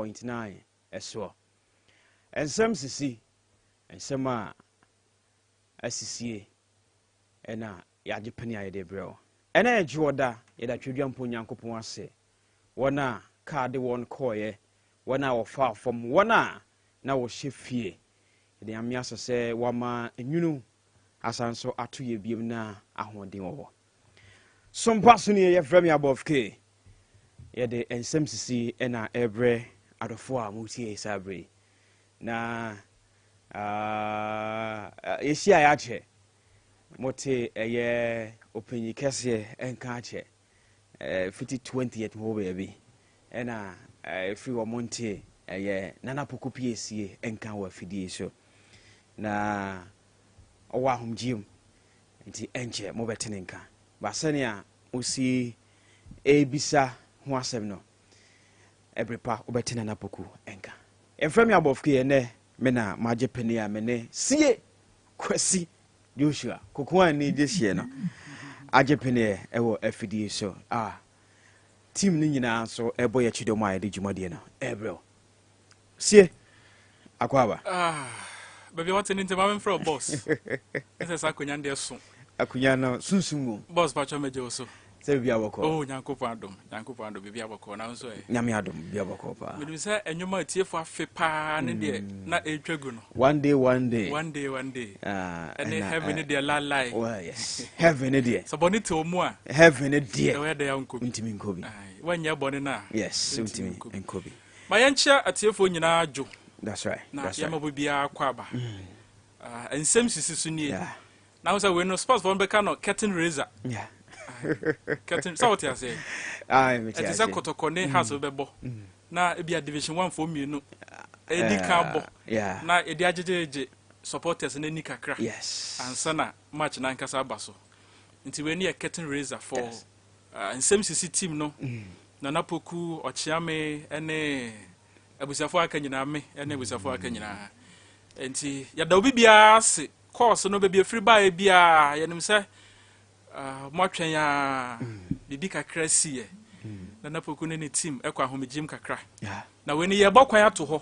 .9 ɛsoɔ. Nsɛm sisi, nsɛm a asisie ɛna yɛagye pene a yɛde brɛ wo. Ɛna yɛgye wɔ da, yɛda Twedwa mpo Nyankopɔn ase. Wɔn a kaa de wɔn kɔɔeɛ, wɔn a wɔfaa fam, wɔn a na wɔhyɛ fie. Yɛde Nyame ase sɛ wama nwunu asan so ato yɛ biom na ahoɔden wɔ hɔ. Sompa so nie, yɛfrɛ me Above K. Yɛde nsɛm sisi ɛna ɛbrɛ adɔfoɔ a motie saa berɛ yi. Na yɛhyia yɛ akyɛ. Mote ɛyɛ ɔpanyin kɛseɛ ɛnka akyɛ. Fiti 20th hɔ baabi. Ɛna ɛfiri wɔ monte ɛyɛ Nana Poku Piesie ɛnka wɔ afidie so. Na ɔwɔ ahomgyeɛ mu. Nti ɛnkyɛ mobɛte ne nka. Ba sɛnea osi ebisa ho asɛm no, ɛbere pa wobɛte Nana Poku ɛnka. Yɛmfrɛ me Abɔfo ɛnɛ me na magye pene a me ne Sie Kwasi Joshua Koko a ni gye hyeɛ no agye pene ɛwɔ afidie so a team no nyinaa nso ɛbɔ yɛ kyidɔm a yɛde dwumadie no ɛbrɛ wo. Sie akɔ aba. Ah, baabi a wate ne ntɛm amemfrɛ wo boss. Ɛsɛ sɛ akonnwa no deɛ so. Akonnwa no sunsum mu. Boss, patwɔ mɛgye wo so. Sɛ biribi abɔkɔ. Oh, Nyankopɔn adom, Nyankopɔn adom, biribi abɔkɔ na nso ɛ. Nyame adom, biribi abɔkɔ paa. Menim sɛ ɛnwom a atiefo afe paa ne deɛ na ɛretwa gu no. One day, one day. One day, one day. Ah, ɛne ɛna, heaven ne deɛ lalai. Well, yes. Heaven ne deɛ. Sɛ bɔne te wo mu a. Heaven ne deɛ. Ɛwɔ yɛ dɛ a nkɔ bi. Ntumi nkɔ bi. Aye, woanyɛ bɔne no a. Yes, ntumi ntumi nkɔ bi. nkɔ bi. Ma yɛnkyia atiefoɔ nyinaa dwo. That's right. Na That's right. yɛma bɔ biara kɔ aba. Ah, nsɛm sisi so nie. Na wo sɛ wei no sports fɔ bɛka no curtain raiser. Curtain sɛ wote aseɛ. Ah, mete ɛte sɛ ase. Kɔtɔkɔ ne Hearts bɛbɔ na ebi a Division One foɔ mmienu ɛdi kan bɔ na yɛde agyegyegye supporters n'ani kakra ansa na match n'ankasa aba so. Nti wei ne yɛ curtain raiser for nsɛm sisi team no. Nana Poku Ɔkyeame ɛne abusuafoɔ aka nyinaa, me ɛne abusuafoɔ aka nyinaa. Nti yɛda obi biara ase course no baabi efiri baeɛ biara. Yɛnim sɛ mo atwɛn a biribi kakra si yɛ Nana Poku ne ne team ɛkɔ ahomegyem kakra na wei ni yɛbɔ kwan ato hɔ.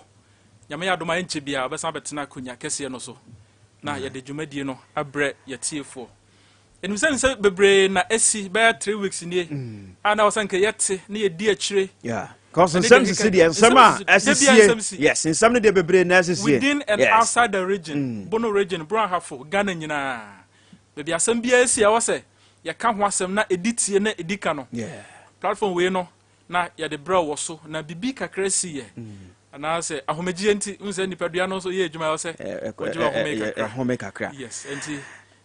Nyame yɛ adom a, ɛnkyɛ biara ɔbɛsan bɛtena akonnwa kɛseɛ no so na yɛde dwumadie no abrɛ yɛtiefoɔ. Ɛnim sɛ nsɛ bebree na asi bɛyɛ 3 weeks nie a na wɔsɛ nka yɛte ne yɛdi akyire. Yeah. Cause Ɛne nsɛm deɛ sisi keka- deɛ, nsɛm a nsɛm sisi- da biara nsɛm ɛsisie. si. Yes, nsɛm no deɛ bebree na ɛsisie. Within and outside the region, Bono Region, Brong Ahafo, Ghana nyinaa, baabi asɛm biara si a ɛwɔ sɛ yɛka ho asɛm na ɛdi tie na ɛdi ka no, platform wei no na yɛde brɛ wɔ so. Na biribi kakra si yɛ anaasɛ ahomegyeɛ nti n sɛ nipadua no nso yɛ adwuma ɛwɔ sɛ wɔgye wɔ ahome kakra. Ɛhome kakra. Yes, nti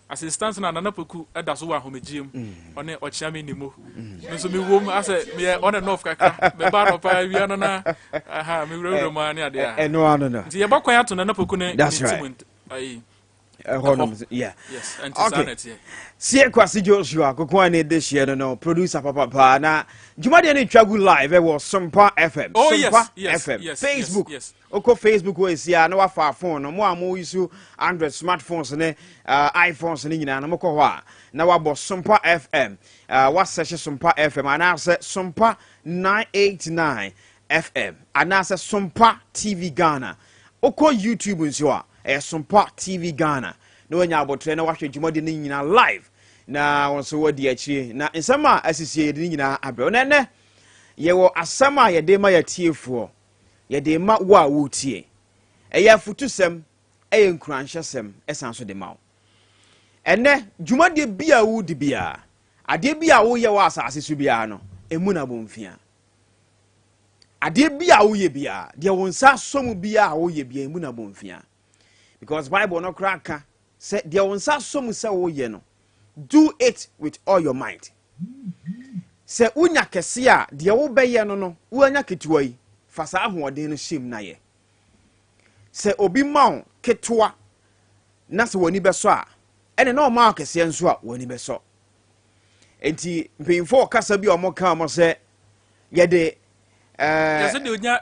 assistant na Nana Poku ɛda so wɔ ahomegyeɛ mu, ɔne Ɔkyeame Nimo. Me nso mewom asɛ meyɛ on and off kakra, meba anɔpa, awia no na aha mewurawura mu a ne adeɛ a Ɛno ano no. Nti yɛbɔ kwan ato Nana Poku ne That's ne right. team ayi. Ɛhɔ nom, yeah. Yes, nti saa na ɛteɛ. Sie Kwasi Joshua Koko a ne de hyeɛ no, producer papapaa, na dwumadeɛ no twa gu live ɛwɔ Sompa FM. Oh, Sompa yes, FM. Facebook. Wokɔ Facebook hɔ esi a na wafa phone no, mo a mo use Android smartphones ne iPhones ne nyinaa no, mokɔ hɔ a na wabɔ Sompa FM, wasɛhye Sompa FM anaasɛ Sompa 989 FM anaasɛ Sompa TV Ghana. Wokɔ YouTube nso a, ɛyɛ Sompa TV Ghana na wanya abɔtrɛ na wahwɛ dwumadeɛ no nyinaa live na wɔn nso wadi akyire na nsɛm a asisie yɛde ne nyinaa abrɛ. Na ɛnɛ yɛwɔ asɛm a yɛde ma yɛtiefoɔ, yɛde ma wo a wotie. Ɛyɛ afotusɛm, ɛyɛ nkuranhyɛsɛm, ɛsan so de ma wo. Ɛnɛ dwumadeɛ bi a wodi biara, adeɛ bi a woyɛ wɔ asase so biara no, emu na abɔmfia. Adeɛ bi a woyɛ biara deɛ, wo nsa asɔ mu biara a woyɛ biara, emu na abɔmfia, because Bible no koraa ka sɛ deɛ wo nsa asɔ mu sɛ woyɛ no, do it with all your might. Sɛ wonya kɛse a, deɛ wobɛyɛ no, woanya ketewa yi, fa saa ahoɔden no hyɛ mu na yɛ. Sɛ obi ma wo ketewa na sɛ w'ani bɛsɔ a, ɛne na ɔma wo kɛseɛ nso a, w'ani bɛsɔ. Nti mpanyinfoɔ kasa bi a wɔn ka wɔn sɛ yɛde yɛsɛ deɛ onya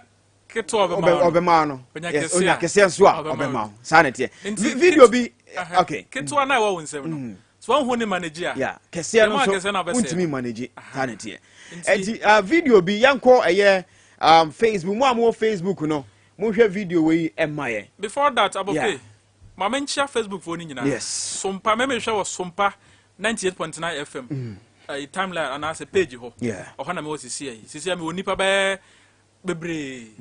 ketewa ɔbɛma wo no. Ɔbɛma no. Onya Yes, kɛseɛ onya a, kɛseɛ nso a, ɔbɛma ɔbɛma wo. wo. Saa na ɛteɛ. Nti Video bi okay. Ketewa na ɛwɔ wo nsɛm no so wɔn ho ne manage a Yeah, kɛseɛ no Ɛma nso kɛseɛ no abɛsɛe wontumi no. manage. Saa na ɛteɛ. Nti Nti video bi yɛnkɔ ɛyɛ Facebook, mo a mowɔ Facebook no, monhwɛ video wei ɛma yɛn. Before that, Aboke, ma menkyia Facebook foɔ no nyinaa. Sompa, mɛmehwɛ wɔ Sompa 98.9 FM timeline anaasɛ page hɔ. Ɔhɔ na mewɔ sisi yi. Sisi a mewɔ nipa bɛyɛ bebree.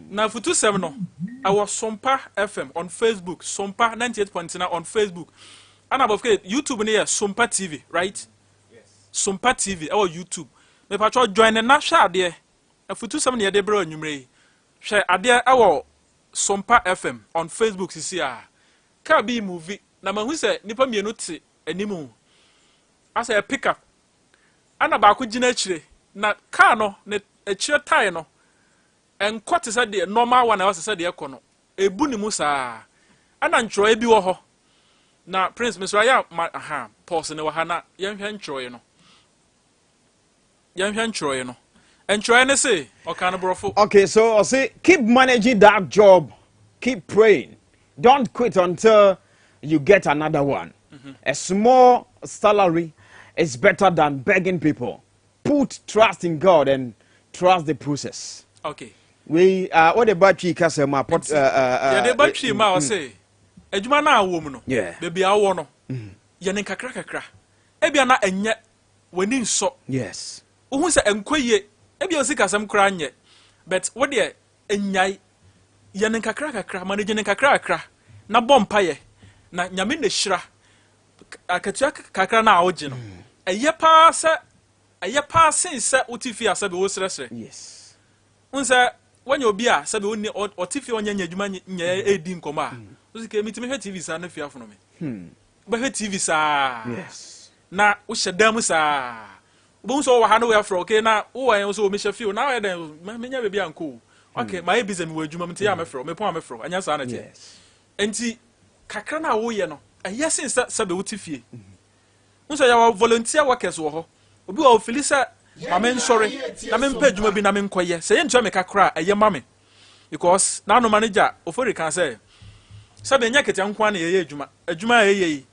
Na futusɛm no ɛwɔ Sompa FM on Facebook, Sompa 98.9 on Facebook. Ana Aboke, YouTube no yɛ Sompa TV, right? Sompa TV ɛwɔ YouTube. Mepatwɛ, join ne na hwɛ adeɛ. Afutusɛm ne yɛde brɛ anwummerɛ yi. Hwɛ adeɛ ɛwɔ Sompa FM on Facebook sisi a kaa bi move na mahu sɛ nipa mmienu te anim asɛ pick up, ana baako gyina akyire na kaa no ne akyire tyre no ɛnkɔ te sɛ deɛ normal one a ɛwɔ sɛ deɛ ɛkɔ no, ebu ne mu saa. Ɛna ntwerɛeɛ bi wɔ hɔ na Prince mesrɛ ayɛ a ma aha pause ne wɔ ha na yɛnhwɛ ntwerɛeɛ no, yɛnhwɛ ntwerɛeɛ no. Ntwerɛeɛ no se ɔka no borɔfo. Okay, so I say keep managing that job, keep praying. Don't quit until you get another one. A small salary is better than begging people. Put trust in God and trust the process. We what about Twi kasa mu apot Yɛde ba Twi mu a, ɔse adwuma no a wɔ mu no, baabi a wowɔ no, yɛ ne nkakra kakra. Ebia na ɛnyɛ w'ani nsɔ. Wohu sɛ ɛnkɔ yie, ebia osi kasɛm koraa nyɛ, but wo deɛ nyae, yɛ ne nkakra kakra, manage ne nkakra kakra na bɔ mpayɛ na Nyame na hyira. Akatua kakra no a wogye no, ɛyɛ paa sɛ ɛyɛ paa sen sɛ wote fie a sɛbi wosrɛsrɛ. N sɛ wɔnyɛ obi a sɛbi wonni ɔte fie, ɔnyɛ nyɛ adwuma nyɛ ɛdi nkɔmɔ a wosi ke mitumi hwɛ TV saa na fie afono me. Wobɛhwɛ TV saa na wohyɛ dan mu saa, wobɛhu sɛ wɔwɔ ha na woyɛfrɛ, okay, na wowɔ yɛn so mehyɛ fie o, na woyɛ dɛn? Menya baabi ankɔ o. Okay, mayɛ busy, mewɔ adwuma mu nti yɛ a mɛfrɛ wo, mepɔn a mɛfrɛ wo. Ɛnyɛ saa na ɛteɛ? Nti kakra no a woyɛ no, ɛyɛ sen sɛ sɛbi wote fie. N sɛ yɛwɔ volunteer workers wɔ hɔ. Obi wɔ ofili sɛ ma mensɔre na mempɛ adwuma bi na menkɔyɛ sɛ yɛntua me kakra a, ɛyɛ ma me because n'ano manager Ofori kan sɛ sɛbi ɛnyɛ ketewa nko ara na yɛyɛ adwuma. Adwuma a ɛyɛ yi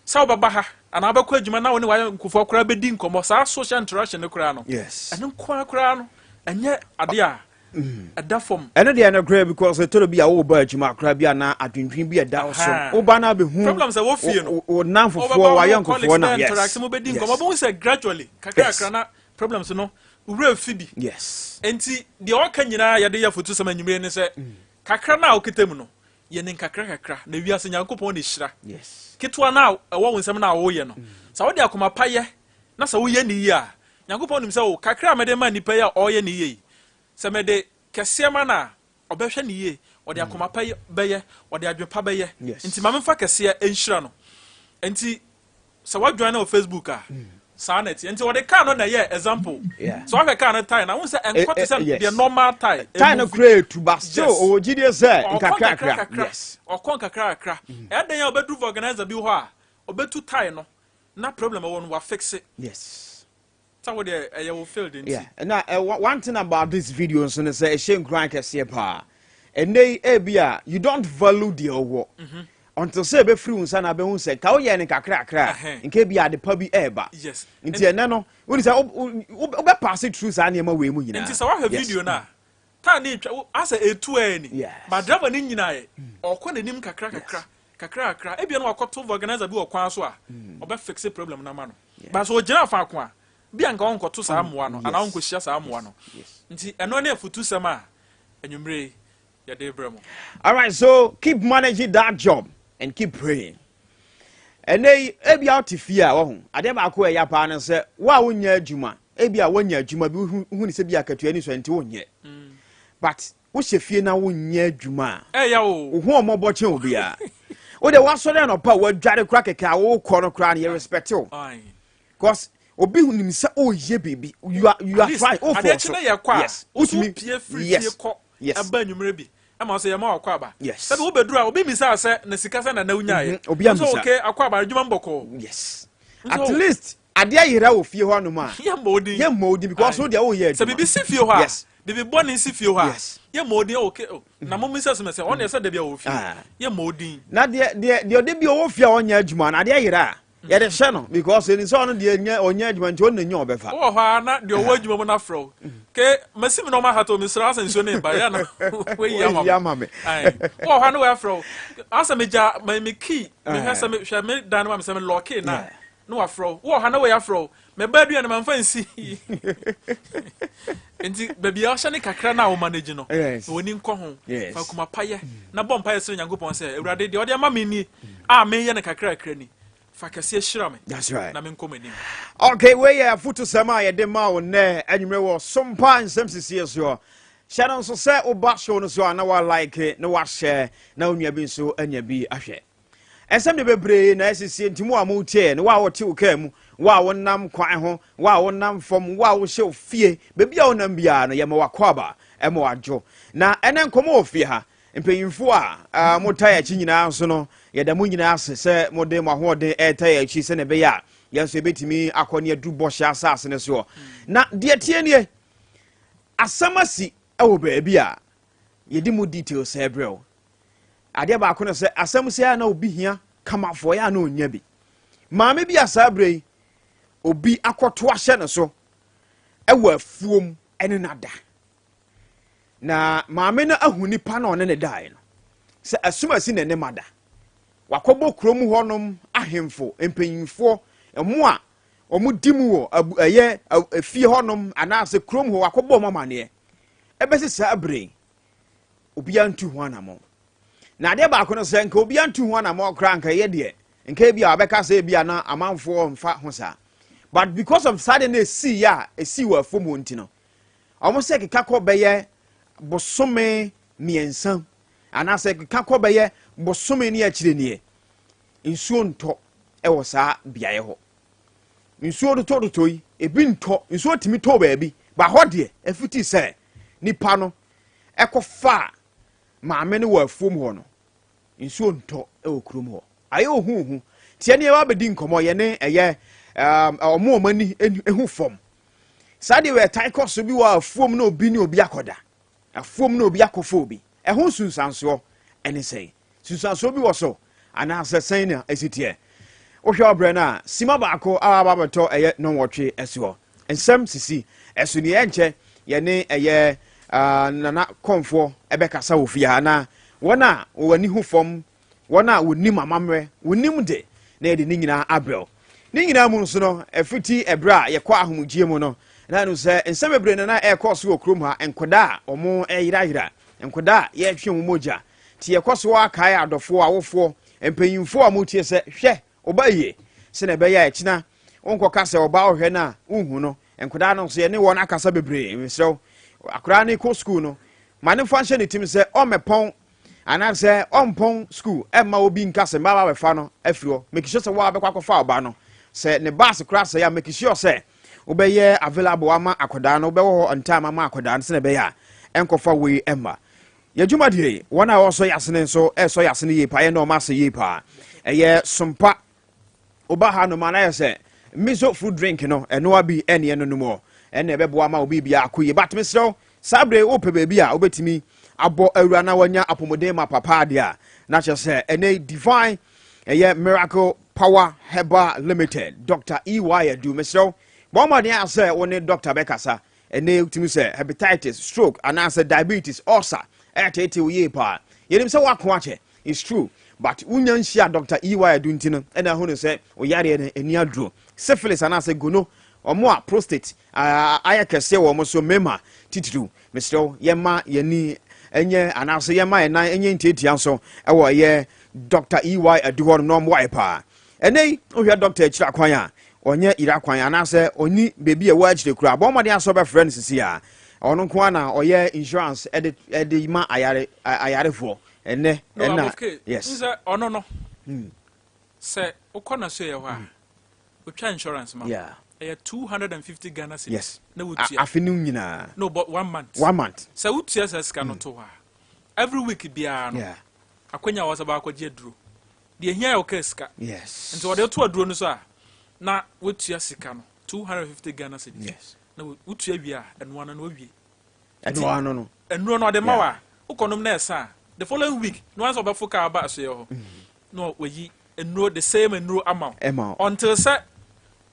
sɛ wobɛba ha anaa wobɛkɔ adwuma na wo ne wayɛ nkofoɔ koraa bɛdi nkɔmmɔ, saa social interaction no koraa no, ɛno nko ara koraa no, ɛnyɛ ade a ɛda fam. Ɛno deɛ no koraa, because ɛtɔrɔ bi a wowɔ adwuma koraa bi a na adwendwen bi ɛda wo so, woba no abɛhu Problem sɛ wɔ fie no, wo nam fofoɔ, wayɛ nkofoɔ na interact mo bɛdi nkɔmmɔ, wobɛhu sɛ gradually kakra kakra na problems no wura fi bi. Nti deɛ ɔka nyinaa yɛde yɛ foto sɛm anwummere ne sɛ kakra no a wokita mu no, yɛ ne nkakra kakra na wiase Nyankopɔn ne hyira. Ketewa no a ɛwɔ wo nsɛm no a woyɛ no, sɛ wode akoma pa yɛ na sɛ woyɛ ne yie a, Nyankopɔn nim sɛ wo kakra a mede ma nnipa yi a ɔreyɛ ne yie yi, sɛ mede kɛseɛ ma no a, ɔbɛhwɛ ne yie, ɔde akoma pa bɛyɛ, ɔde adwene pa bɛyɛ. Nti ma memfa kɛseɛ nhyira no. Nti sɛ woajoin no wɔ Facebook a, saa na ɛteɛ. Nti wɔde car no na ɛyɛ example. Sɛ woahwɛ car no tyre na wohu sɛ ɛnkɔ te sɛ deɛ normal tyre. Tyre no kura etu ba still ɔwɔ gyidie sɛ nkakra kakra. Ɔkɔ nkakra kakra. Ɛyɛ dan a ɔbɛduru vulcanizer bi hɔ a ɔbɛtu tyre no na problem ɛwɔ no wafixe. Sɛ wo deɛ ɛyɛ wo field nti. Yeah. Na one thing about this video nso ne sɛ ɛhyɛ nkuran kɛseɛ paa. Ɛnɛ yi ebi a you don't value deɛ ɔwɔ until sɛ ɛbɛfiri wo nsa na abɛhu sɛ nka woyɛ no nkakrakra a, nka ebi ade pa bi ɛɛba. Nti ɛnɛ no wone sɛ wobɛpass through saa nneɛma wei mu nyinaa. Nti sɛ woahwɛ video no a, tyre ne etwa asɛ etu ɛɛ ni ba driver ne nyinaa yɛ ɔkɔ n'anim kakra kakra kakra kakra, ebia no wakɔto vulcanizer bi wɔ kwan so a ɔbɛ fix problem no ama no. Ba sɛ ɔgyina faako a bi a nka ɔnkɔto saa mmoa no anaa ɔnkɔhyia saa mmoa no. Nti ɛno ne afutusɛm a anwummerɛ yi yɛde brɛ mo. All right, so keep managing that job and keep praying. Ɛnɛ yi ebi a wote fie a, wɔho adeɛ baako a ɛyɛ paa no sɛ wo a wonyɛ adwuma, ebi a woanya adwuma bi, wohu ne sɛ bi akatua ni so nti wonyɛ, but wohyɛ fie na wonyɛ adwuma a, ɛyɛ o. Wo ho ɔmmɔbɔ kyɛn obiara. Wode woasɔre anɔpa a woadware kora kɛkɛ a wokɔ no koraa no, yɛ respect wo because obi nim sɛ ɔyɛ biribi, you are trying o fɔ so. Yes, wotumi pie firi fie kɔ ɛba anwummerɛ bi ɛma sɛ yɛma wakɔ aba. Sɛbi wobɛduru a, obi misa sɛ na sika sɛ nana wonyaeɛ. Obi amisa. Okay, akɔ aba, adwuma mbɔkɔɔ. Yes, at least adeɛ yera wɔ fie hɔ nom a, yɛmmɔ odin. Yɛmmɔ odin because wo deɛ woyɛ adwuma. Sɛ biribi si fie hɔ a, biribi bɔne si fie hɔ a, yɛmmɔ odin. Okay, oh, na mo misa sɛ ɔne sɛ dabi a wɔ fie, yɛmmɔ odin. Na deɛ ɔde bi ɔwɔ fie a ɔnyɛ adwuma na adeɛ yera a. Yɛde hyɛ no because ɛni sɛ ɔno deɛ nyɛ ɔnyɛ adwuma nti ɔno na nya ɔbɛfa. Wowɔ hɔ a na deɛ ɔwɔ adwuma mu no afrɛ wo ke masi me nɔɔma hatɔ mesrɛ asɛ nsuo ne ba yɛ na wayi ama me. Wowɔ hɔ a na wɔafrɛ wo asɛ megya me key mehwɛ sɛ mehwɛ me dan no ma me sɛ me lɔɔke na na wafrɛ wo. Wowɔ hɔ a na wɔyɛ afrɛ wo mɛba aduane mamfa nsi. Nti baabi a ɔhyɛ ne kakra no a woma no agyi no, na w'ani nkɔ ho. Fa kuma payɛ na bɔ mpaeɛ srɛ Nyankopɔn sɛ, Awurade, deɛ ɔde ama me nie a meyɛ no kakrakra ni, fa kɛseɛ hyira me. That's right. Na menkɔ m'anim. Okay, wei yɛ afotusɛm a yɛde ma wo nnɛ anwummerɛ wɔ Sompa nsɛm sisie soɔ. Hyɛ no nso sɛ woba show no so a na walike na wahyɛ na wo nua bi nso anya bi ahwɛ. Nsɛm de bebree na asisie nti mo a motie no, wo a wote wo kaa mu, wo a wonam kwan ho, wo a wonam fam, wo a wohyɛ wo fie, baabi a wonam biara no, yɛma w'akwaaba ma wadwo. Na ɛnɛ nkɔmmɔ wɔ fie ha. Mpanyimfo a motaa yɛn akyi nyinaa nso no, yɛda mo nyinaa ase sɛ mode mo ahoɔden ɛreta yɛn akyi sɛnea ɛbɛyɛ a yɛn nso yɛbɛtumi akɔ ne aduru bɔhyɛ asase no soɔ. Na deɛ tie nie, asɛm asi wɔ baabi a yɛde mu details ɛbrɛ wo. Adeɛ baako no sɛ asɛm sɛ a na obi hia kamafoɔ yɛ a na ɔnya bi. Maame bi a saa berɛ yi obi akɔto ahyɛ no so ɛwɔ afuom ɛne nada. Na maame no ahu nipa na ɔne ne daeɛ no sɛ asumasi na ne ma da. Wakɔbɔ kurom hɔnom ahemfo mpanyinfoɔ ɛmo a wɔn di mu wɔ abu ɛyɛ efie hɔnom anaasɛ kurom hɔ wakɔbɔ wɔn amaneɛ. Ɛbɛsi saa berɛ yi obiara ntu ho anammɔn. Na adeɛ baako no sɛ nka obiara ntu ho anammɔn koraa nka ɛyɛ deɛ nka ebi a wabɛka sɛ ebi a na amanfoɔ mfa ho saa. But because of saa deɛ na esi yɛ a esi wɔ afuom hɔ nti no, wɔn sɛ keka kɔ bɛyɛ bosome 3 anaasɛ keka kɔ bɛyɛ bosome ne akyire nie nsuo ntɔ wɔ saa beaeɛ hɔ. Nsuo totɔtotɔ yi ebi ntɔ, nsuo tumi tɔ baabi ba hɔ deɛ ɛfiti sɛ nipa no ɛkɔfaa maame no wɔ afuom hɔ no, nsuo ntɔ wɔ kurom hɔ. Ayɛ ohuuhu. Nti ɛne yɛba abɛdi nkɔmmɔ, yɛne ɛyɛ ɔmo ɔmo ani ehu fam. Saa deɛ wɔ ɛtae kɔ so bi wɔ afuom na obi ne obi akɔda. Afuom na obi akɔfa obi. Ɛho nsunsuansoɔ ɛne sɛn? Nsunsuansoɔ bi wɔ so anaasɛ sɛn na ɛsi teɛ? Wohwɛ ɔbrɛ no a, sima baako a aba abɛtɔ ɛyɛ nnɔnwɔtwe ɛsoɔ. Nsɛm sisi ɛso ni ɛnkyɛ yɛne ɛyɛ nana kɔnfoɔ ɛbɛkasa wɔ fie ha na wɔn a wɔn ani hu fam, wɔn a wɔnim amammerɛ, wɔnim de na yɛde ne nyinaa abrɛw. Ne nyinaa mu nso no, ɛfiti ɛberɛ a yɛkɔ ahomegyeɛ mu no, na ɛno sɛ nsɛm bebree na na ɛrekɔ so wɔ kurom ha, nkwadaa a wɔn ɛyerayera, nkwadaa a yɛretwe wɔn mogya. Nti yɛkɔ so akae adɔfoɔ, awofoɔ, mpanyinfoɔ a wɔtie sɛ hwɛ ɔba yie, sɛnea ɛbɛyɛ a ɛkyena wonkɔka sɛ ɔba ɔhwɛ no a wonhu no. Nkwadaa no nso yɛne wɔn akasa bebree. Mesrɛ wo, akwadaa no kɔ sukuu no, ma ne mfa nhyɛ ne tim sɛ ɔmmɛpɔn anaasɛ ɔmpɔn sukuu ɛmma obi nka sɛ mmaa bɛfa no afiri hɔ. Make sure sɛ woa bɛkɔ akɔfa ɔba no. Sɛ ne baase koraa sɛe a, make sure sɛ wobɛyɛ available ama akwadaa no, wobɛwɔ hɔ on time ama akwadaa no sɛnea ɛbɛyɛ a ɛnkɔfa wei ɛmma. Yɛ dwumadie yi, wɔn a wɔsɔ yɛ asene nso ɛsɔ yɛ asene yie paa, yɛn na wɔn ase yie paa. Ɛyɛ sompa woba ha nom anayɛ sɛ miso fruit drink no ɛnoa bi ɛne ɛno nom ɔ ɛna ɛbɛboa ma obi biara akɔ yie. But mesrɛ wo, saa bere wopɛ baabi a wobɛtumi abɔ awura na wanya apɔmuden ma papa adeɛ a, na kyerɛ sɛ ɛnɛ Divine ɛyɛ Miracle Power Herbal Limited, Dr. EY Adu. Mesrɛ wo, bɔ mmɔden a sɛ wo ne doctor bɛkasa. Ɛnnɛ wotumi sɛ hepatitis, stroke anaasɛ diabetes, ulcer ɛreteetee wo yie paa. Yɛnim sɛ woako akyɛ, it's true, but wonya nhyia Dr. EY Adu nti no ɛna ahunu sɛ wo yareɛ no ani aduro. Syphilis anaasɛ gono, wɔn a prostate ayɛ kɛseɛ wɔ wɔn so, mmarima titiriw, mesrɛ wo yɛma yɛni ɛnyɛ anaasɛ yɛma yɛn nan ɛnyɛ ntiatia nso ɛwɔ ɛyɛ Dr. EY Adu hɔ nom na ɔmmoa yɛ paa. Ɛnnɛ yi, wohwɛ dɔkta akyiri akwan a, ɔnyɛ yere akwan anaasɛ ɔnni baabi a ɛwɔ akyire koraa. Bɔ mmɔden asɛ wobɛfrɛ no sisi a. Ɔno nko ara na ɔyɛ insurance ɛde ɛde ma ayare ayarefoɔ. Ɛnnɛ No, ɛna Abofke, yes. n sɛ ɔno no, sɛ wokɔ n'asoɛeɛ hɔ a, ɔtwa insurance ma wo. Ɛyɛ 250 Ghana cedis na wotua. Afe no nyinaa. No, but one month. One month. Sɛ wotua saa sika no to hɔ a, every week biara no, akwanya wɔ sɛ baakɔgye aduro. Deɛ ehia yɛ ɔkaa sika. Yes. Nti ɔde to aduro no so a, na wotua sika no 250 Ghana cedis. Yes. Na wotua wie a, ɛno ano no wawie. Ɛno ano no. Nnuro no ɔde ma wa, wokɔ nom na ɛsa a, the following week, no ansɛ ɔbɛfo kaa aba asoɛ hɔ. Na wayi. Nnuro, the same nnuro ama wo Ɛma wo. until sɛ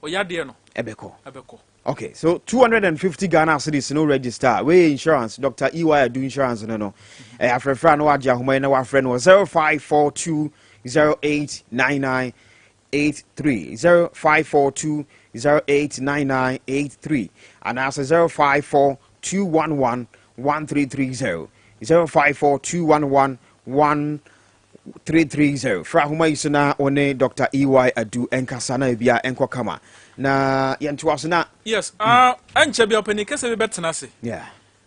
ɔyadeɛ no ɛbɛkɔ. Ɛbɛkɔ. Okay, so 250 Ghana cedis no register. Wey insurance, Dr. EY Adu insurance no. Afrɛfrɛ a na wagye ahoma yi na wafrɛ no wɔ 0542 0899 83, 0542 0899 83, anaasɛ 054 211 1330, 054 211 1330. Fra ahoma yi so na wo ne Dr. EY Adu ɛnkasa na ebia ɛnkɔ kama na yɛntoa so na Yes, ɛnkyɛ bi ɔpanin kɛsɛ bi bɛtena ase.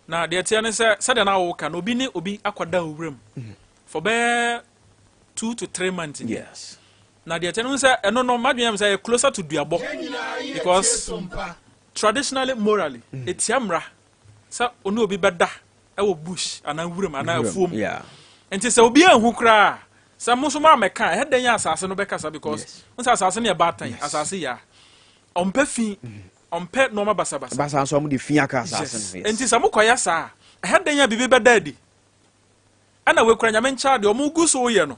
Na deɛ teɛ ne sɛ, sɛdeɛ na woka no, obi ne obi akɔda owuram for bɛyɛ 2 to 3 months ni. Na deɛ teɛ ne sɛ, ɛno no madwene yam sɛ ɛyɛ closer to duabɔ, because traditionally, morally, ɛtia mmara sɛ ɔne obi bɛda ɛwɔ bush anaa wuram anaa afuom. Nti sɛ obi anhu koraa sɛ mo nso mo amɛka, ɛhɛ dɛn yɛ asase no bɛkasa, because n sɛ asase no yɛ baatan. Asase yɛ a ɔmpɛ fi, ɔmpɛ nneɛma basabasa. Basa nso ɔmo de fi aka asase no. Nti sɛ mokɔyɛ saa a, ɛhɛ dɛn yɛ biribi bɛda adi. Ɛna wekura Nyame nkyɛn deɛ ɔmo gu so yɛ no,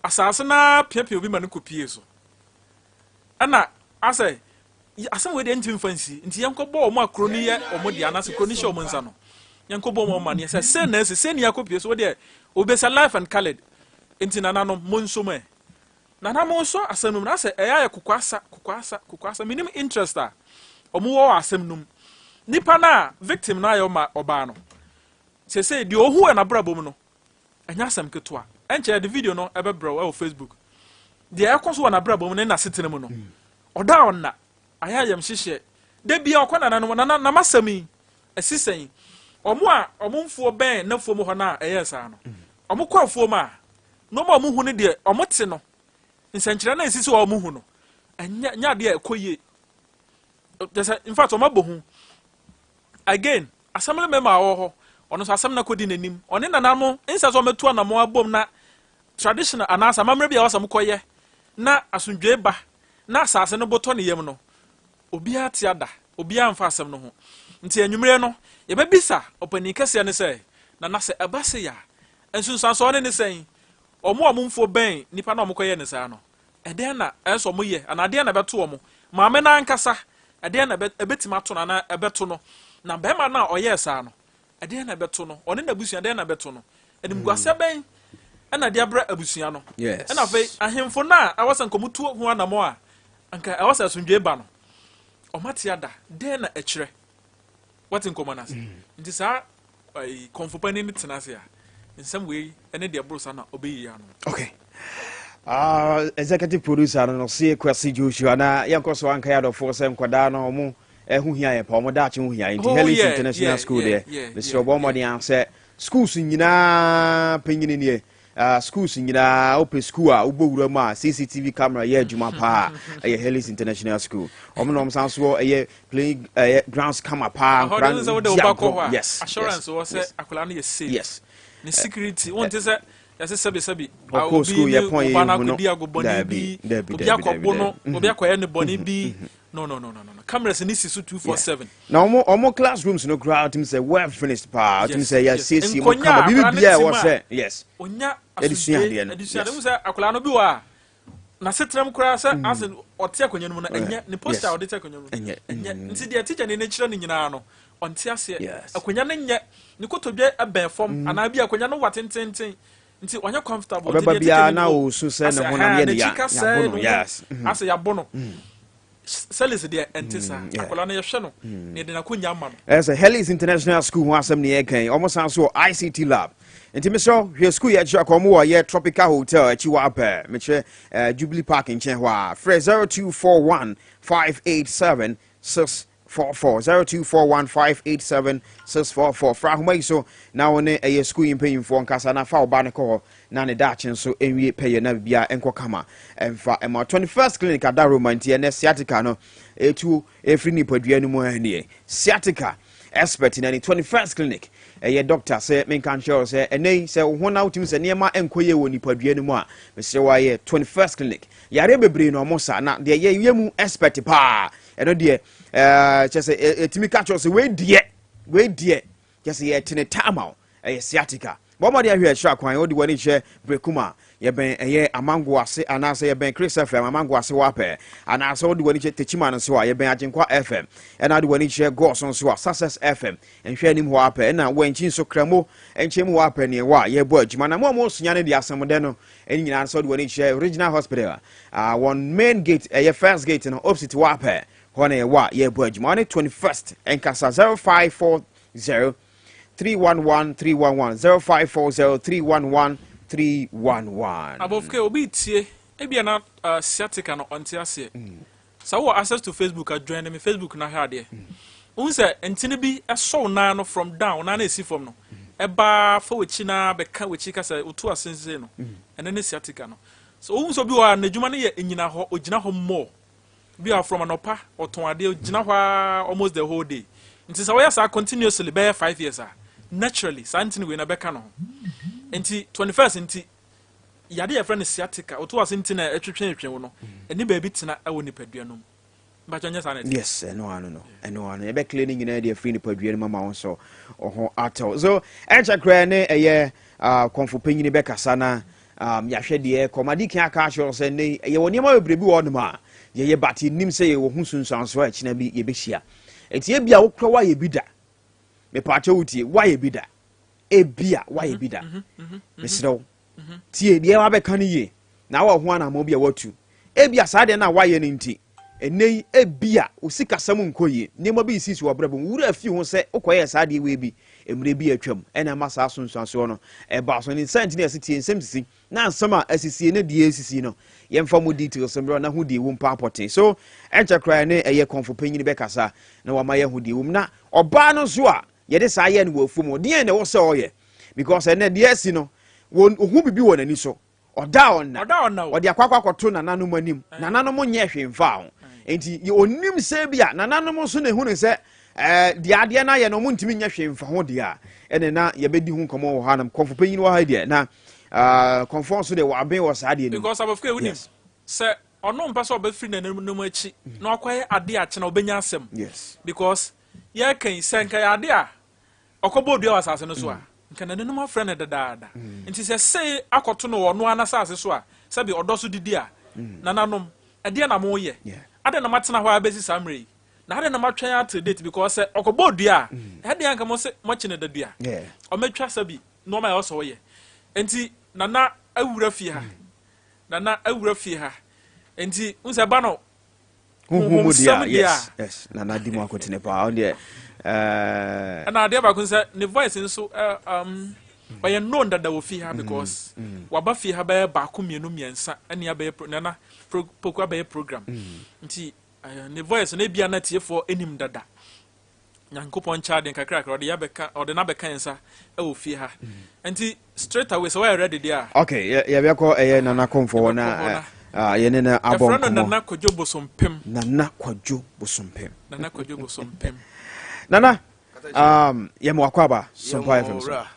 asase naa piapia obi ma no kɔpie so. Ɛna asɛ asɛm wei deɛ ntumi mfa nsi, nti yɛnkɔbɔ ɔmo a kuro no yɛ ɔmo deɛ anaasɛ kuro no hyɛ ɔmo nsa no, yɛnkɔbɔ ɔmo amaneɛ sɛ sɛ na esi sɛ ni akɔpie so. Wodeɛ obesa life and coloured. Nti nananom, mo nso mo ɛ nana mo nso asɛm no mu na sɛ ɛyɛ ayɛ kokoasa kokoasa kokoasa. Minim interest a ɔmo wɔ wɔ asɛm no mu. Nipa na victim na ayɛ ɔma ɔbaa no sese deɛ ohu wɔ n'abrabɔ mu no, ɛnyɛ asɛm ketewa. Ɛnkyɛn de video no ɛbɛbrɛ wo ɛwɔ Facebook, deɛ ɛkɔ so wɔ n'abrabɔ mu ne n'asetena mu no. Ɔda a ɔnna ayɛ ayɛm hyehyɛ de bia ɔkɔ nana no, nana nam asɛm yi ɛsi sɛn. Ɔmo a ɔmo mfuo bɛn n'afuo mu hɔ no a ɛyɛ saa no, ɔmo kɔ afuo mu a, nneɛma a ɔmo hu no deɛ ɔmo te no, nsɛnkyerɛ na esisi hɔ a ɔmo hu no, ɛnyɛ nyɛ adeɛ a ɛkɔ yie kyɛ sɛ in fact ɔmo abɔ hu. Again, assembly member a ɔwɔ hɔ, ɔno nso asɛm na kɔdi n'anim. Ɔne nananom nsɛ sɛ ɔmɛtu anammɔn abom na traditional anaasɛ amammerɛ bi a wɔsɛ mokɔyɛ na asomdwoe ba na asase no bɔtɔ ne yam no, obiara te ada, obiara mfa asɛm no ho. Nti anwummerɛ no yɛbɛbisa ɔpanin kɛseɛ no sɛ, nana, sɛ ɛba se yɛ a, nsunsuansoɔ ne sɛn? Ɔmo a ɔmo mfuo bɛn nipa na ɔmo kɔyɛ ne saa no, ɛdeɛn na ɛsɛ ɔmo yɛ anaa adeɛn na ɛbɛto ɔmo? Maame no ankasa, ɛdeɛn na ɛbɛtumi ato no anaa ɛbɛto no? Na bɛrima no a ɔyɛɛ saa no, ɛdeɛn na ɛbɛto no? Ɔne n'abusua, ɛdeɛn na ɛbɛto no? Animguasɛ bɛn ɛna de abrɛ abusua no? Ɛna afei ahemfo no a ɛwɔ sɛ nkɔmɔ tu ho anammɔ a anka ɛwɔ sɛ asomdwoe ba no, ɔma te ada, dɛn na ɛkyerɛ? Wɔte nkɔmɔ no ase. Nti saa ɛyi kɔnfopani no tena ase a, nsɛm wei ɛne deɛ boro sa na ɔbɛyi ano. Okay, executive producer no sie Kwasi Joshua na yɛnkɔ so anka yɛ adɔfoɔ sɛ nkwadaa no ɔmo ɛho hia yɛ pa, ɔmo daakye ho hia yɛ. Nti Helis International School deɛ, mesrɛ ɔbɔ mmɔden a sɛ schools nyinaa panyini nie. Schools nyinaa, wopɛ school a wobɔ wura mu a CCTV camera yɛ adwuma paa, ɛyɛ Helis International School. Ɔmo na ɔmo san so ɛyɛ playing ɛyɛ grounds kama paa. Ɛhɔ de nkwadaa sɛ wode no wo di ba kɔ agorɔ. Hɔ a assurance wɔ sɛ akwadaa no yɛ safe. Ne security wonte sɛ yɛsɛ sɛbi sɛbi Ɔkɔ obi school, ne yɛ pɔn wo ba yɛ no hu no. akɔdi agobɔne Dabi, bi, dabi, obi dabi, akɔbo dabi, no, dabi. obi akɔyɛ ne bɔne bi. No, no, no, no, no, cameras ni si so 247. Na ɔmo classrooms no koraa, ɔtum sɛ well finished paa, ɔtum sɛ yɛasiesie mu Nkonnwa kama a biribi akwadaa no biara te ɛwɔ mu a, sɛ yes onya yɛde sua asomdwoe adeɛ no. Adesua no sɛ akwadaa no bi wɔ a n'asetenam koraa sɛ ase ɔte akonnwa no mu no, ɛnyɛ ne posture a ɔde te akonnwa no mu. Ɛnyɛ. Ɛnyɛ. Nti deɛ teacher ne ne kyerɛ no nyinaa no, ɔnte aseɛ. Akonnwa no nyɛ ne kotodwe ɛbɛn fam anaa bi akonnwa no wa tententen nti ɔnyɛ comfortable. Nti Ɔbɛba deɛ biara teacher na no ɔsu sɛ ne asɛ, honam ha, yɛ ne n'akyi ya kasɛe, yabɔ no ne ho- asɛ yabɔ no. Sɛlis deɛ ɛnte saa. Akwadaa no, yɛhwɛ no na yɛde n'akonnwa ama no. Ɛsɛ Helis International School ho asɛm ne yɛka yi. Ɔmo san so wɔ ICT lab, nti mesrɛ hwɛ school yɛ akyerɛ kɔ. Ɔmo wɔ yɛ Tropical Hotel akyi hɔ apɛ, mekyerɛ Jubilee Park nkyɛn hɔ a, frɛ 0241 587 644, 0241 587 644. Fra ahoma yi so na wo ne ɛyɛ school yi mpanyimfoɔ nkasa na fa wo ba no kɔ hɔ na ne daakye nso nwie pɛyɛ na biribia nkɔ kama. Ɛmfa ɛma 21st Clinic adaroma. Nti ɛnɛ sciatica no ɛtu ɛfiri nipadua no mu ɛneɛ sciatica expert na ne 21st Clinic ɛyɛ doctor sɛ menka nkyerɛ wo sɛ ɛnɛ yi sɛ wo ho na wotumi sɛ nneɛma nkɔ yie wɔ nipadua no mu a, mesrɛ wo, ayɛ 21st Clinic yareɛ bebree na ɔmo sa na deɛ yɛyɛ mu expert paa. Ɛno deɛ kyɛ sɛ ɛtumi ka kyerɛ wo sɛ wei deɛ, wei deɛ, kyɛ sɛ yɛtene taama wo, ɛyɛ sciatica. Bɔ mmɔden ahwɛ akyiri akwan, wode w'ani kyerɛ Berekum a, yɛbɛn ɛyɛ Amango ase anaasɛ yɛbɛn Chris FM Amango ase hɔ apɛ, anaasɛ wode w'ani kyerɛ Techiman nso a, yɛbɛn Agyenkwa FM, ɛna wode w'ani kyerɛ Gɔs nso a, Success FM nhwɛ anim hɔ apɛ, ɛna Wankyi nso Kramo nkyɛn mu hɔ apɛ neɛ wɔ a yɛbɔ adwuma. Na mo a mo sua no deɛ asɛmdɛ no ɛne nyinaa nso wode w'ani kyerɛ Regional Hospital a, wɔn main gate ɛyɛ first gate no opposite hɔ apɛ, hɔ na yɛwɔ a yɛbɔ adwuma. Ɔne 21st nkasa 0540 311 311 0540 311 311. Abofke obi tie ebia na sciatica no ɔnte aseɛ. Sɛ wowɔ access to Facebook a, join me Facebook na hwɛ adeɛ. Wohu sɛ ntini bi ɛsɔ wo nan no from down, wo nan no ɛsi fam no, ɛbaa fa w'akyi na bɛka w'akyi ka sɛ wotu asensee no, ɛno ne sciatica no. So wohu sɛ obi wɔ hɔ a n'adwuma no yɛ nyina hɔ, ogyina hɔ more. Bi a from anɔpa ɔtɔn adeɛ, ogyina hɔ ara almost the whole day. Nti sɛ woyɛ saa continuously bɛyɛ 5 years a, naturally saa ntini wei na bɛka no ho. Nti 21st nti yade yɛfrɛ no sciatica, woto ase nti na ɛtwetwe wo no, ɛne baabi tena ɛwɔ nipadua no mu. Mpakyɛ, nyɛ saa na ɛte? Yes, ɛno ano no, ɛno ano yɛbɛkele no nyinaa de afiri nipadua no mu ama wo nso ɔho atɔ so. Ɛnkyɛ koraa ne ɛyɛ kɔmfo panyini bɛkasa na yɛahwɛ deɛ kɔmade kan aka akyerɛ wo sɛ nnɛ yɛwɔ nneɛma bebree bi wɔ hɔnom a yɛyɛ, but yɛnim sɛ yɛwɔ ho sunsuansoɔ a ɛkyena bi yɛbɛhyia. Ɛnti ebia wokora woayɛ bi da, mepaakyɛ wo tie, woayɛ bi da, ebia woayɛ bi da, mesrɛ wo tie deɛ wabɛka no yie na wɔ ho anammɔ bi a watu. Ebia saa deɛ no a woayɛ no nti, ɛnɛ yi ebia wo sikasɛm nkɔ yie, nneɛma bi sisi wɔ abrabɔ mu, wura fi ho sɛ wokɔyɛɛ saa adeɛ wei bi mmerɛ bi atwam, ɛna ama saa sonsansoɔ no ɛba so. Ne nsa nti na yɛse tie nsɛm sisi na nsɛm a asisie ne deɛ esisi no, yɛmfa mu details mmerɛ na ho deɛ ɛwɔ mu paa pɔtee. So ɛnkyɛ koraa ne ɛyɛ kɔnfo panyin bɛkasa na wama yɛ ho deɛ ɛwɔ mu. Na ɔbaa no nso a yɛde saa yɛ no wɔ afuom, deɛn na ɛwɔ sɛ ɔyɛ? Because ɛnɛ deɛ asi no, wɔn ohun bibi wɔ n'ani so, ɔda ɔna. Ɔda ɔna o. Ɔde akɔ akɔto nananom anim, nananom nyɛ hwee mfa ho. Nti onim sɛ bi a nananom nso na ehu ne sɛ deɛ adeɛ no ayɛ no, ɔmo ntumi nyɛ hwee mfa ho deɛ a, ɛne na yɛbɛdi ho nkɔmɔ wɔ ha nam. Kɔnfo panyin wɔ ha yi deɛ, na kɔnfo nso deɛ waben wɔ saa deɛ no mu. Because Abofke, wonim sɛ ɔno mpɛ sɛ ɔbɛfiri n'anim akyi na wakɔyɛ ade akyena ɔbɛnya asɛm. Because yɛka yi sɛ nka yɛ ade a ɔkɔbɔ dua wɔ asase no so a, nka nananom afrɛ no dadaada. Nti sɛ sei akɔto no wɔ ɔno ara n'asase so a, sɛbi ɔdɔ so didi a, nananom ɛdeɛ na moyɛ? Adɛn na matena hɔ a bɛsi saa mmerɛ yi, na adɛn na matwɛn ato date? Because sɛ ɔkɔbɔ dua a, ɛdeɛ anka mo sɛ moakyi no da dua ɔmɛtwa sɛbi nneɛma a ɛwɔ sɛ ɔyɛ. Nti nana awura fie ha, nana awura fie ha, nti n sɛ ba no huhu mu deɛ honhomsɛm a deɛ Yes, nana di mu akotene paa, ɔno deɛ ɛna adeɛ baako sɛ ne voice nso ɔyɛ known dada wɔ fie ha, because waba fie ha bɛyɛ baako, mmienu, mmiɛnsa, ɛne abɛyɛ nana poku abɛyɛ program. Nti ne voice no ebia na tiefoɔ anim dada. Nyankopɔn nkyɛ adeɛ nkakrakra, ɔde yɛabɛka, ɔde n'abɛka yɛn nsa ɛwɔ fie ha. Nti straight away sɛ wɔyɛ ready deɛ a, Okay, yɛbɛkɔ ɛyɛ nana kɔmfo hɔ na Yɛbɛkɔ hɔ na yɛne no abɔ yɛfrɛ no nkɔmmɔ. Nana Kwadwo Bosompem. Nana Kwadwo Bosompem. Nana Kwadwo Bosompem. Nana, yɛma wakɔ aba Sompa FM so. Owura.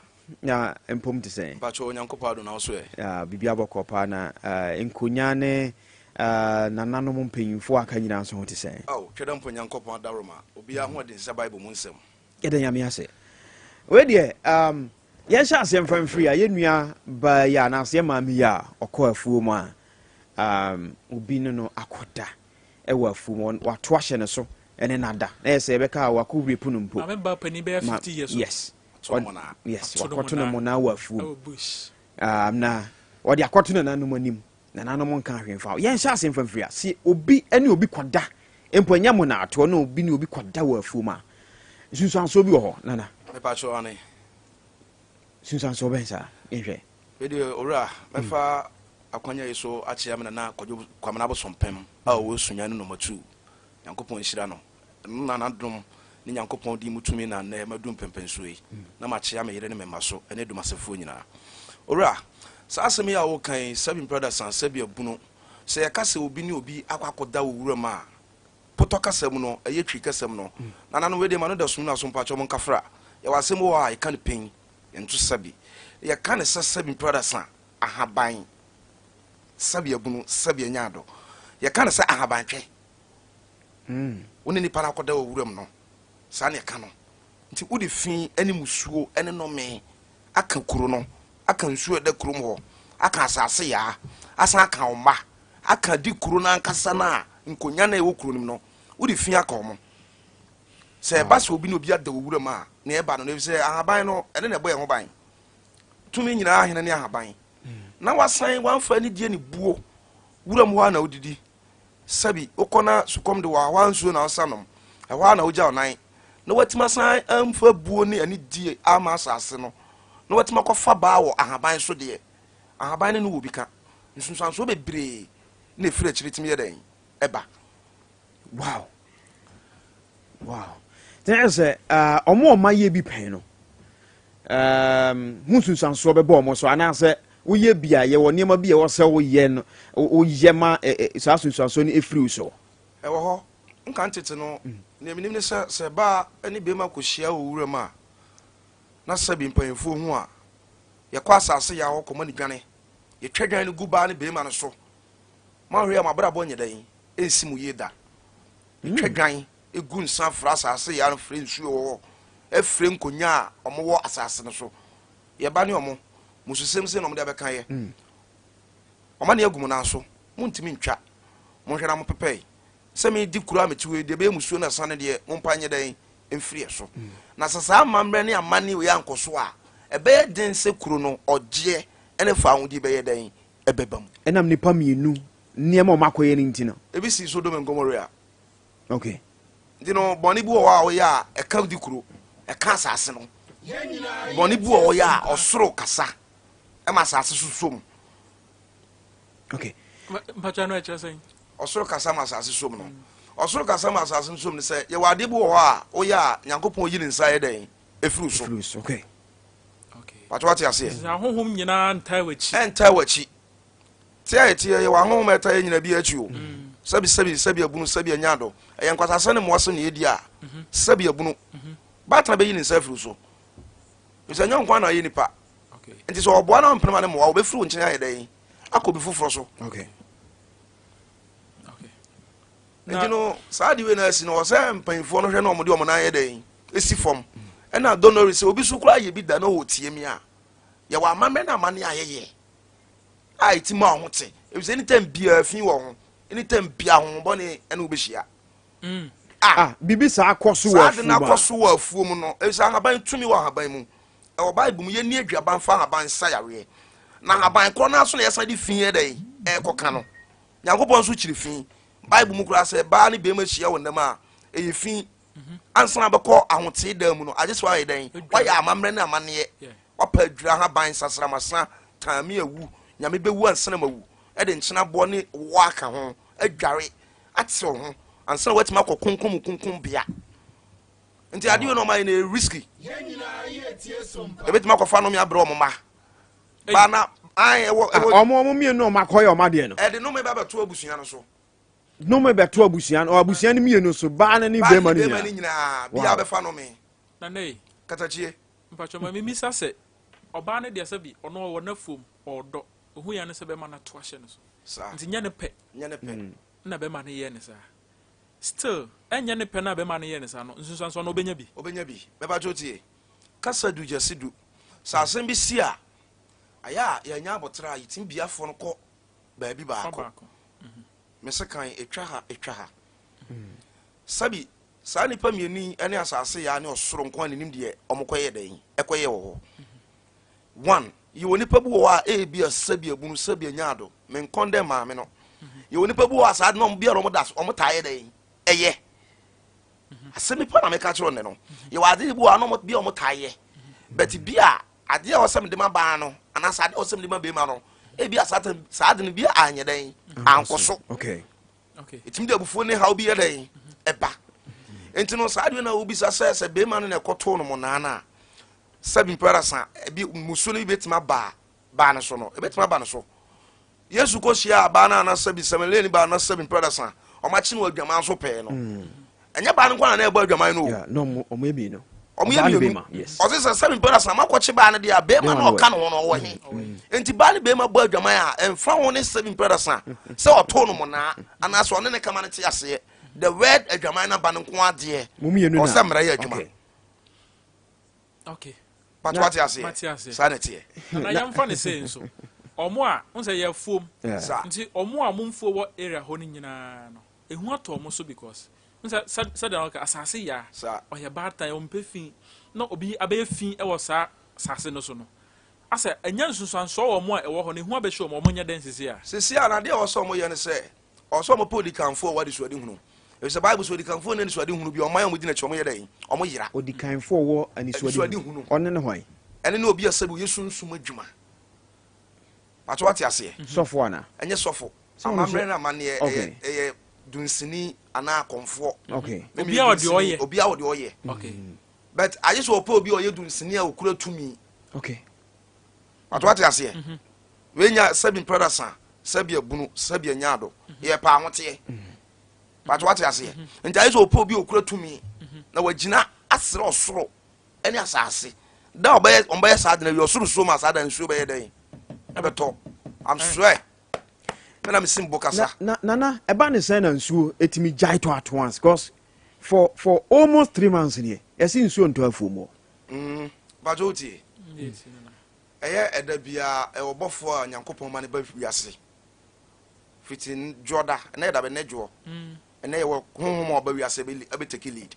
Na mpom te sɛn? Mpakyɛ, Onyankopɔn adom, na wo so ɛ? Biribi abɔkɔ paa na nkonya ne nananom mpanyimfoɔ aka nyinaa nso ho te sɛn? Ao, twɛdɛ mpo Onyankopɔn adaworoma, obiara ho ɔden sɛ Bible mu nsɛm. Yɛda Nyame ase. Wei deɛ yɛnhyɛ aseɛ mfa mfiri a yɛnnua baa yi a anaasɛ yɛ maame yi a ɔkɔ afuo mu a obi ne no akɔda ɛwɔ afuo mu, wato ahyɛ ne so ɛne nada na yɛ sɛ yɛbɛka a wakɔ rape no mpo. Maame ba panin bɛyɛ 50 years old. Ato no monaa. Yes. Ato no wakɔto no monaa. monaa wɔ afuo mu ɛwɔ bush. Na wɔde akɔto nananom anim, nananom nka ahwɛ mfa ho. Yɛnhyɛ ase mfa mfiri a sɛ obi ne obi kɔda mpo, ɛnyɛ monaatoɔ, na obi ne obi kɔda wɔ afuo mu a, nsunsuansoɔ bi wɔ hɔ, nana? Mepakyɛ, ane. Nsunsuansoɔ bɛn saa? Yɛnhwɛ. Wede owura, mɛfa akwanya yi so akyea me nana Kwadwo Kwamena Abosompem a ɔwɔ Sunya ne Nɔmatu. Nyankopɔn nhyira no. Ɛno na n'adom ne Nyankopɔn din mu tumi na nnɛ madu mpɛmpɛnsoɔ yi, na makyea me yere ne me mma so ne adumasefoɔ nyinaa. Owura, saa asɛm yi a woka yi, sɛbi mprɛdasa, sɛbi abunu, sɛ yɛka sɛ obi ne obi akɔ akɔda wɔ wuram a, potɔ kasa mu no, ɛyɛ Twi kasa mu no, nananom, wei deɛ ma no da sum no aso, mpakyɛ mo nkafra. Yɛwɔ asɛm bi wɔ hɔ a yɛka no pɛn, yɛnto sɛbi. Yɛka no sɛ sɛbi mprɛdasa, ahaban, sɛbi abunu, sɛbi anyaado. Yɛka no sɛ ahabantwɛ. Wo ne nipa no akɔda wɔ wuram no, saa ne ɛka no. Nti wode fi ne musuo ne nnome aka kuro no, aka nsuo a ɛda kurom hɔ, aka asase yaa, asan aka wo mma, aka di kuro no ankasa no a nkonya no a ɛwɔ kuro no mu no, wode fi aka wɔn. Sɛ ɛba sɛ obi ne obi ada wɔ wuram a, nea ɛba no no, efisɛ ahaban no, ɛne na ɛbɔ yɛn ho ban. Tumi nyinaa hene ne ahaban. Na wasan wamfa anidie ne buo wuram hɔ a na wodidi. Sɛbi wokɔ na sukɔm de wɔ a, ɛhɔ ara nsuo na wosa nom, ɛhɔ ara na wogya wo nan, na watumi asan amfa buo ne anidie ama asase no, na watumi akɔfa baa wɔ ahaban so deɛ, ahaban no ne wɔ bi ka. Nsunsuansoɔ bebree na ɛfiri akyire tumi yɛ dɛn? Ɛba. Wow. Wow. Tɛ sɛ ɔmo ɔma yɛ bi pɛn no, ho nsunsuansoɔ bɛbɔ ɔmo so anaasɛ woyɛ bi a yɛwɔ nneɛma bi a ɛwɔ sɛ woyɛ no woyɛ ma saa nsunsuansoɔ no ɛfiri wo so. Ɛwɔ hɔ. Nka tete no, nea menim ne sɛ, sɛ baa ne barima kɔhyia wɔ wuram a, na sɛbi mpanyimfoɔ hu a, yɛkɔ asase yaw hɔ kɔma no dwane. Yɛtwa dwan no gu baa ne barima no so. Moanhwɛ a mo abrabɔ nyɛ dɛn? Ɛnsi mo yie da. Yɛtwa dwan gu nsa frɛ asase yaw no, frɛ nsuo wɔ hɔ, frɛ nkonya a wɔwɔ asase no so. Yɛba ne wɔn, mususɛm sei na wɔde abɛka yɛ. Wɔn ani agu mo nan so, montumi ntwa. Monhwɛ na mopepɛe. Sɛ medi kuro a mete hɔ yi, deɛ ɛbɛyɛ musuo na ɛsane deɛ, mompa nyɛ dɛn mfiri ɛso. Na sɛ saa amammerɛ ne amanneɛ wei ankɔ so a, ɛbɛyɛ den sɛ kuro no ɔgyeɛ ne fawohodie bɛyɛ dɛn ɛbɛba mu. Ɛnam nnipa mmienu nneɛma a wɔakɔyɛ no nti no. Ebi sii Sodom and Gomorrah. Okay. Nti no, bɔne bi wɔ hɔ a woyɛ a ɛka di kuro, ɛka asase no. Bɔne bi wɔ hɔ yɛ a ɔsoro kasa ɛma asase so som. Okay. Mpakyɛ no ɛkyerɛ sɛn? Ɔsoro kasa ma asase som no. Ɔsoro kasa ma asase no som no sɛ yɛwɔ adeɛ bi wɔ hɔ a woyɛ a Nyankopɔn yi ne nsa yɛ dɛn ɛfiri so. Ɛfiri so. Okay. Pakyɛ wate aseɛ? Ahohom nyinaa ntaa w'akyi. Ɛntaa w'akyi. Te a yɛteɛ, yɛwɔ ahonhom a ɛtaa yɛn nyinaa bi akyi o. Sɛbi sɛbi, sɛbi abunu, sɛbi anyado. Ɛyɛ nkwasasɛm ne mmoasɛm na yɛdi a, sɛbi abunu. Baatan bɛyi ne nsa afiri wo so. Efisɛ ɛnyɛ wo nko ara na ayɛ nipa. Nti sɛ ɔboa na ɔmpene ma ne mmoa wo, ɔbɛfiri wo nkyɛn ayɛ dɛn? Akɔ obi foforɔ so. Okay. Nti no, saa ade wei na asi no, wɔ sɛ mpanyinfoɔ no hwɛ na wɔde wɔn nan yɛ dɛn? Esi fam. Ɛna don't worry sɛ obi so koraa yɛ bi da na ɔtie mi a, yɛwɔ amammerɛ ne amanneɛ a yɛyɛ. a ɛti ma wo ho te efisɛ anytime biara fi wɔ ho anytime biara ahohombɔne ɛne wobɛhyia mm. ah, ah biribi saa kɔ so wɔ afuo mu akɔ so wɔ afuo mu no efisɛ ahaban tumi wɔ ahaban mu ɛwɔ bible mu yɛnni aduaban fa ahaban sa yareɛ na ahaban korɔ no aso na yɛsan de fi yɛ dɛn ɛkɔka no nyankopɔn nso kyiri fi bible mu koraa sɛ baa ne bɛrima hyia wɔ nnam a ɛyɛ fi ansa na bɛkɔ ahotee dan mu no agye sɛ wayɛ dɛn wayɛ amammerɛ ne amanneɛ wapa adwira haban sasramasa taame awu nyame bɛwu ansa na mawu ɛde nkyena boɔ ne wɔ aka ho adware atew ho ansa na watumi akɔ kronkron mu kronkron bea nti adeɛ wei na ɔma yɛ no ɛyɛ risky ɛbɛtumi akɔfa nome abrɛ ɔmo ma ba na ɛwɔ ɛwɔ ɔmo ɔmo mmienu ɔmo akɔyɛ ɔmo adeɛ no ɛde nome ba bɛto abusua no so Nnome bɛto abusua no, abusua no mmienu so, baa no ne bɛrima no nyinaa. nyinaa, bia bɛfa nome. Nana yi. Katakyie. Mpakyɛ ma mimisa sɛ, ɔbaa no deɛ sɛbi ɔno ɔwɔ n'afuom, ɔɔdɔ, ohu ya ne sɛ bɛrima no ato ahyɛ no so. Saa. Nti nyɛ ne pɛ. Nyɛ ne pɛ. Na bɛrima no yɛɛ ne saa. Still, ɛnyɛ ne pɛ no a bɛrima no yɛɛ ne saa no, nsunsuansoɔ no ɔbɛnya bi. Ɔbɛnya bi. Mɛpakyɛ tie. Kasa du gyasi du. Sɛ asɛm bi si a, ayɛ a yɛanya aboterɛ a yɛtumi biafoɔ no kɔ baabi baako. Me sekan, etwa ha, etwa ha. Sɛbi, saa nnipa mmienu yi ne asase yaa ne ɔsoro nko a ne nim deɛ wɔkɔyɛ dɛn, ɛkɔyɛ wɔ hɔ. One, yɛwɔ nipa bi wɔ hɔ a ebi a sɛbi abunu, sɛbi anya ado, me nkɔn dɛ maame no. Yɛwɔ nipa bi wɔ hɔ a saa de na wɔn biara wɔn da so, wɔn taa yɛ dɛn, ɛyɛ. Asɛm bi pa na meka kyerɛ ɔnɛ no. Yɛwɔ ade bi wɔ hɔ a na wɔn bi a wɔn taa yɛ, but bi a adeɛ a ɔsɛ mede ma baa no anaasɛ adeɛ a ɔsɛ mede ma bɛrima no ebi a saa saa ade no bi anyɛ dɛn ankɔ so ɛtumi de abufuo ne haw bi yɛ dɛn ɛba nti no saa adeɛ no a wobisa sɛ sɛ bɛrima no na ɛkɔtoo no mo naa no a sɛbi mpɛrɛ sa ebi musuo no bi bɛtumi aba baa no so no ɛbɛtumi aba no so Yesu kɔhyiaa baa no a na sɛbi Samariani baa no na sɛbi mprɛdasa wɔakye no adwaman so pɛɛ no. Mm. Ɛnyɛ baa no nko na na ɛbɔ adwaman no o. Yeah, no, ɔmo yɛ mmienu. Ɔmo yɛ mmienu. Ɔse sɛ sɛbi mprɛdasa makɔkye baa no deɛ a bɛrima na ɔka ne ho no ɔwɔ he. Mm. Nti baa ne bɛrima bɔ adwaman a ɛmfa ho ne sɛbi mprɛdasa sɛ ɔtoo no monaa anaasɛ ɔne ne kama no te aseɛ. The word adwaman no aba no nko adeɛ. Ɔsɛ mmara yɛ adwuma. Okay. Pato wate aseɛ? Mate aseɛ. Saa na ɛteɛ. Nana yɛmfa no sei nso, ɔmo a, wohu sɛ yɛ afuom, Saa. nti ɔmo a ɔmo mfuo wɔ area hɔ no nyinaa no, ehu atɔ ɔmo so because, wohu sɛ, sɛ, sɛdeɛ na woka, asase yɛ a, Saa. ɔyɛ baatan, ɔmpɛ fi, na obi abɛyɛ fi wɔ saa asase no so no, asɛ anya nsunsuansoɔ wɔ ɔmo a ɛwɔ hɔ no, ehu abɛhyɛ ɔmo, ɔmo nyɛ dɛn seesei a? Seesei a, na adeɛ a ɛwɔ sɛ ɔmo yɛ ne sɛ, Ɔwɔ sɛ wɔpɛ odikanfoɔ a ɔwɔ anisoadehunu, efisɛ Bible se odikanfoɔ nni anisoadehunu biara, ɔman a wɔdi n'akyi wɔyɛ dɛn? Wɔyera. Odikanfoɔ a ɔwɔ anisoadehunu, ɔno ne hwan? Ɛno ne obi a sɛbi ɔyɛ sunsum adwuma. Pakyɛ wate aseɛ? Sɔfo anaa? Ɛnyɛ sɔfo. Sɛ ɔno nso Amammerɛ ne amanneɛ, ɛyɛ Okay. ɛyɛ dunsini anaa akɔmfoɔ. Okay. Me Obi meyɛ a ɔde dunsini, ɔyɛ. obi a ɔde ɔyɛ. Okay. But agye sɛ ɔpɛ obi a ɔyɛ dunsini a ɔkura tumi. Okay. Pakyɛ wate aseɛ? Wei nya sɛbi mprɛdasa, sɛbi abunu, sɛbi anyaado. Yɛ paa ahoteɛ. Pato wate aseɛ. Nti ayɛ sɛ ɔpɛ obi a ɔkura tumi na wagyina asrɛ ɔsoro ne asase. Da ɔbɛyɛ ɔbɛyɛ saa de na wie ɔsoro suo ma saa da nsuo bɛyɛ dɛn? Ɛbɛtɔ. I'm swear. Me na mesim bo kasa. Na na nana ɛba ne sɛn na nsuo etumi gyae tɔ at once cause for almost 3 months nie yɛsi nsuo ntɔ afuo mu hɔ. Pato wotie. Ɛyɛ ɛda biara, ɛwɔ bɔfoɔ a Nyankopɔn ma no ba wiase fiti dwoɔ da, ɛnɛ yɛ da bɛ, ɛnɛ dwoɔ, ɛnɛ yɛwɔ honhom a ɔba wiase ɛbɛ take lead,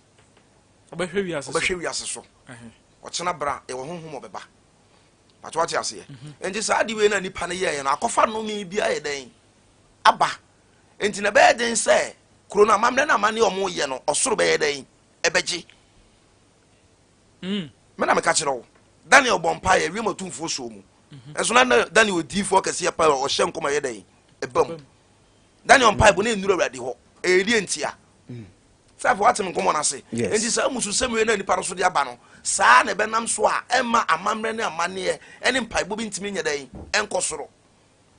Ɔbɛhwɛ wiase so. Ɔbɛhwɛ wiase so, ɔkyena bra, yɛwɔ honhom a ɔbɛba. Pato wate aseɛ? Nti saa ade wei na nipa no yɛɛyɛ no, akɔfa nnome bi ayɛ dɛn? Aba. Nti na ɛbɛyɛ den sɛ kuro no amammerɛ no amanneɛ a wɔyɛ no, ɔsoro bɛyɛ dɛn? Ɛbɛgye. Me na meka kyerɛ wo. Daniel bɔ mpaeɛ, wiem atumfoɔ soo mu. Nso na Daniel odiyifoɔ kɛseɛ paa ɔhyɛ nkɔm a ɛyɛ dɛn? Ɛba mu. Daniel mpaebɔ na ɛnnuru Awurade hɔ. Ɛyɛ deɛ ntia? Sɛ afei woate me nkɔmmɔ no ase. Enti saa mmususɛm wei na nipa no so de aba no, saa na ɛbɛnam so a ɛmma amammerɛ ne amanneɛ ne mpaebɔ bi ntumi nyɛ dɛn? Ɛnkɔ soro.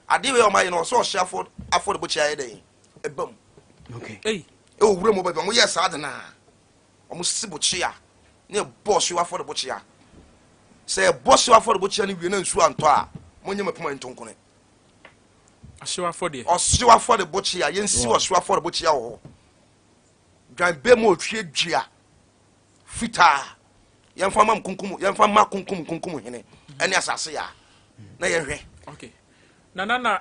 Adeɛ wei a wɔayɛ no, ɔsɛ ɔhye afɔrebɔkyia ayɛ dɛn? Ɛba mu. Ɛwɔ wuram hɔ baabi a wɔyɛɛ saa de no a. Wɔsi bokyea na ɛbɔ ɔhyew afɔrebokyea. Sɛ ɛbɔ hyew afɔrebokyea no wie na nsuo antɔ a, monyɛ mo apuma nto nkone. Ɔhyew afɔdeɛ. Ɔhyew afɔrebokyea, yɛnsi ɔhyew afɔrebokyea wɔ hɔ. Dwan bɛ mu otwie dua fitaa. Yɛmfa ma nkunkum, yɛmfa ma kunkum nkunkum hene ɛne asase ya na yɛnhwɛ. Okay. Na na na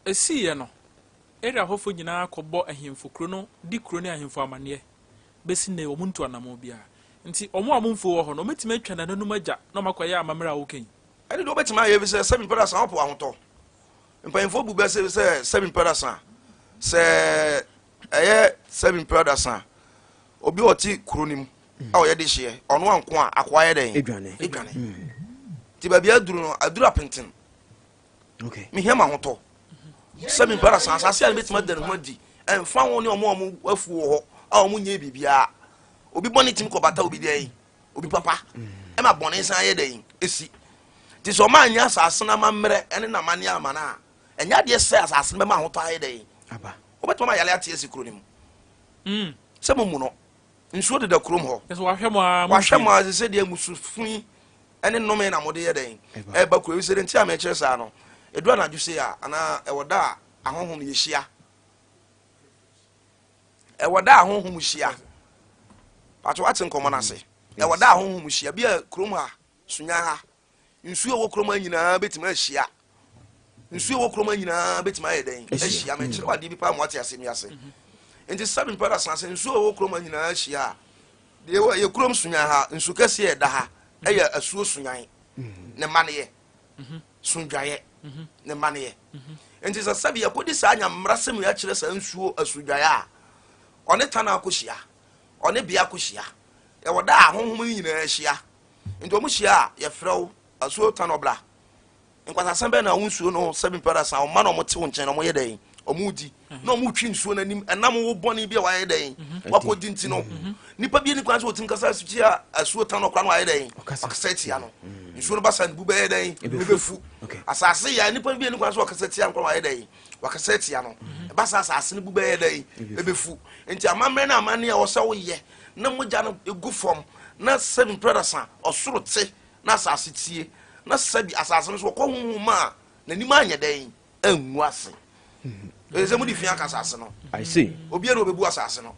esiiɛ no, Area hɔfo nyinaa kɔbɔ ahemfo kuro no di kuro ne ahemfo amaneɛ. Bɛsi nnɛ yi, wɔn ntu anamɔn biara. Nti wɔn a wɔn mfuo wɔ hɔ no, wɔbɛtumi atwa nananom agya na wɔn akɔyɛ amammerɛ a woka yi? Ɛne deɛ wobɛtumi ayɛ efisɛ sɛbi mpɛ dasa wɔpo ahotɔ. Mpanyinfoɔ bu bɛ sɛ sɛ sɛbi mpɛ dasa sɛ ɛyɛ sɛbi mpɛ dasa obi a ɔte kuro no mu a ɔyɛ dehyeɛ ɔno anko a akoa yɛ dɛn? Edwane. Edwane. Nti baabi aduru no aduru apenten. Mehia m'ahotɔ. Sɛ me mpara san asase a mebɛtumi ada ne ho adi ɛmfa ho ne ɔmo a ɔmo afuo wɔ hɔ a ɔmo nyɛ biribiara. Obi bɔne tumi kɔbata obi dɛn? Obi papa. Ɛma bɔne san yɛ dɛn? Esi. Nti sɛ ɔmo anyɛ asase no amammerɛ ɛne n'amanneɛ ama no a, ɛnyɛ adeɛ sɛ asase no bɛma ahotɔ ayɛ dɛn? Aba. Wobɛtumi ama yare ate asi kuro no mu. Sɛ mo mu no, nsuo deda kurom hɔ. Kyerɛ sɛ wahwɛ mo ara mo Wahwɛ mo mfie. ara sɛ sɛdeɛ mmusu fi ne nnome na mode yɛ dɛn? Ɛba kuro. Efisɛ deɛ nti a mekyerɛ saa no, ɛduru anadwo sei a, anaa ɛwɔ da a ahonhom yɛhyia. Ɛwɔ da a ahonhom hyia. Pato wate nkɔmmɔ no ase. Ɛwɔ da a ahonhom hyia. Bi a kurom ha, Sunya ha, nsuo a ɛwɔ kurom ha nyinaa bɛtumi ahyia. Nsuo a ɛwɔ kurom ha nyinaa bɛtumi ayɛ dɛn? Ahyia. Mekyerɛ wo adeɛ bi paa ma wate asɛm yi ase. Nti sɛbe mpɛ da san sɛ nsuo a ɛwɔ kurom ha nyinaa hyia a, deɛ ɛwɔ yɛ kurom Sunyan ha, nsu kɛseɛ a ɛda ha ɛyɛ asuo Sunyan ne mmaneɛ, Sundwaeɛ ne mmaneɛ. Nti sɛ sɛbe yɛkɔdi saa nyammerasɛm yi akyerɛ saa nsuo asudwaeɛ a, ɔne Tana akɔhyia, ɔne Bea akɔhyia. Ɛwɔ da a honhom yi nyinaa hyia. Nti wɔn hyia a, yɛfrɛ wo, asuo Tana ɔbra. Nkwasasɛm bɛn na wo nsuo no sɛbi mpɛ da san ɔma na ɔmo te wo nkyɛn na ɔmo yɛ dɛn? Ɔmo di na ɔmo twi nsuo no anim ɛnam wo bɔne bi a wayɛ dɛn? Wakɔ di nti no. Nipa bi ni kwan sɛ ɔtumi kasa tia asuo tan no koraa na wayɛ dɛn? Wakasa tia no. Nsuo no ba sa ne bu bɛyɛ dɛn? Ɛbɛfu. Asase yɛ nipa bi ni kwan sɛ ɔkasa tia no koraa na wayɛ dɛn? Wakasa tia no. Ɛba sa asase no bu bɛyɛ dɛn? Ɛbɛfu. Nti amammerɛ ne amanneɛ a ɛwɔ sɛ woyɛ na mogya no gu fam na sɛbi mpɛ da sa ɔsoro te na asase tie, na sɛbi asase no so wɔkɔ honhom mu a, n'anim anyɛ dɛn? Angu ase. Ɛyɛ sɛ mode fi aka asase no. I see. Obiara na obebu asase no.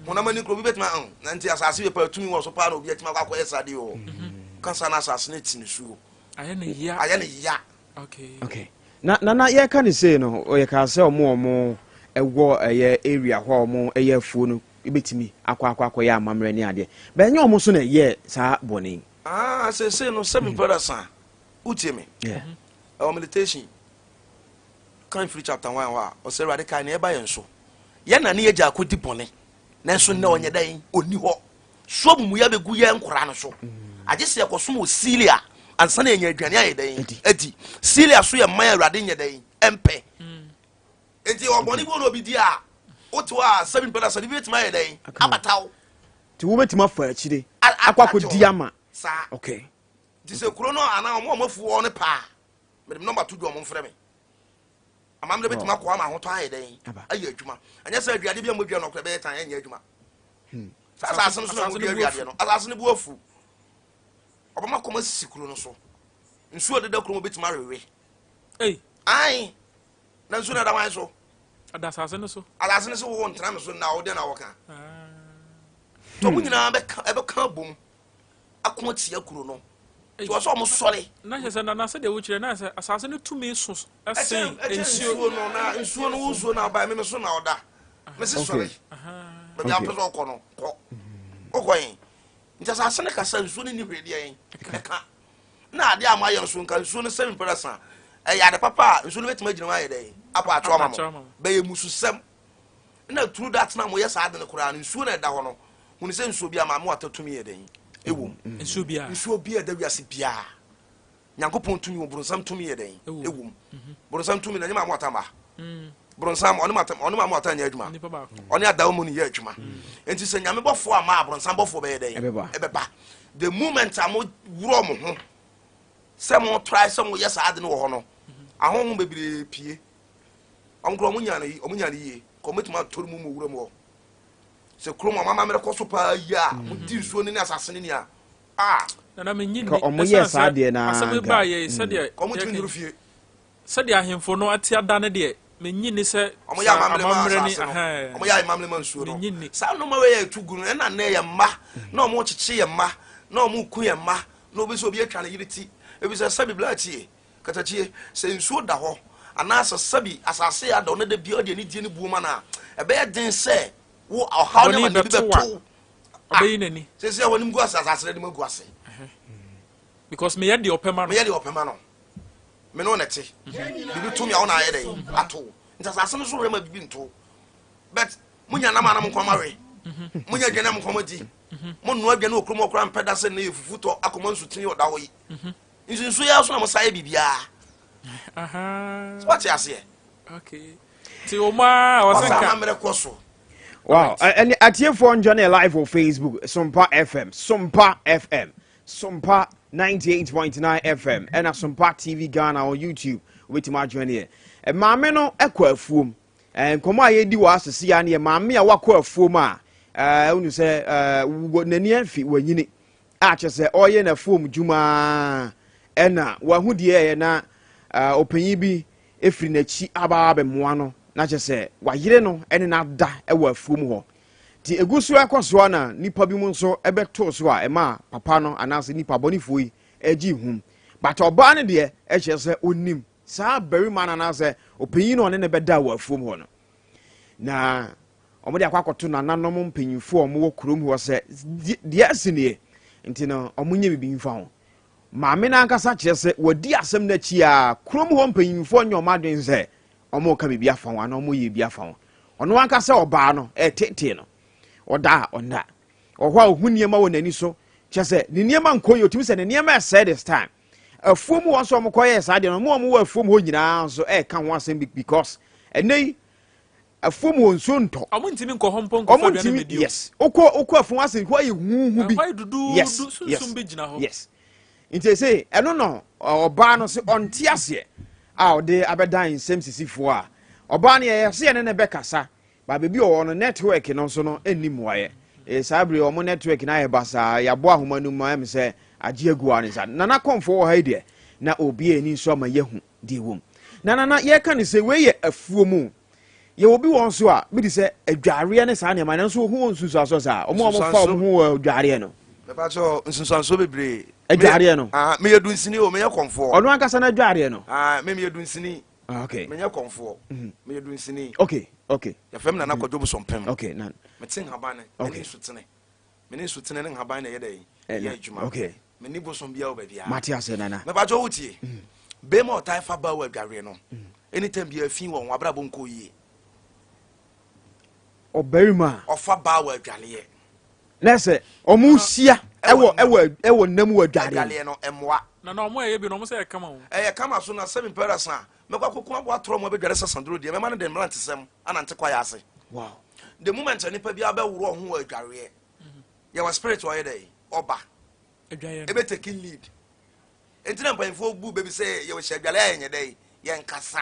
Honam ani koro obi bɛtumi ahun na nti asase yɛ paa tumi wɔ so paa na obi atumi akɔ akɔyɛ saa deɛ wɔ. Kasa na asase no ti nisuo. Ayɛ ne ya. Ayɛ ne ya. Okay. Na nana yɛka ne sei no, yɛka sɛ ɔmo ɛwɔ ɛyɛ area hɔ a ɔmo ɛyɛ afuo no ebɛtumi akɔ akɔ akɔyɛ amammerɛ ne adeɛ. Bɛn nyɛ ɔmo so na ɛyɛ saa bɔne yi. Ah, seesei no sɛbi mpɛrɛ san wotie me. Ɛwɔ meditation kan firi chapter 1 hɔ a, ɔsɛ Awurade kae ne ɛba yɛn so, yɛn na ne yɛgya akɔdi bɔne, nanso nnɛ ɔnyɛ dɛn ɔni hɔ so amumuyɛ bɛgu yɛn nkora no so, agye sɛ yɛkɔsom wɔ Syria ansa na yɛnya aduane ayɛ dɛn adi. Syria so yɛ man Awurade nyɛ dɛn ɛmpɛ. Enti ɔbɔne bi wɔ na obi di a wote hɔ a, sɛbi mpɛ na sɛ bibi bɛtumi ayɛ dɛn abata wo. Nti wobɛtumi afa akyire akɔ akɔdi ama. Saa. Nti sɛ kuro no anaa ɔmo a ɔmo afu hɔ no paa, mede me number to dwa, ɔmo mfrɛ me. Amammerɛ bɛtumi akɔ ama ahotɔ ayɛ dɛn ayɛ adwuma. Ɛnyɛ sɛ aduade bi a modua no ɔkora bɛyɛ tan ɛnyɛ adwuma. Saa asase no so na modua aduadeɛ no, asase no bu afu, ɔbɛma kɔm asisi kuro no so, nsuo deda kuro mu bɛtumi awewe. Ae, na nsuo no ɛda wan so? Ɛda asase no so. Asase no so wo ntena me so na wo deɛ na wɔka nti ɔmo nyinaa bɛka ɛbɛka abom ako atia kuro no, nti wɔ sɛ ɔmo sɔre. Na kyerɛ sɛ nana, sɛdeɛ wokyerɛ na sɛ asase no tumi so ɛsen nsuo no, na nsuo no wo nsuo no aba me so na ɔda me se sɔre baabi a wopɛ sɛ ɔkɔ no kɔ, wokɔ yɛn. Nti asase no kasa, nsuo no ni hwee deɛ ɛka na adeɛ a moayɛ nso nka nsuo no sɛ mpɛrɛ sa ɛyɛ ade papa a nsuo no bɛtumi agyina mu ayɛ dɛn apa ato ama mo bɛyɛ mususɛm. Na through that na moyɛ saa ade no koraa no, nsuo na ɛda hɔ no, hunu sɛ nsuo bi ama mo ata tumi yɛ dɛn ɛwɔ mu. Nsuo biara. Nsuo bi a ɛda wiase biara, Nyankopɔn tumi wɔ, boronsam tumi yɛ dɛn ɛwɔ mu. Boronsam tumi na ɛnyɛ maa mo ata ma boronsam ɔne maa mo ata nyɛ adwuma, ɔne adawo mu no yɛ adwuma. Nti sɛ Nyame bɔfoɔ ama a, boronsam bɔfoɔ bɛyɛ dɛn ɛbɛba. The moment a mo wurɔ mo ho sɛ mo try sɛ mo yɛ saa ade no wɔ hɔ no, ahonhom bebree pie. Ɔmo koraa ɔmo nya no, ɔmo nya no yie kɔ, ɔmo betumi atɔre mu mu wura mu hɔ sɛ kurom ɔmo amammerɛ kɔ so paa yie a, mo di nsuo no ne asase no ni a a Nana, menyi Ka nni. ɔmo yɛ Ɛsiane saa sɛ deɛ naa asɛm yi nka baa yɛ sɛdeɛ kɔ, ɔmo tumi yɛka nnuru fie. Sɛdeɛ ahemfo no ate ada no deɛ, menyi nni sɛ ɔmo yɛ saa amammerɛ ma amammerɛ ni asase no, ahɛn. ɔmo yɛ amammerɛ ma nsuo no. Menyi nni. Saa nneɛma wei yɛ etu gu no, ɛna nnɛ yɛ mma na ɔmo kyekye yɛ mma na ɔmo ku yɛ mma na obi sɛ obi atwa ne yere ti ebi sɛ sɛbi bla tie katakye. Sɛ nsuo da hɔ anaasɛ sɛbi asase yɛ ada hɔ na da bia ɔde anidie ne buo ma no a, ɛbɛyɛ den sɛ wo ɔhaw ne Bɔne amanneɛ bi bɛto a, bɛto a ɔbɛyi n'ani. Sɛ wɔnim gu ase, asase no anim agu ase. Because meyɛ deɛ ɔpɛ ma no. Meyɛ deɛ ɔpɛ ma no, me ne wo na ɛte, biribi to me a, wo na ayɛ dɛn ato wo. Nti asase no so rema biribi nto, but monya nam a na mo nkɔma we, monya aduane a mo nkɔma di, mo nnoa aduane wɔ kurom hɔ koraa mpɛ da sɛ nnɛ yɛ fufu tɔ akɔma nsutene ɔda hɔ yi. Nso nsuo yi ara so na mo sa yɛ biribiara. So wate aseɛ? Okay, nti wɔn a wɔsɛ wɔsɛ nka amammerɛ kɔ so. Wow, ɛne atiefoɔ njɔ ne live wɔ Facebook Sompa FM, Sompa FM, Sompa 98.9 FM ɛna Sompa TV Ghana on YouTube. Wobɛtumi adwene yɛ. Maame no ɛkɔ afuom. Nkɔmmɔ a yɛdi wɔ asese ya ne yɛ maame a wakɔ afuom a wonu sɛ n'ani afi wanyini a kyerɛ sɛ ɔreyɛ n'afuom dwuma ɛna wahu deɛ ɛyɛ na ɔpanyin bi efiri n'akyi aba abɛmoa no na kyerɛ sɛ wayere no ɛne n'ada ɛwɔ afuom hɔ. Nti egu so ɛkɔ so a na nipa bi mu nso ɛbɛtoo so a ɛma papa no anaasɛ nipa bɔnefoɔ yi ɛgye hum, but ɔbaa no deɛ ɛkyerɛ sɛ onim saa barima no anaasɛ ɔpanyin no ɔne ne bɛda wɔ afuom hɔ no, na wɔde akɔ akɔto nananom mpanyinfoɔ a wɔwɔ kurom hɔ sɛ deɛ asi nie, nti no wɔn nyɛ biribi nfa ho. Maame no ankasa kyerɛ sɛ wɔdi asɛm no akyi a, kurom hɔ mpanyinfoɔ nyɛ wɔn adwene sɛ wɔn reka biribi afa ho anaa wɔn yɛ biribi afa ho. Ɔno ankasa ɔbaa no ɛtetee no, ɔda a ɔnda ɔhɔ a ɔhu nneɛma wɔ n'ani so, kyerɛ sɛ ne nneɛma nkɔ yie, otumi sɛ ne nneɛma ɛsɛe this time. Afuom hɔ nso wɔn kɔyɛɛ saa deɛ no, wɔn a wɔwɔ afuom hɔ nyinaa nso ɛreka ho asɛm bi because ɛnɛ yi afuom hɔ nsuo ntɔ. Ɔmo ntumi nkɔ hɔ mpo nkɔfa ɔmo aduane ntumi mmɛdi o. Yes, wokɔ wokɔ afuom ase hɔ ayɛ huhu bi. Ɛhɔ ayɛ duduudu. Sunsum bi gyina hɔ. Yes, nti ese ɛno no ɔbaa no se ɔnte aseɛ a ɔde abɛdan nsɛm sisifoɔ a ɔbaa no yɛyɛ se yɛne ne bɛkasa ba baabi ɔwɔ no, network no nso no ɛnni mmuaeɛ. Saa bere ɔmo network no ayɛ basaa, yɛabɔ ahoma no mu ayɛ me sɛ agye agu a ne nsa. Nana kɔmfoɔ wɔ ha yi deɛ na obi ani nso ama yɛahu deɛ wɔ mu. Na nana yɛka ne sɛ wei yɛ afuo mu, yɛwɔ bi wɔ nso a bi de sɛ adwareɛ ne saa nneɛma no nso ho wɔ nsunsuasoɔ saa ɔmo a ɔmo fa ɔmo ho wɔ adwareɛ no. Mepakyɛw, nsunsuansoɔ bebree. Adwareɛ no. Ah, meyɛ dunsini o, menyɛ kɔmfoɔ. Ɔno ankasa no adwareɛ no. Ah, me meyɛ dunsini. Ah, okay. Menyɛ kɔmfoɔ. Meyɛ dunsini. Okay. Yɛfrɛ me Nana Kwadwo Bosompem. Okay, nan. Mete nhaban ne nsutene. Me ne nsutene ne nhaban na ɛyɛ dɛn? Ɛyɛ adwuma. Okay. Menni bosom biara wɔ baabiara. Mate aseɛ, Nana. Mepakyɛw, wotie? Bɛrima a ɔtae fa baa wɔ adwareɛ no, anytime biara fi wɔ ho, abrabɔ nkɔ yie. Ɔbarima a. Ɔfa baa wɔ adwareɛ. Na sɛ ɔmo hyia ɛwɔ ɛwɔ ɛwɔ nam wɔ adwareɛ. Adwareɛ no ɛmoa. Na na ɔmo ɛyɛ bi na ɔmo sɛ ɛyɛ kama o. Ɛyɛ kama so na sɛbi mpɛrɛ asa mɛkɔ akoko aboa atorɔ mo abɛdware sasanduro deɛ mɛma no de mmerantesɛm anante kwaeɛ ase. Wow. The moment a nipa biara bɛworɔ ho wɔ adwareɛ yɛwɔ spirit ɔyɛ dɛ ɔba Adwareɛ no. ebe take lead nti na mpanyinfoɔ bu baabi sɛ yɛwɔ hyɛ adwareɛ a yɛnyɛ dɛ yɛnkasa.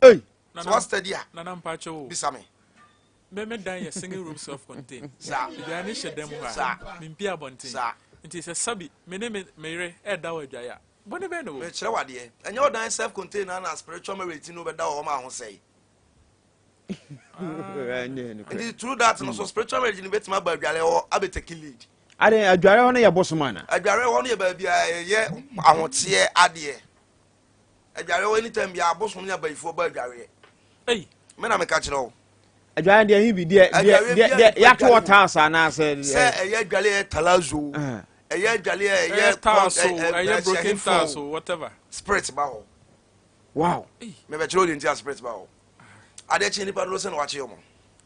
Ei. Sɛ wa study a. Nana mpakyɛ o. Bisa me. Me me dan yɛ single room self contained. Saa. Adwareɛ no hyɛ dan mu hɔ a. Saa. Mempie abɔnten. Saa. Nti sɛ sabi me ne me me yere ɛɛda wɔ adwareɛ a, bɔne bɛn na ɛwɔ mu? Mekyerɛ wo adeɛ. Ɛnyɛ ɔdan self contained na na spiritual marriage ti no bɛda wɔ hɔ ma ahosɛe. Nti through that no so spiritual marriage no bɛtumi aba adwareɛ hɔ abɛ take lead. Ade adwareɛ hɔ no yɛ bosom ana? Adwareɛ hɔ no yɛ baabi a ɛyɛ ahoteɛ adeɛ. Adwareɛ hɔ anytime biara abosom ne abayifoɔ ba adwareɛ. Ei. Me na meka kyerɛ wo. Adwareɛ deɛ ɛhe bi deɛ deɛ deɛ deɛ yɛato hɔ tiles anaasɛ. Sɛ ɛyɛ adwareɛ ɛyɛ talazo. Ɛyɛ adwareɛ ɛyɛ tiles o ɛyɛ broken tiles o whatever. Spirit ba hɔ. Wow. Mebɛkyerɛ wo deɛ nti a spirit ba hɔ. Adeɛ kye nipa dodoɔ sɛ na wakye wɔn.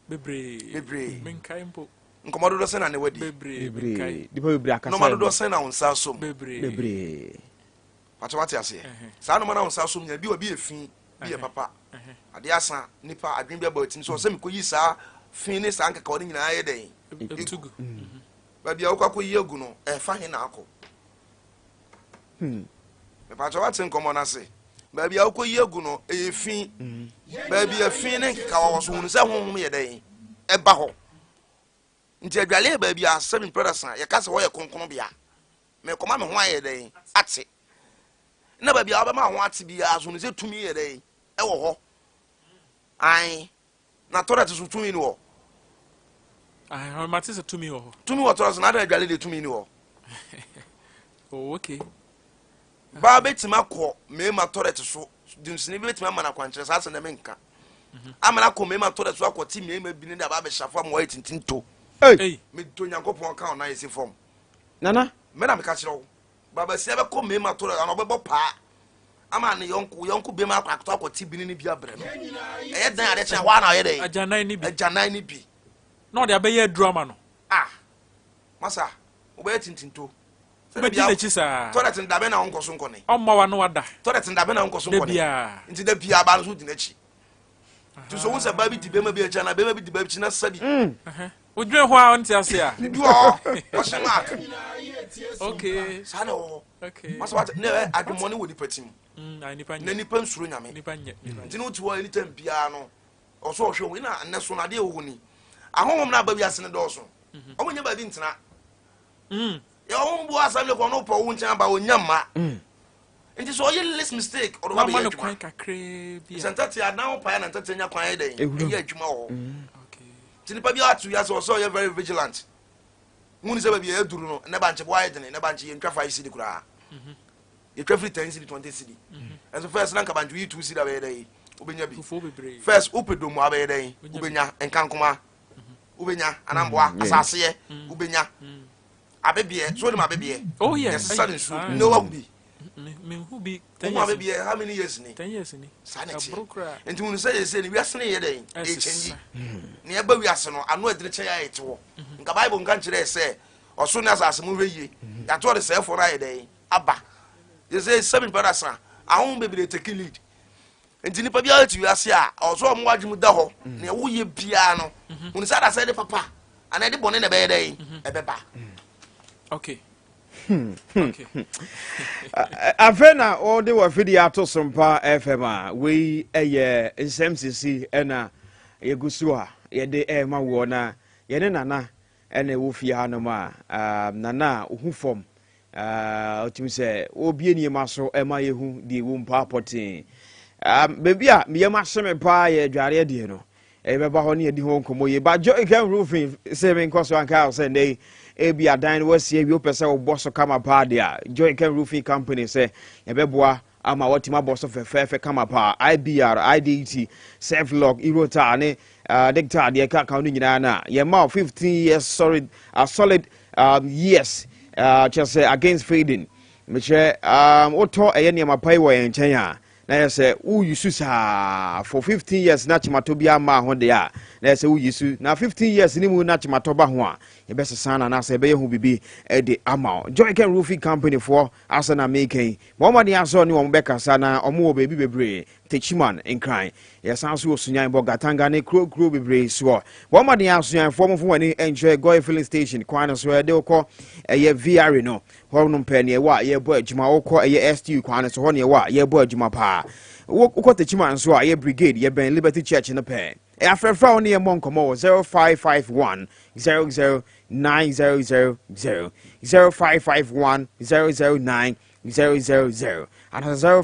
Bebree. Bebree. Menkae mpo. Nkɔmɔ dodoɔ sɛ na ne wadi. Bebree. Menkae. Nipa bebree akasa. Nɔɔma dodoɔ sɛ na wo nsa asom. Bebree. Bebree. Pakyɛ wate aseɛ? Saa nnoɔma no a wo nsa som nyinaa, bi wɔ bi yɛ fi, bi yɛ papa. Adeɛ asa, nipa adwene bi aba tirim sɛ ɔsɛ mekɔyi saa fi ne saa nkekawa no nyinaa yɛ dɛn? Egu. Baabi a wokɔ akɔyi agu no, ɛfa he na akɔ? Mepakyɛ wate nkɔmmɔ no ase? Baabi a wokɔyi agu no, ɛyɛ fi. Baabi a fi ne nkekawa wɔ so, hunu sɛ honhom yɛ dɛn? Ɛba hɔ. Nti adwale yɛ baabi a sɛbi mprɛdasa yɛka sɛ hɔ yɛ kronkronbea. Mekɔma me ho ayɛ dɛn? Ate. Na baabi a wobɛma ho ate biara so no sɛ tumi yɛ dɛn? Ɛwɔ hɔ. Ae. Na toilet so tumi ni hɔ. Ae, mate sɛ tumi wɔ hɔ. Tumi wɔ toilet so na adɛn adwale deɛ tumi ni hɔ. Oh, okay. Baa bɛtumi akɔ mmarima toilet so, dunsini bi bɛtumi ama no akwankyerɛ saa asɛm na menka. Ama no akɔ mmarima toilet so akɔte mmarima bi ne de aba abɛhyɛ afo ama wɔayɛ tintinto. Ei. Medɔ Nyankopɔn ka ɔnan ɛsi fam. Nana. Me na meka kyerɛ wo. Babasia bɛkɔ mmarima toro ana ɔbɛbɔ paa ama ne yɔnko yɔnko bɛma akɔ akɔtɔ akɔte bini ne bi abrɛ no. Ɛyɛ dan adeɛ kyɛn hɔ ana ɔyɛ dɛn? Agyanan ne bi. Agyanan ne bi. Na ɔde abɛyɛ aduru ama no. Ah. Masa, wobɛyɛ tintinto. Wobɛdi n'akyi saa. Toilet no dabɛn na wonkɔ so nkɔ ne. Ɔmma wa no wada. Toilet no dabɛn na wonkɔ so nkɔ ne. Da biara. Nti da biara baa no so di n'akyi. Nti so wo sɛ baa bi di bɛma bi akyi anaa bɛma bi di baa bi akyi na sa bi. Wodwen ho a wonte ase a. Bi wɔ hɔ question mark. Okay. Saa na ɛwɔ hɔ. Okay. Masa wate na ɛ adwemmɔne wɔ nipa tim. Na nipa nyɛ. Na nipa nsuro nyame. Nipa nyɛ. Nti ne wote hɔ anytime biara no ɔsɔ ɔhwɛ wo na nnɛ so no adeɛ ɛwɔ hɔ ni. Ahonhom no aba wiase no dɔɔso. Ɔmo nyɛ baabi ntena. Yɛ ɔmo bu asɛm ne kɔ no pɔ wo nkyɛn aba ɔnya mma. Nti sɛ ɔyɛ least mistake ɔde ba bɛyɛ adwuma. Sɛ ntate adan wo pae na ntate nya kwan yɛ dɛn ɛyɛ adwuma wɔ hɔ. Nti nipa bi ato wiase ɔsɛ ɔyɛ very vigilant. Hu ne sɛ baabi a yɛaduru no ne bankye bo ayɛ dene ne bankye yɛntwa 5 cedi koraa. Yɛtwa firi 10 cedi 20 cedi. Ɛnso first na nka bankye woyi 2 cedi abɛyɛ dɛn wobɛnya bi. First wopɛ domu abɛyɛ dɛn wobɛnya nkankoma wobɛnya anamboa asaseɛ wobɛnya. Abebeɛ, so wonim abebeɛ? Oh yes. Yɛsesa ne nsuo. Nnɛ wahu bi? Menhu bi. Wohu abebeɛ how many years ni? 10 years ni. Saa na ɛteɛ. Nti hunu sɛ yɛsɛ ne wiase no yɛ dɛn? Ɛkyɛngyi. Nea ɛba wiase no, ano ɛdene kyɛn ayɛ te hɔ. Nka Bible nka nkyerɛ sɛ ɔsoro ne asase mo hwɛ yie. Yɛato ɔde sɛɛfoɔ no ayɛ dɛn? Aba. Yɛsɛ sɛbi mpɛ dasa. Ahonhom bebree take lead. Nti nipa biara te wiase a, ɔwɔ sɛ ɔmo adwene da hɔ. Nea woyɛ biara no, hunu sɛ adasɛ de papa anaa ɛde bɔne na ɛbɛyɛ dɛn? Ɛbɛba. Okay. Okay. Afei na wɔde wɔ afidie ato so mpa FM a wei ɛyɛ nsɛm sisi ɛna yɛgu so a yɛde ɛrema woɔ na yɛne Nana ɛna ɛwɔ fie hanom a Nana a ɔhu fam ɔtumi sɛ ɔbie nneɛma so ɛma yɛhu deɛ ɛwɔ mu paa pɔtee. Baabi a meyam ahye me paa yɛ adwareɛ deɛ no. Yɛbɛba hɔ ne yɛdi ho nkɔmmɔ yie. But Joy Ken Roofing sɛ menkɔ so anka sɛ nnɛ yi Ebi adan no wasie awie, wopɛ sɛ wobɔ so kama paa deɛ a, Joycam Roofing Company sɛ yɛbɛboa ama watumi abɔ so fɛfɛɛfɛ kama paa. IBR, IDT, Selflock, Eurotar ne Dictar deɛ ɛka ka no nyinaa no a, yɛma wo 15 years solid, solid years kyerɛ sɛ against fading. Mekyerɛ wotɔ ɛyɛ nneɛma pa yi wɔ yɛn nkyɛn a, na yɛ sɛ woyi su saa for 15 years na kyematɔ bi ama ho deɛ a, na yɛ sɛ woyi su na 15 years ne mu na kyematɔ ba ho a, yɛbɛsesa no anaasɛ yɛbɛyɛ ho biribi de ama wo. Joycam Roofing Company foɔ asɛ na meka yi, bɔ mmɔden asɛ ɔne wɔn bɛkasa na wɔn wɔ baabi bebree, Techiman, Nkran, yɛsan so wɔ Sunyan, Bolgatanga ne kuro kuro bebree soɔ. Bɔ mmɔden asunyanfoɔ mofo wɔn ani nkyerɛ Goy Filling Station kwan no so, ɛde wokɔ ɛyɛ VRA no hɔ nom pɛɛ neɛ ɛwɔ a yɛbɔ adwuma. Wokɔ ɛyɛ STU kwan no so hɔ neɛ ɛwɔ a yɛbɔ adwuma paa. Wokɔ Techiman nso a, ɛyɛ Brigade, yɛbɛn Liberty Church no pɛɛ. Ɛyɛ afrɛfrɛ a wo ne yɛn mmɔ nkɔmmɔ wɔ 0551 00 9000, 0551 009 000 anaasɛ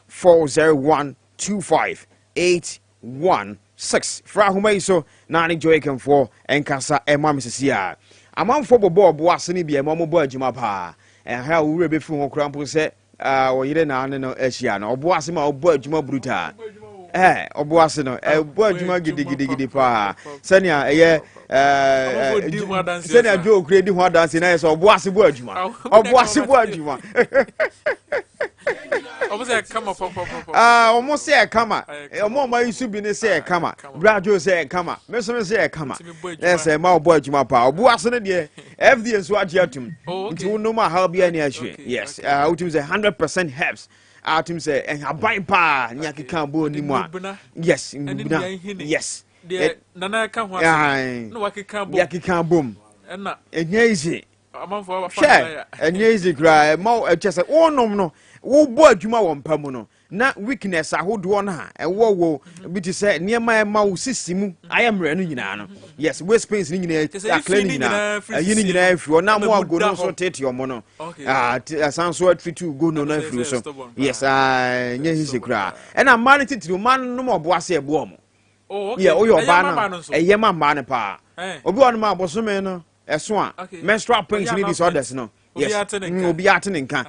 05401 25 816. Fra ahoma yi so na ne Joycamfoɔ nkasa ɛma me sisi a amanfoɔ bɔbɔ ɔbo ase no bi ɛma wɔbɔ adwuma paa. Ɛha a wo werɛ bɛfiri ho koraa mpo sɛ ɔyere na ne no ahyia no, ɔbo ase ma ɔbɔ adwuma brutaa. Ɔbo ase no ɛbɔ adwuma gidigidigidi paa, sɛnea ɛyɛ sɛnea Joe kura di ho adanse na yɛ sɛ ɔbo ase bɔ adwuma, ɔbo ase bɔ adwuma. Ɔmo sɛ ɛkama pɔpɔpɔpɔ. Ɔmo sɛ ɛkama, ɔmo a ɔmo ayi so bi ne sɛ ɛkama, brajo sɛ ɛkama, meso me sɛ ɛkama. Ɛsɛ ɛma ɔbɔ adwuma paa. Ɔbo ase no deɛ, FDA nso agye atum. Nti wonom a haw biara ni akyire. Yes, wotumi sɛ 100% herbs a wotumi sɛ ɛhaban paa ne akeka bɔ ni mu a, yes, nnubuna, yes. Deɛ nana ɛka ho asɛm na wakeka bom. Yakeka bom. Ɛnyɛ easy. Hwɛ, ɛnyɛ easy koraa. Ɛma ɛkyɛ sɛ wonom no, wobɔ adwuma wɔ mpa mu no na weakness ahodoɔ no a ɛwɔ wɔ bi te sɛ nneɛma ɛma wo sisi mu ayɛ mmerɛ no nyinaa no, yes, waist pains no nyinaa, akla no nyinaa, ɛyi no nyinaa afiri hɔ na mo ago no nso tete ɔmo no asan so atiritu go no afiri so. Yes, ɛnyɛ easy koraa. Ɛna mmaa no titiri, mmaa no nom ɔbo ase ɛboɔ ɔmo. Yɛ woyɛ ɔbaa no, ɛyɛ ma mmaa no paa. Obi wɔ no ma abosome no ɛso a, menstrual pains ne disorders no, yes, obiara te ne nka.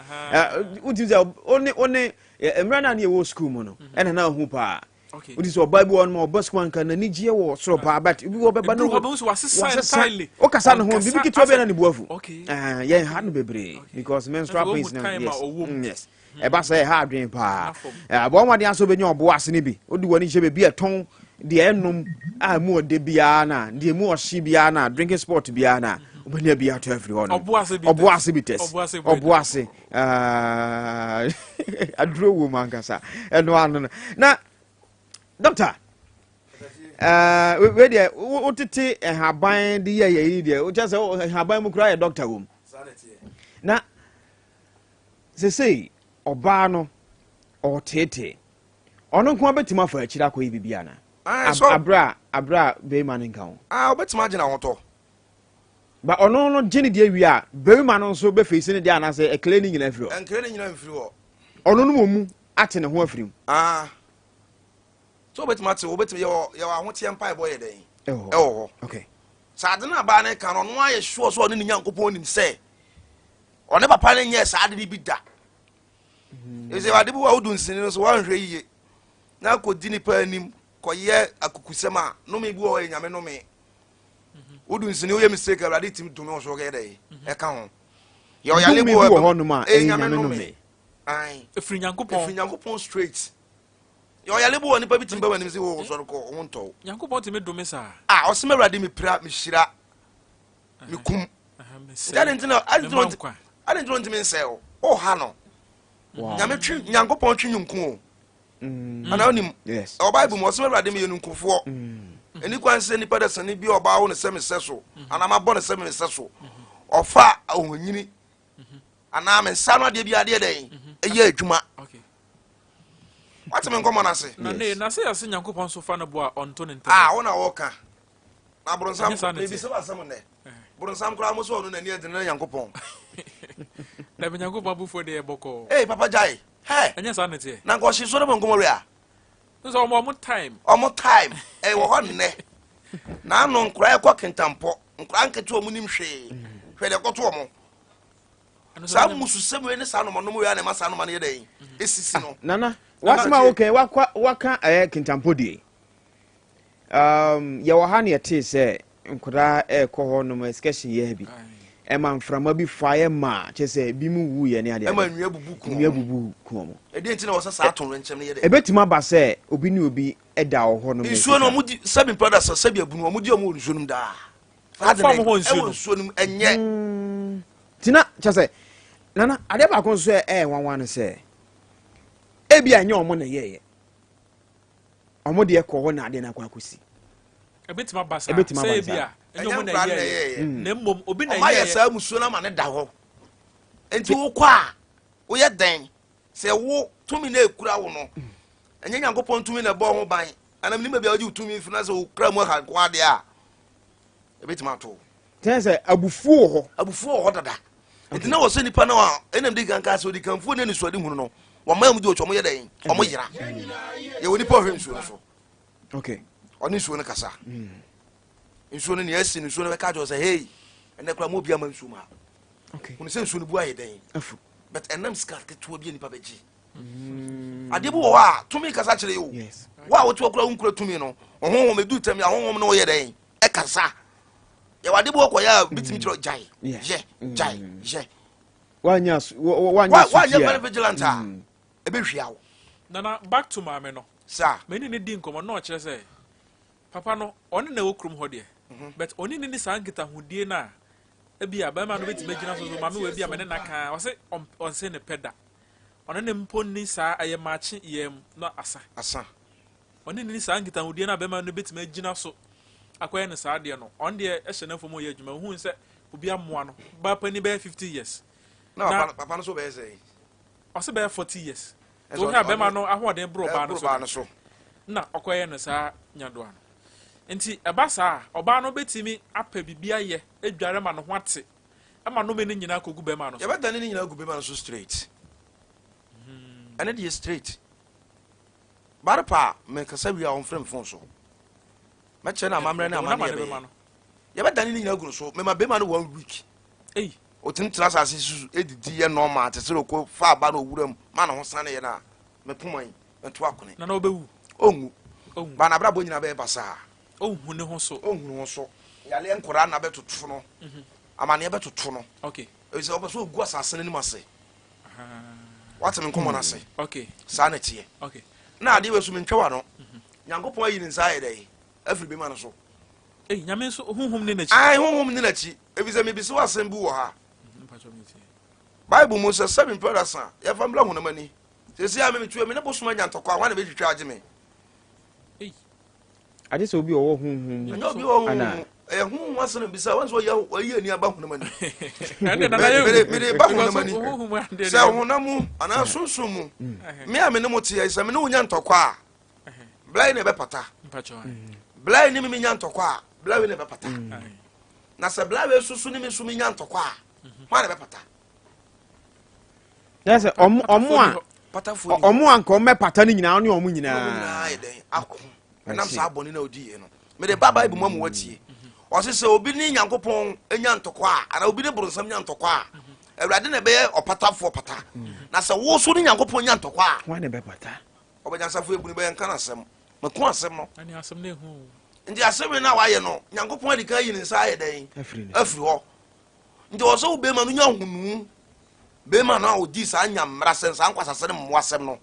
Wotim sɛ one one mmerɛ no a ne yɛwɔ school mu no, ɛna na ahu paa. Woti sɛ ɔbaa bi wɔ no ma ɔba sukuu anka n'ani gyeɛ wɔ soro paa, but obi wɔ bɛba no wasesa, wokasa ne ho biribi ketewa bi na ne bu afu. Yɛn ha no bebree because menstrual pains no, yes, yes, ɛba sɛ ɛha adwene paa. Bɔ mmɔden asɛ wobɛnya ɔbo ase no bi. Wode w'ani hyɛ baabi a ɛtɔn deɛ ɛnom a mu ɔde biara na deɛ mu ɔhye biara na drinking spot biara na wobɛnya bi atɔ afiri hɔ no. Ɔbo ase bitters, ɔbo ase aduro wɔ mu ankasa. Ɛno ano no na doctor, wei deɛ wotete nhaban de yɛ yɛ yi deɛ, wokyɛ sɛ nhaban mu koraa yɛ doctor wɔ mu. Na sesei ɔbaa no ɔteetee ɔno nko abɛtumi afa akyire akɔyɛ biribi ana aberɛ a bɛrima no nka ho? Wobɛtumi agyina ahotɔ. Ba ɔno no gye ne deɛ wie a, bɛrima no nso bɛfeesi ne deɛ anaasɛ ɛkle ne nyinaa firi hɔ? Ɛnkle ne nyinaa mfiri hɔ. Ɔno no wɔ mu ate ne ho afiri mu. Sɛ wobɛtumi ate, wobɛtumi yɛwɔ ahoteɛ mpaebɔ yɛ dɛn ɛwɔ hɔ. Okay. Sɛ ade no abaa no ka no, ɔno ayɛ sure sɛ ɔne ne Nyankopɔn nim sɛ ɔne papa no nyɛɛ saa ade no bi da. Ɛsɛ ade bi wɔ a wodu nsini no so woanhwɛ yie na akɔdi nipa anim kɔyɛ akukusɛm a, nome bi wɔ hɔ yɛ Nyame nome. Wodu nsini woyɛ mistake, Awurade tumi dome wo so kɛyɛ dɛ ɛka ho. Yɛ ɔyale bi wɔ hɔ nom a ɛyɛ Nyame nome. Ɛfiri Nyankopɔn. Ɛfiri Nyankopɔn straight. Yɛ ɔyale bi wɔ nipa bi tumi ba w'anim sɛ wo sɔre kɔ wo ntɔ wo. Nyankopɔn tumi dome saa. A ɔsɛm Awurade mepira, mehyira, mekum. Nti ade nti na ade nti na ade nti na ntumi nsɛe wo. Wo ha no. Nyame twe, Nyankopɔn twe nyunku o. Ana onim? Ɛwɔ Bible mu ɔsɛm Awurade meyɛ nunkufoɔ. Ɛni kwan sɛ nipa da sani bi ɔbaa wo ne sɛ mesɛ so anaa mabɔ ne sɛ mesɛ so. Ɔfa ohonyini anaa me nsa no adeɛ bi adeɛ dɛn ɛyɛ adwuma. Wate me nkɔmmɔ no ase? Na ne na sɛ yɛse Nyankopɔn so fa no bo a ɔnto ne ntɛm. Ah, wo na wɔka. Na boronsam, mebisa wo asɛm nnɛ. Boronsam koraa mo sɛ ɔno n'ani adene na Nyankopɔn. Na me Nyankopɔn abufuo deɛ bɔkɔɔ. Ee, papa gyae. Hɛ. Ɛnyɛ saa na ɛteɛ. Na nka ɔhye Sodom and Gomorrah. Nso ɔmo time. Ɔmo time ɛwɔ hɔ nnɛ. Na ano nkora ɛkɔ kentampɔ. Nkora nketewa ɔmo nim hwee. Hwɛ deɛ ɛkɔto wɔn. Saa mmususɛm wei ne saa nnomanom wei a na ɛma saa nnoma no yɛ dɛn? Ɛsisi no. Nana, w'asɛm a woka yi, wakɔ waka ɛyɛ kintampo deɛ. Um, yɛwɔ ha na yɛtee sɛ nkwadaa ɛrekɔ hɔ nom excursion yɛ bi. Ɛma mframa bi fa yɛ ma kyɛ sɛ ebi mu wu yɛ ne adeɛ. Ɛma nnua bubu ku wɔn. Nnua bubu ku wɔn. Ɛdeɛ nti na wɔsɛ saa ato nkyɛn no yɛ dɛ. Ɛbɛtumi aba sɛ obi ne obi ɛda wɔ hɔ nom. Nsuo no wɔn di sɛbi mpɛ da sɛ sɛbi abunu wɔn di wɔn wɔ nsuo no mu daa. Ade ne ɛwɔ nsuo no mu ɛnyɛ. Tina kyɛ sɛ nana adeɛ baako nso ɛyɛ nwanwa no sɛ ebi a ɛnyɛ wɔn na ɛyɛɛyɛ wɔn deɛ kɔ hɔ na adeɛ no akɔ akɔsi. Ebetumi aba saa Ebetumi sɛ aba ebi a saa. ɛnyɛ wɔn na ɛyɛɛyɛ na mmom obi na Ɔma yɛ ɛyɛɛyɛ. saa musuo no ama ne da hɔ nti wokɔ a woyɛ dɛn sɛ wo tumi na ekura wo no ɛnyɛ Nyankopɔn tumi na ɛbɔ ho ban anam nim baabi a wogye wo tumi firi na sɛ wokura mu aha nko adeɛ a ebetumi ato wo. Kyɛn sɛ abufuo wɔ hɔ. Abufuo wɔ hɔ dada. Nti na wɔ sɛ nipa no a ɛnam di kan kaa sɛ odikanfoɔ ne anisoade hunu no wɔn a wɔdi wɔn yɛ dɛn wɔn yera. Yɛwɔ nipa ɔhwɛ nsuo no so. Okay. Ɔne nsuo no kasa. Nsuo no nea asi no nsuo no bɛka kyerɛ sɛ hei ɛnɛ koraa mo obi ama nsuo mu ha. Okay. Hunu sɛ nsuo no bu ayɛ dɛn. Afu. But ɛnam sika ketewa bi a nipa bɛgye. Adeɛ bi wɔ hɔ a tumi kasa kyerɛ yi o. Yes. Wo a wote hɔ koraa wonkura tumi no ɔhonhom edu tɛm yɛ ahonhom no woyɛ dɛn ɛkasa. Yɛwɔ ade bi wɔ kɔyɛ a bitumi kyerɛ gyae yɛ gyae yɛ. Wanya wanya Wanyɛ very vigilant a ebehwia wo. Nana back to maame no. Saa. Me ne ne di nkɔmɔ na ɔkyerɛ sɛ papa no ɔne na ɛwɔ kurom hɔ deɛ but ɔne ne ni saa nkitahodie no a ebi a bɛrima no bɛtumi agyina so so maame wɔ ebi a me ne na kan ɔse ɔnse ne pɛ da ɔne ne mpo ni saa ɛyɛ maakye yɛm na asa. Asa. Ɔne ne ni saa nkitahodie no a bɛrima no bɛtumi agyina so akɔyɛ no saa deɛ no ɔno deɛ ɛhyɛ n'afam ɔyɛ adwuma ohun sɛ obi amoa no baa panin bɛyɛ 50 years. Na papa no so bɛyɛ sɛ ɔsɛ bɛyɛ 40 years. Nti wohwɛ a bɛrima no ahoɔden boro ɔbaa no so no so. Na ɔkɔyɛ no saa nyadoa no. Nti ɛba saa a ɔbaa no bɛtumi apɛ biribi ayɛ adware ma ne ho ate ɛma nnome no nyinaa kɔgu bɛrima no so. Yɛbɛdane ne nyinaa gu bɛrima no so straight. Ɛne deɛ straight. Bare pa a mekasa wie a ɔmfrɛ me phone so. Mɛkyerɛ no amammerɛ ne amanneɛ yɛbɛyɛ. Yɛbɛdane ne nyinaa gu no so. Mema bɛrima no one week. Ei. Ɔtumi tena asase so didi yɛ normal te sɛ ɔkɔ fa aba na owura mu ma ne ho sane yɛ no a mepoma yi mɛto akone. Nana ɔbɛwu. Ɔnwu. Ba n'abrabɔ nyinaa bɛyɛ basaa. Ɔnhu ne ho so. Ɔnhu ne ho so. Yareɛ nkwadaa nna bɛtoto no. Amaneɛ bɛtoto no. Okay. Efisɛ ɔpɛ sɛ ɔgu asase no anim ase. Wate me nkɔmmɔ no ase. Okay. Saa na ɛteɛ. Okay. Na adeɛ wei so mentwa w'ano. Nyankopɔn ayi ne nsa ayɛ dɛn afiri bɛma no so. Ei, Nyame nso honhom ne n'akyi. Ae, honhom ne n'akyi. Efisɛ mebisa wo asɛm bi wɔ ha. Bible mu sɛ sɛbi mpɛ aduasa, yɛmfa mbra honam ani. Seesei a me metu me ne bosom anya ntɔkwa, hwan na ebetwitwa agye me? Agye sɛ obi a ɔwɔ honhom mu. Ɛnyɛ obi a ɔwɔ honhom mu. Ɛyɛ honhom asɛm na mebisa. Wɔn sɛ ɔyɛ ɔyi ani aba honam ani. Mede ba honam ani. Sɛ honam mu anaa sunsum mu. Me a me ne mo teɛ sɛ me ne wo nya ntɔkwa a, bla yi na ɛbɛpata. Bla yi ne me menya ntɔkwa a, bla yi na ɛbɛpata. Na sɛ bla wei soso ne me so menya ntɔkwa a, hwan na ɛbɛpata? Na sɛ ɔmo ɔmo a ɔmo a nka ɔmo bɛpata no nyinaa ɔne ɔmo nyinaa yɛ dɛn ako ɛnam saa bɔne na odi yɛ no mede ba bible mu amu watie ɔse sɛ obi ne nyankopɔn nya ntɔkwa a anaa obi ne boronsam nya ntɔkwa a awurade na ɛbɛyɛ ɔpatafoɔ pata na sɛ wo so ne nyankopɔn nya ntɔkwa a hwan na ɛbɛpata ɔbɛnyansafo ebunu bɛyɛ nka n'asɛm mako asɛm no nti asɛm no a wayɛ no nyankopɔn adi kan ayi ne nsa ayɛ dɛn afiri hɔ Nti ɔwɔ sɛ wo bɛrima no nya hunuu bɛrima no a ɔdii saa nya mmarasɛm saa nkwasasɛm ne mmoasɛm no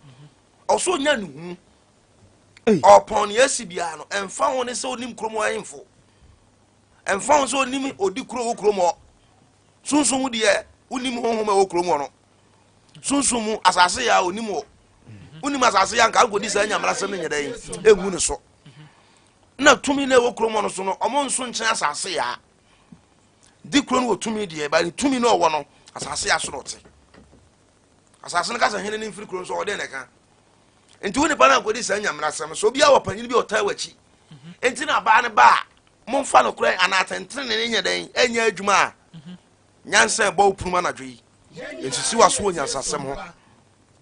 ɔwɔ sɛ ɔnya ne hu ɔpɔn ne asi biara no ɛmfa ho ne sɛ ɔnim kurom ahemfo ɛmfa ho sɛ ɔnim ɔdi kuro wɔ kurom hɔ sunsum mu deɛ wonim honhom a ɛwɔ kurom hɔ no sunsum mu asase yɛ a ɔnim wɔ wonim asase yɛ anka nkɔdi saa nyammerasɛm no nyɛ dɛn ɛngu ne so na tumi no ɛwɔ kurom hɔ no so no ɔmo nso nkyɛn asase yɛ a Di kuro no wɔ tumi deɛ, ba ne tumi no ɔwɔ no, asase aso na ɔte. Asase no ka sɛ hene no mfiri kuro no so, ɔwɔ dɛn na ɛka? Nti wo nipa no ankɔdi saa nyamena asɛm so, obiara wɔ panyin bi a ɔtaa w'akyi. Nti na abaa no ba a, momfa no korɛ anaa atɛntene ne nyɛ dɛn ɛnyɛ adwuma a nyansa ɛbɔ wo punum anadwo yi. Nsisi w'aso wɔ nyansasɛm ho.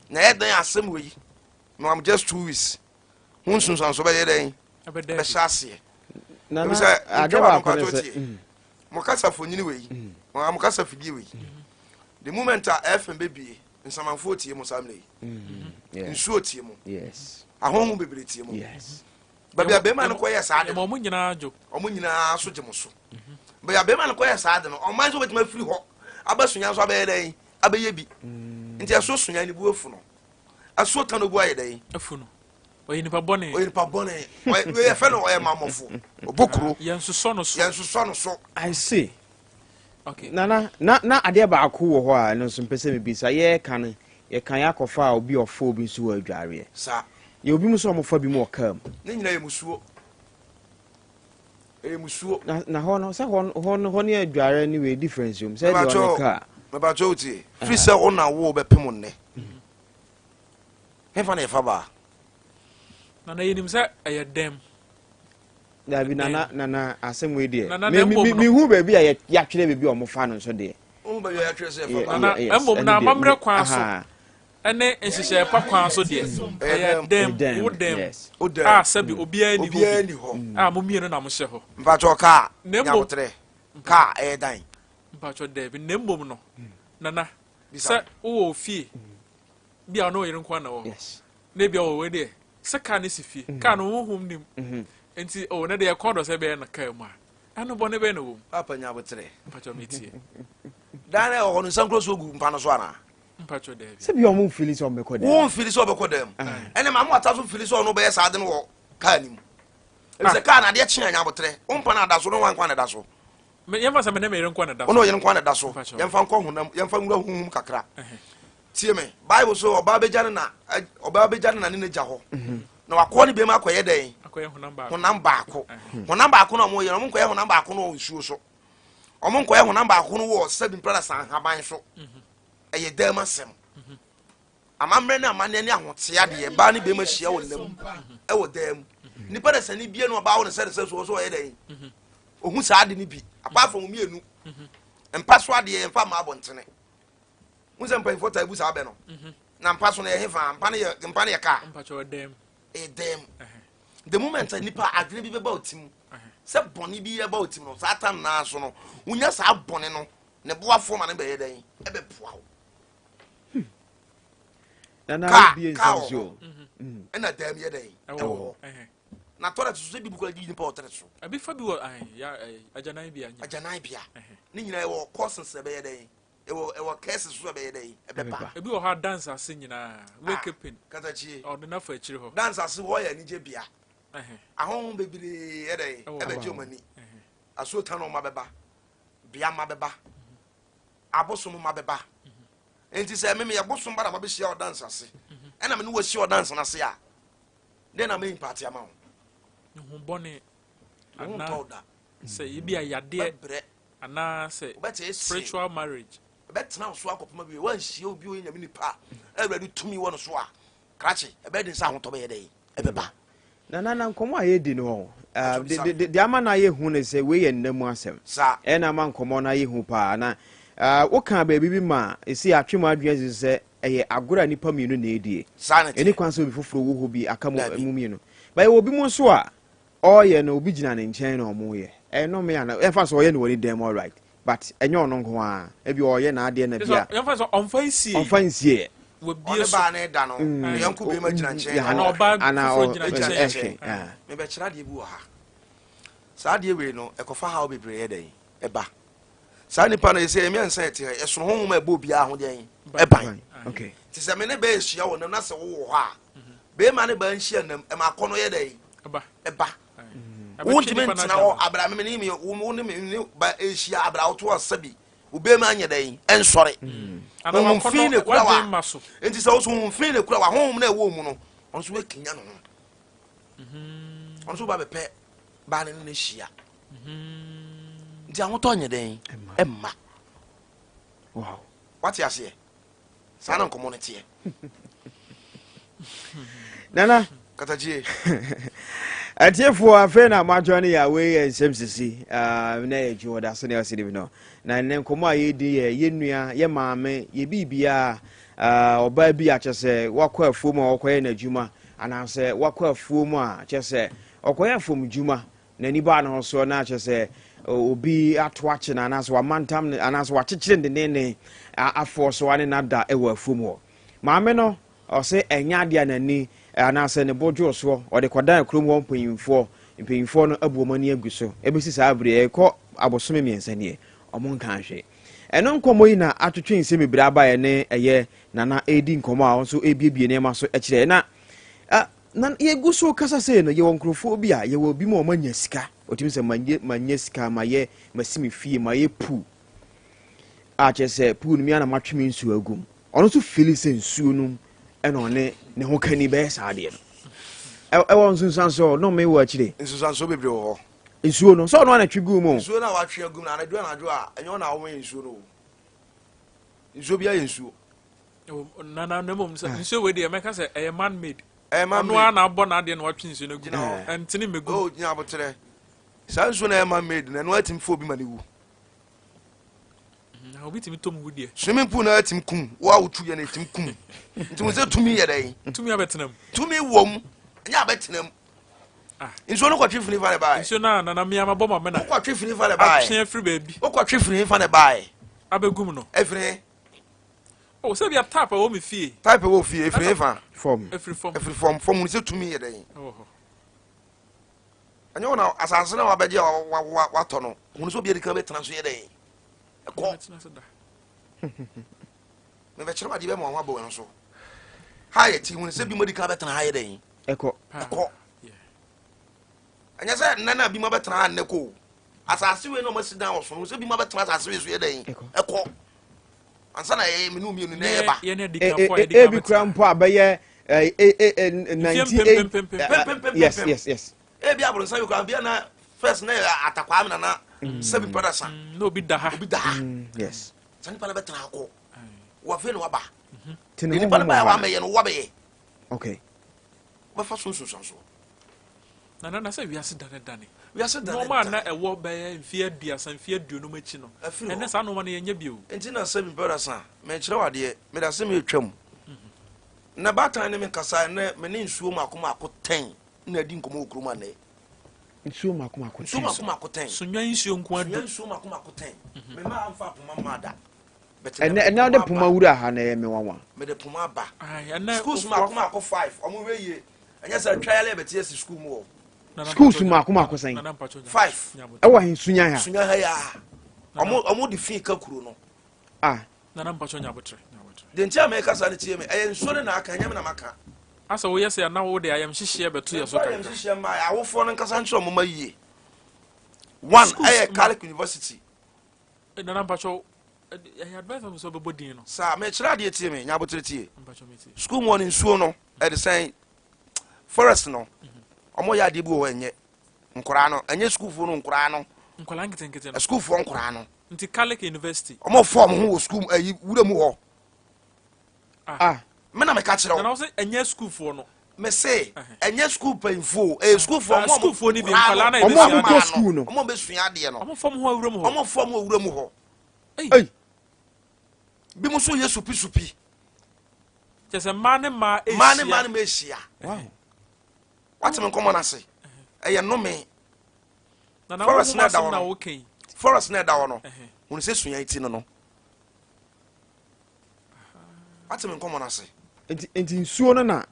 Na ɛyɛ dɛn asɛm wɔ yi? No, I'm just 2 weeks. Ho nsunsuanso bɛyɛ dɛn? Bɛhyɛ aseɛ. Nana, Ebisɛ ade ntwa w'ano baako ne mpakyɛw sɛ tie. Mo kasa fonyini wei. Wɔn mo kasa fidie wei. The moment a FM bɛbie, nsamanfoɔ tie mo saa mmerɛ yi. Nsuo tie mo. Ahonhom bebree tie mo. Baabi a bɛrima no kɔyɛ saa de no, Wɔn nyinaa dwo. Wɔn nyinaa so gye mo so. Baabi a bɛrima no kɔyɛ saa de no, ɔman nso bɛtumi afiri hɔ aba Sunya nso abɛyɛ dɛn? Abɛyɛ bi. Nti ɛso Sunya ne bu afu no. Ɛso Tanobu ayɛ dɛn? Afu no. Ɔyɛ nipa bɔne. Ɔyɛ nipa bɔne. Ɔyɛ yɛfɛ no ɔyɛ mamɔfo. Ɔbɔ kuro. Yɛnsosɔ no so. Yɛnsosɔ no so. I see. Okay. Nana, na na adeɛ baako wɔ hɔ a ɛno nso mpɛ sɛ mebisa. Yɛreka no, yɛka yɛ akɔfa a obi a ɔfa obi nso wɔ adwareɛ. Saa. Yɛ obi mu sɛ ɔmofa bi mu wɔ kaa mu. Ne nyinaa yɛ musuo. Ɛyɛ musuo. Na na hɔ no sɛ hɔ hɔ no hɔ ne adwareɛ ne wei difference wɔ mu. Sɛ deɛ ɔne kaa. Mepakyɛ wo tie. Firi sɛ wo na wo bɛpem nnɛ. Hefa na yɛfa baa? Nana yɛnim sɛ ɛyɛ dɛm. Dabi nana nana asɛm wei deɛ. Nana, Me na me mmom no. mehu baabi a yɛatwerɛ baabi a wɔfa no nso deɛ. Wohu baabi a yɛatwerɛ sɛ yɛfa baa? Nana, Yes, mmom ɛno na deɛ, amammerɛ me kwan so aha. ɛne nhyehyɛeɛ pa kwan so deɛ, ɛyɛ Ɛyɛ dɛm, Ɛdɛm, wo dɛm yes. Wo dɛm. a sɛbi obiara nni hɔ Obiara bi nni hɔ. a mo mmienu na mohyɛ hɔ. Mpakyɛ kaa Na mmom nyabotrɛ kaa ɛyɛ dan. Mpakyɛ daabi, na mmom no, Nana, Bisa sɛ me. wowɔ ofie bi a ɔne ɔyere nko ara na ɛwɔ hɔ, Yes. na ebi a wɔ deɛ sɛ kaa no si fie, kaa no honhom nim, nti o ne deɛ ɛkɔn dɔ sɛ ɛbɛyɛ no kaa mu a, ɛno bɔne bɛn na ɛwɔ mu? Papa nya abotrɛ. Mpakyɛ metie. Dan na ɛwɔ hɔ no nsankuro so gu mpa no so anaa? Mpakyɛ daabi. Sɛ bi ɔmo mfili sɛ ɔmo bɛkɔ dan mu. Wo mfili sɛ ɔbɛkɔ dan mu. Ɛne maame wata so mfili sɛ ɔno bɛyɛ saa ade no wɔ kaa no mu. Efisɛ kaa no adeɛ kye a nya abotrɛ. Wo mpa no ada so ne wan kwan na ɛda so. Yɛmfa sɛ me ne me yere nko na ɛda so. Wo ne ɔyere nko na ɛda so. Yɛmfa nkɔ honam, yɛmfa nwura honhom kakra. Tie me, Bible so ɔbaa bɛgya ne na, ɔbaa bɛgya ne na ne n'agya hɔ. Mhm. Na wakɔ ne bɛma akɔyɛ dɛn? Honam baako. Honam baako na wɔyɛ no, wɔn nkɔyɛ honam baako no wɔ nsuo so. Wɔn nkɔyɛ honam baako no wɔ sɛbi mpra na san haban so. Mhm. Ɛyɛ dɛm asɛm. Mhm. Amammerɛ ne amanneɛ ne ahotea deɛ baa ne bɛma hyia wɔ nna mu ɛwɔ dan mu. Nipa na sani bie no ɔbaa wo ne sɛ ne sɛ so ɔsɛ ɔyɛ dɛn? Ohu saa ade no bi. Apart from mmienu. Mpa so adeɛ yɛmfa mma abɔntene. Wo sɛ mpanyinfoɔ taa bu saa bɛ no. Na mpa so no yɛ hefa? Mpa no yɛ mpa no yɛ kaa. Ɛyɛ dan mu. The moment a nipa adwene bi bɛba ɔti mu sɛ bɔne bi ɛba ɔti mu no saa tam naa so no wonya saa bɔne no ne boafoɔ ma no bɛyɛ dɛn ɛbɛboa wo. Nana Kaa wobie kaa nsɛm wɔ so hɔ o. ɛna dan mu yɛ dɛn ɛwɔ hɔ. Na toilet so sɛ bi bu kora gyi nipa wɔ toilet so. Ebi fa bi wɔ ya agyanan bea nyina. Agyanan bea ne nyinaa ɛwɔ courses ɛbɛyɛ dɛn ɛwɔ ɛwɔ curses so ɛbɛyɛ dɛn ɛbɛba. Ebi wɔ hɔ a dance ase nyinaa wake pin. Katakyie. Ɔde na fa akyire hɔ. Dance ase hɔ yɛ anigye bea. Ahonhom bebree yɛ dɛn ɛbɛgye wɔn ani. Asuotan mma bɛba, bea mma bɛba, abosom mma bɛba. Nti sɛ me meyɛ bosom ba na mabɛhyia wɔ dance ase ɛna me ne wo ahyia wɔ dance no ase a, dɛn na mɛyi mpaate ama wo? Ho bɔne Wo ho anaa ntɔ wo da. sɛ ebi a yadeɛ Wobɛbrɛ. anaa sɛ Wobɛteetee. spiritual marriage. Ɛbɛtena wo so akɔpem awie. Woanhyia obi a ɔyɛ Nyame nipa a Awurade tumi wɔ no so a, krakye, ɛbɛyɛ den sɛ ahotɔ bɛyɛ dɛn? Ɛbɛba. Nana, na nkɔmmɔ a yɛredi no hɔ, ah, de, de, de, deɛ ama no ayɛ hu ne sɛ wei yɛ nna mu asɛm. Saa. Ɛna ama nkɔmmɔ no ayɛ hu paa. Na ah, wokaa baabi bi ma ɛsi atwe mu adwene asi so sɛ ɛyɛ agorɔ a nnipa mmienu na ɛredie. Saa na ɛteɛ. Ɛni kwan sɛ obi foforɔ wɔ hɔ bi aka mo, Daabi. mo mmienu. Ba yɛwɔ obi mu nso a ɔreyɛ no obi gyina ne nkyɛn na ɔmo yɛ. Ɛno me ana, ɛmfa sɛ ɔyɛ no wɔ ne dan mu alright. But ɛnyɛ ɔno nko ara. Ebi ɔyɛ n'adeɛ na bi a. Yɛmfa sɛ ɔmfa nsie. Ɔmfa nsie. Wabie Ɔne so. baa ne da no, ne yɔnko bɛrima gyina nkyɛn na Ana ɔrehwɛ. ɔbaa Ana foforɔ gyina Gyina nkyɛn. nkyɛn. Mebɛkyerɛ adeɛ bi wɔ ha. Saa adeɛ wei no, ɛkɔfa haw bebree yɛ dɛn? Ɛba. Saa nipa no, ɛsɛ yɛn mmiɛnsa yɛte ha, ɛsono honhom a ɛbɔ obiara ho deɛn? Ɛban. Okay. Nti sɛ me ne bɛɛ hyia wɔ nam na sɛ wowɔ hɔ a, bɛrima ne baa nhyia nam, ɛma akɔnnɔ yɛ dɛn? Ɛba. Ɛba. Ɛbɛtwe Wontumi nipa no ntena agya hɔ no. abira me ne me wo ne me ne ba ehyia abira woto ɔsɛ bi wo bɛrima anyɛ dɛn ɛnsɔre. Ana Honhom wakɔnnɔ fi na ekura wa. wadwen ma so. Nti sɛ woso honhom fi na ekura wa honhom na ɛwɔ mu no ɔno nso bɛkinya ne ho. Ɔno nso ba bɛpɛ baa ne ne no hyia. Nti ahotɔ nyɛ dɛn ɛmma. Wow. Wate aseɛ? Saa na nkɔmmɔ no teɛ. Nana. Katakyie. Atiefoɔ afei na moadwa no yɛ a wei yɛ nsɛm sisi ah, na yɛ adwuma da so ne ɔsɛ bi no na nnɛ nkɔmmɔ a yɛredi yɛ yɛ nua yɛ maame yɛ biribiara ah, ɔbaa bi akyɛ sɛ wakɔ afuom a ɔkɔyɛ n'adwuma anaasɛ wakɔ afuom a kyɛ sɛ ɔkɔyɛ afuom dwuma n'ani baa ne ho soɔ na kyɛ sɛ obi ato akye no anaasɛ wamantam no anaasɛ wakyekyere no denneennen afɔɔ so ane no ada wɔ afuom hɔ. Maame no ɔse ɛnyɛ adeɛ a n'ani anaasɛ ne bo dwoo soɔ, ɔde kɔdan kurom hɔ mpanyinfoɔ, mpanyinfoɔ no abu wɔn ani agu so. Ɛbɛsi saa bere yi, ɛrekɔ abosome mmiɛnsa nie, wɔn nkaa hwee. Ɛno nkɔmmɔ yi na atwetwe nsɛm bebree aba yɛne ɛyɛ Nana ɛredi nkɔmmɔ a ɔno nso ɛrebiebie nneɛma so kyerɛ na Na yɛgu so rekasa sei no, yɛwɔ nkurɔfoɔ bi a, yɛwɔ bi mu a wɔanya sika. Wɔtumi sɛ, manyɛ, manya sika, mayɛ, masi me fie, mayɛ pool. A kyerɛ sɛ pool no me ara na matwe me nsuo agu mu. Ɔno nso fili sɛ nsuo no mu ɛna ɔne ne ho kani bɛyɛ saa adeɛ no. Ɛwɔ nsunsuansoɔ, nnome wɔ akyire. Nsunsuansoɔ bebree wɔ hɔ. Nsuo no, sɛ ɔno ara na twe guu mu. Nsuo no a watwe agu mu no, anadwo anadwo a, ɛnyɛ ɔno na ɔwɛn nsuo no o. Nsuo biara yɛ nsuo. Na na na mmom sɛ ah. nsuo wei deɛ mɛka sɛ ɛyɛ man made. Ɛyɛ man made. Ɔno ara na abɔ n'adeɛ na watwe nsuo no agu. Ɛntene mmegu. O gyina aboterɛ. Saa nsuo na ɛyɛ man made na ɛno atumi fo obi ma ne wu. Mm, na obi tumi tɔ mu wu deɛ. Swimming pool na atumi kum wo a wotu yɛ na ɛtumi kum. Nti mo sɛ tumi yɛ dɛn? Tumi abɛtena mu. Tumi wɔ mu. Ɛnyɛ abɛtena mu. Ah. Nsuo no kɔtwe firi fa na ɛbaeɛ. Nsuo no a nana mmea ma bɔ ma mena. Wokɔtwe firi fa na ɛbaeɛ. Atwe afiri baabi. Wokɔtwe firi fa na ɛbaeɛ. Abɛgum no. Efiri. Oh, sɛ bia tap ɛwɔ me fie. Tap ɛwɔ fie, efiri hefa? Fam. Efiri fam. Efiri fam. Fam no sɛ tumi yɛ dɛn? Ɛwɔ hɔ. Ɛnyɛ wɔn na asase na wabɛgye a watɔ no. Hunu sɛ obi adi kan bɛtena so yɛ dɛn? Ɛkɔ. Mebɛkyerɛ adeɛ bɛma wɔn abɔ wɔn so. Ha yɛ ti hunu sɛ bi mo adi kan bɛtena ha yɛ dɛn? Ɛkɔ. Ɛkɔ. Ɛnyɛ sɛ nnɛ na bi mo abɛtena ha nnɛ kɔ o. Asase wei na wɔn asi dan wɔ so no sɛ bi mo abɛtena asase wei so yɛ dɛn? Ɛkɔ. Ansa na yɛyɛ mene mmienu na ɛyɛ ba. Ebi kura mpo a bɛyɛ 98 yes yes yes. Ebi aburonsan bi kura bi na first na yɛ atakwaa mi nana sɛbi mpɛrɛ sa. Na obi da ha. Obi da ha. Yes. Sɛ nipa na bɛ tena akɔ. Wafei na waba. Tene Nipa no ba yɛ wamɛyɛ no wabɛyɛ. Okay. Wobɛfa so nsunsuansoɔ. Nana na sɛ wiase dane dane. Wiase dane dane. Nneɛma a na ɛwɔ bɛyɛ mfeɛ 30, mfeɛ 50 akyi no, Afiri hɔ. ɛnnɛ saa nneɛma no yɛnyɛ bio. Nti na sɛ mepɛ dasa, mekyerɛ wo adeɛ, mede asɛm yi retwa mu. Nnɛ baatan ne me kasa, ɛnnɛ me ne nsuo mmaako mmaako tɛn na adi nkɔmmɔ wɔ kurom ha nnɛ. Nsuo mmaako mmaako tɛn. Nsuo mmaako mmaako tɛn. Sunnwan nsuo nko ara du. Sunnwan nsuo mmaako mmaako tɛn. Me mma amfa poma mmaa da. Ɛnɛ ɛnɛ wode poma wura ha na ɛyɛ me nwanwa. Mede poma aba. Ɛnɛ Schools mmaako mmaako five, ɔmo hwɛ yie. Ɛnyɛ sɛ twa yɛlɛ bɛte asi school mu hɔ. Schools mmaako mmaako sɛn? Five. Ɛwɔ he Sunya ha? Sunya ha ya. Ɔmo ɔmo de fi ka kuro no. Ah. Nana mpatsɔ nya abotrɛ nya abotrɛ. Deɛ nti a mɛka saa no tie me ɛyɛ nsuo no na aka ɛnyɛ me na maka. Asɛ woyɛ sɛ na wode ayamhyehyeɛ bɛto yɛ so kakra. Ayamhyehyeɛ mmaa awofoɔ no nkasa nkyerɛ ɔmo ma yie. One ɛyɛ Catholic University. Nana mpatsɔ ɛyɛ advice am sɛ ɔbɛbɔ din no. Saa mekyerɛ adeɛ tie me nya abotrɛ tie. School mu hɔ no nsuo no ɛde sɛn forest no ɔmo yɛ adeɛ bi wɔ hɔ ɛnyɛ nkoraa no ɛnyɛ sukuufoɔ no nkoraa no. Nkwadaa nketenkete no. Sukuufoɔ nkoraa no. Nti Catholic University. Ɔmo fɔ ɔmo ho wɔ sukuu ɛyi wura mu hɔ. Ah. Me na meka kyerɛ wo. Nana ɔsɛ ɛnyɛ sukuufoɔ no. Me se ɛnyɛ sukuu mpanyinfoɔ o ɛyɛ sukuufoɔ ɔmo ɔmo sukuufoɔ no bi nkwadaa na Ɔmo a ɔmo kɔ sukuu no. Ɔmo a ɔmo sua adeɛ no. Ɔmo fɔ ɔmo ho awura mu hɔ. Ɔmo fɔ ɔmo awura mu hɔ. Ei. Bi mo nso yɛ supi supi. Kyɛ sɛ mmaa ne mmaa ehyia. Mmaa ne mmaa ne mmaa ehyia. Wow. Wate me nkɔmɔ n'ase. Ɛyɛ nnome. Nana Forest wo na ho ɛda asɛm hɔ na no. woka yi. Forest na ɛda hɔ no. Hunu sɛ sua ti no no. Wate me nkɔmɔ no ase. Nti nti nsuo no na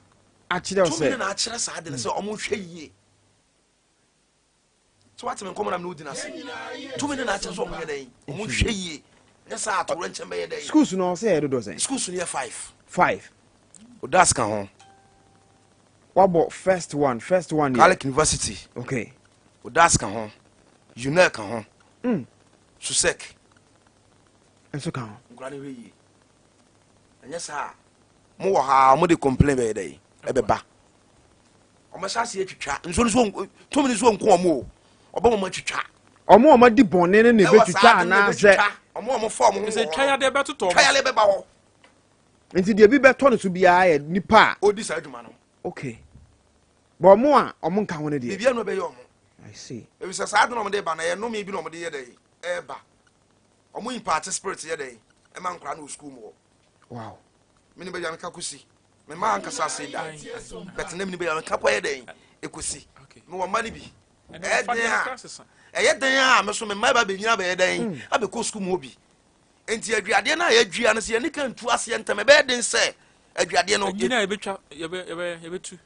akyerɛ wo Tumi sɛ. no na akyerɛ saa ade no sɛ ɔmo nhwɛ yie. So wate me nkɔmɔ na me ne wo di no ase. Tumi no na akyerɛ sɛ ɔmo nyɛ dɛn? Ɔmo nhwɛ yie. Nyɛ saa atowerɛnkyɛm bɛyɛ dɛn? Schools no ɔsɛ yɛ dodoɔ sɛn? Schools no yɛ five. Five. Odas ka ho. Wabɔ first one first one yɛ. Catholic University. Okay. Odas ka ho. UNEL ka ho. Susec. Nso ka ho. Nkura no hwɛ yie. Ɛnyɛ saa a, mo wɔ ha a, mo de complain bɛyɛ dɛ ɛbɛba. Wɔn ahyɛ aseɛ atwitwa. Nsuo no so tumi no so nko wɔn o. Ɔbɛ wɔn atwitwa. Wɔn a wɔn adi bɔne no na ebetwitwa anaasɛ. Wɔn a wɔn fa wɔn ho wɔ hɔ. Twa yadeɛ bɛtotɔ wɔn. Twa yadeɛ bɛba hɔ. Nti deɛ bi bɛtɔ no so biara yɛ nipa a. Odi saa adwuma no. Okay. Bɔ wɔn a wɔn nka ho no deɛ. Biribi anu ɛbɛyɛ wɔn. I see. Ebisɛ saa ade na wɔn de ba na ɛyɛ nnome bi na wɔn de yɛ dɛ ɛɛba. Ɔmo impaate spirit yɛ dɛn ɛma nkwadaa no wɔ sukuu mu hɔ. Wow. Mene baabi a meka kɔsi. Me mma ankasa ase da. But na mene baabi a meka kɔ yɛ dɛn ɛkɔsi. Mewɔ mma no bi. Ɛyɛ den a, ɛyɛ den a me so me mma ba bɛnyina bɛyɛ dɛn abɛkɔ sukuu mu hɔ bi. Nti aduadeɛ no a yɛadua no sɛ yɛne ka ntu aseɛ ntɛm ɛbɛyɛ den sɛ aduadeɛ no. Ɛnyini a yɛbɛtwa yɛbɛ yɛbɛtu.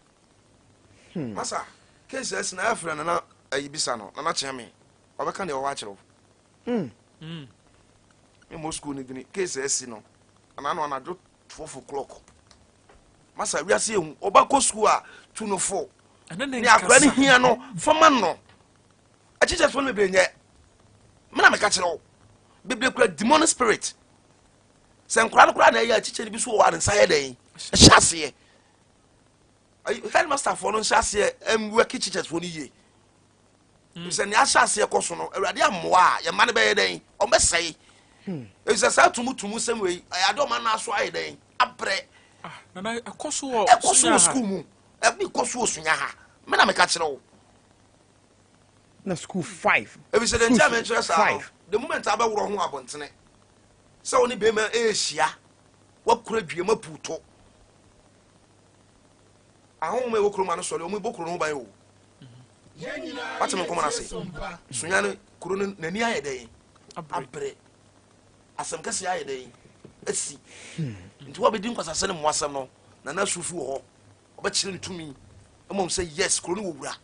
Masa case asi na yɛafrɛ nana ayi bisa no nana kyea me ɔbɛka deɛ ɔwɔ akyerɛ wo. Me mmɔ sukuu no dini case asi no anaa no anadwo 12 o'clock. Masa wiase ehu ɔba kɔ sukuu a tu no fo ne akora no hia no fama no akyikyɛfoɔ no bebree nyɛ me na meka kyerɛ wo bebree kura demonic spirit sɛ nkora no koraa na ɛyɛ akyikyɛ no bi so wɔ a ne nsa yɛ dɛn ɛhyɛ aseɛ headmaster foɔ no nhyɛ aseɛ nwɛki teachers foɔ no yie hmm. sɛ nea ahyɛ aseɛ kɔ so no awurade ammoa a yɛma no bɛyɛ dɛn ɔmbɛsɛe hmm. ɛfisɛ saa tumutumu sɛm wei ɛyɛ ade ɔma no aso ayɛ dɛn abrɛ ah, ɛkɔ so wɔ sukuu mu ɛbi kɔ so wɔ sunya ha me na meka kyerɛ wo na school five. Efisɛ deɛ nti a mekyerɛ saa no, the moment a bɛworɔ ho abɔntene sɛ wo ne bɛrima ɛrehyia, wakura dua mu aputo. Ahonhom a ɛwɔ kurom ano sɔre, wɔn bɔ kuro no ho ban o. Wate me nkɔmɔ no ase. Sunya no kuro no n'ani ayɛ dɛn? Abere. Asɛm kɛseɛ ayɛ dɛn? Asi. Nti wɔbɛdi nkwasasɛ ne mmoasɛm no, Nana Sufi wɔ hɔ. Ɔbɛkyerɛ ne tumi mmom sɛ yes kuro no wɔ wura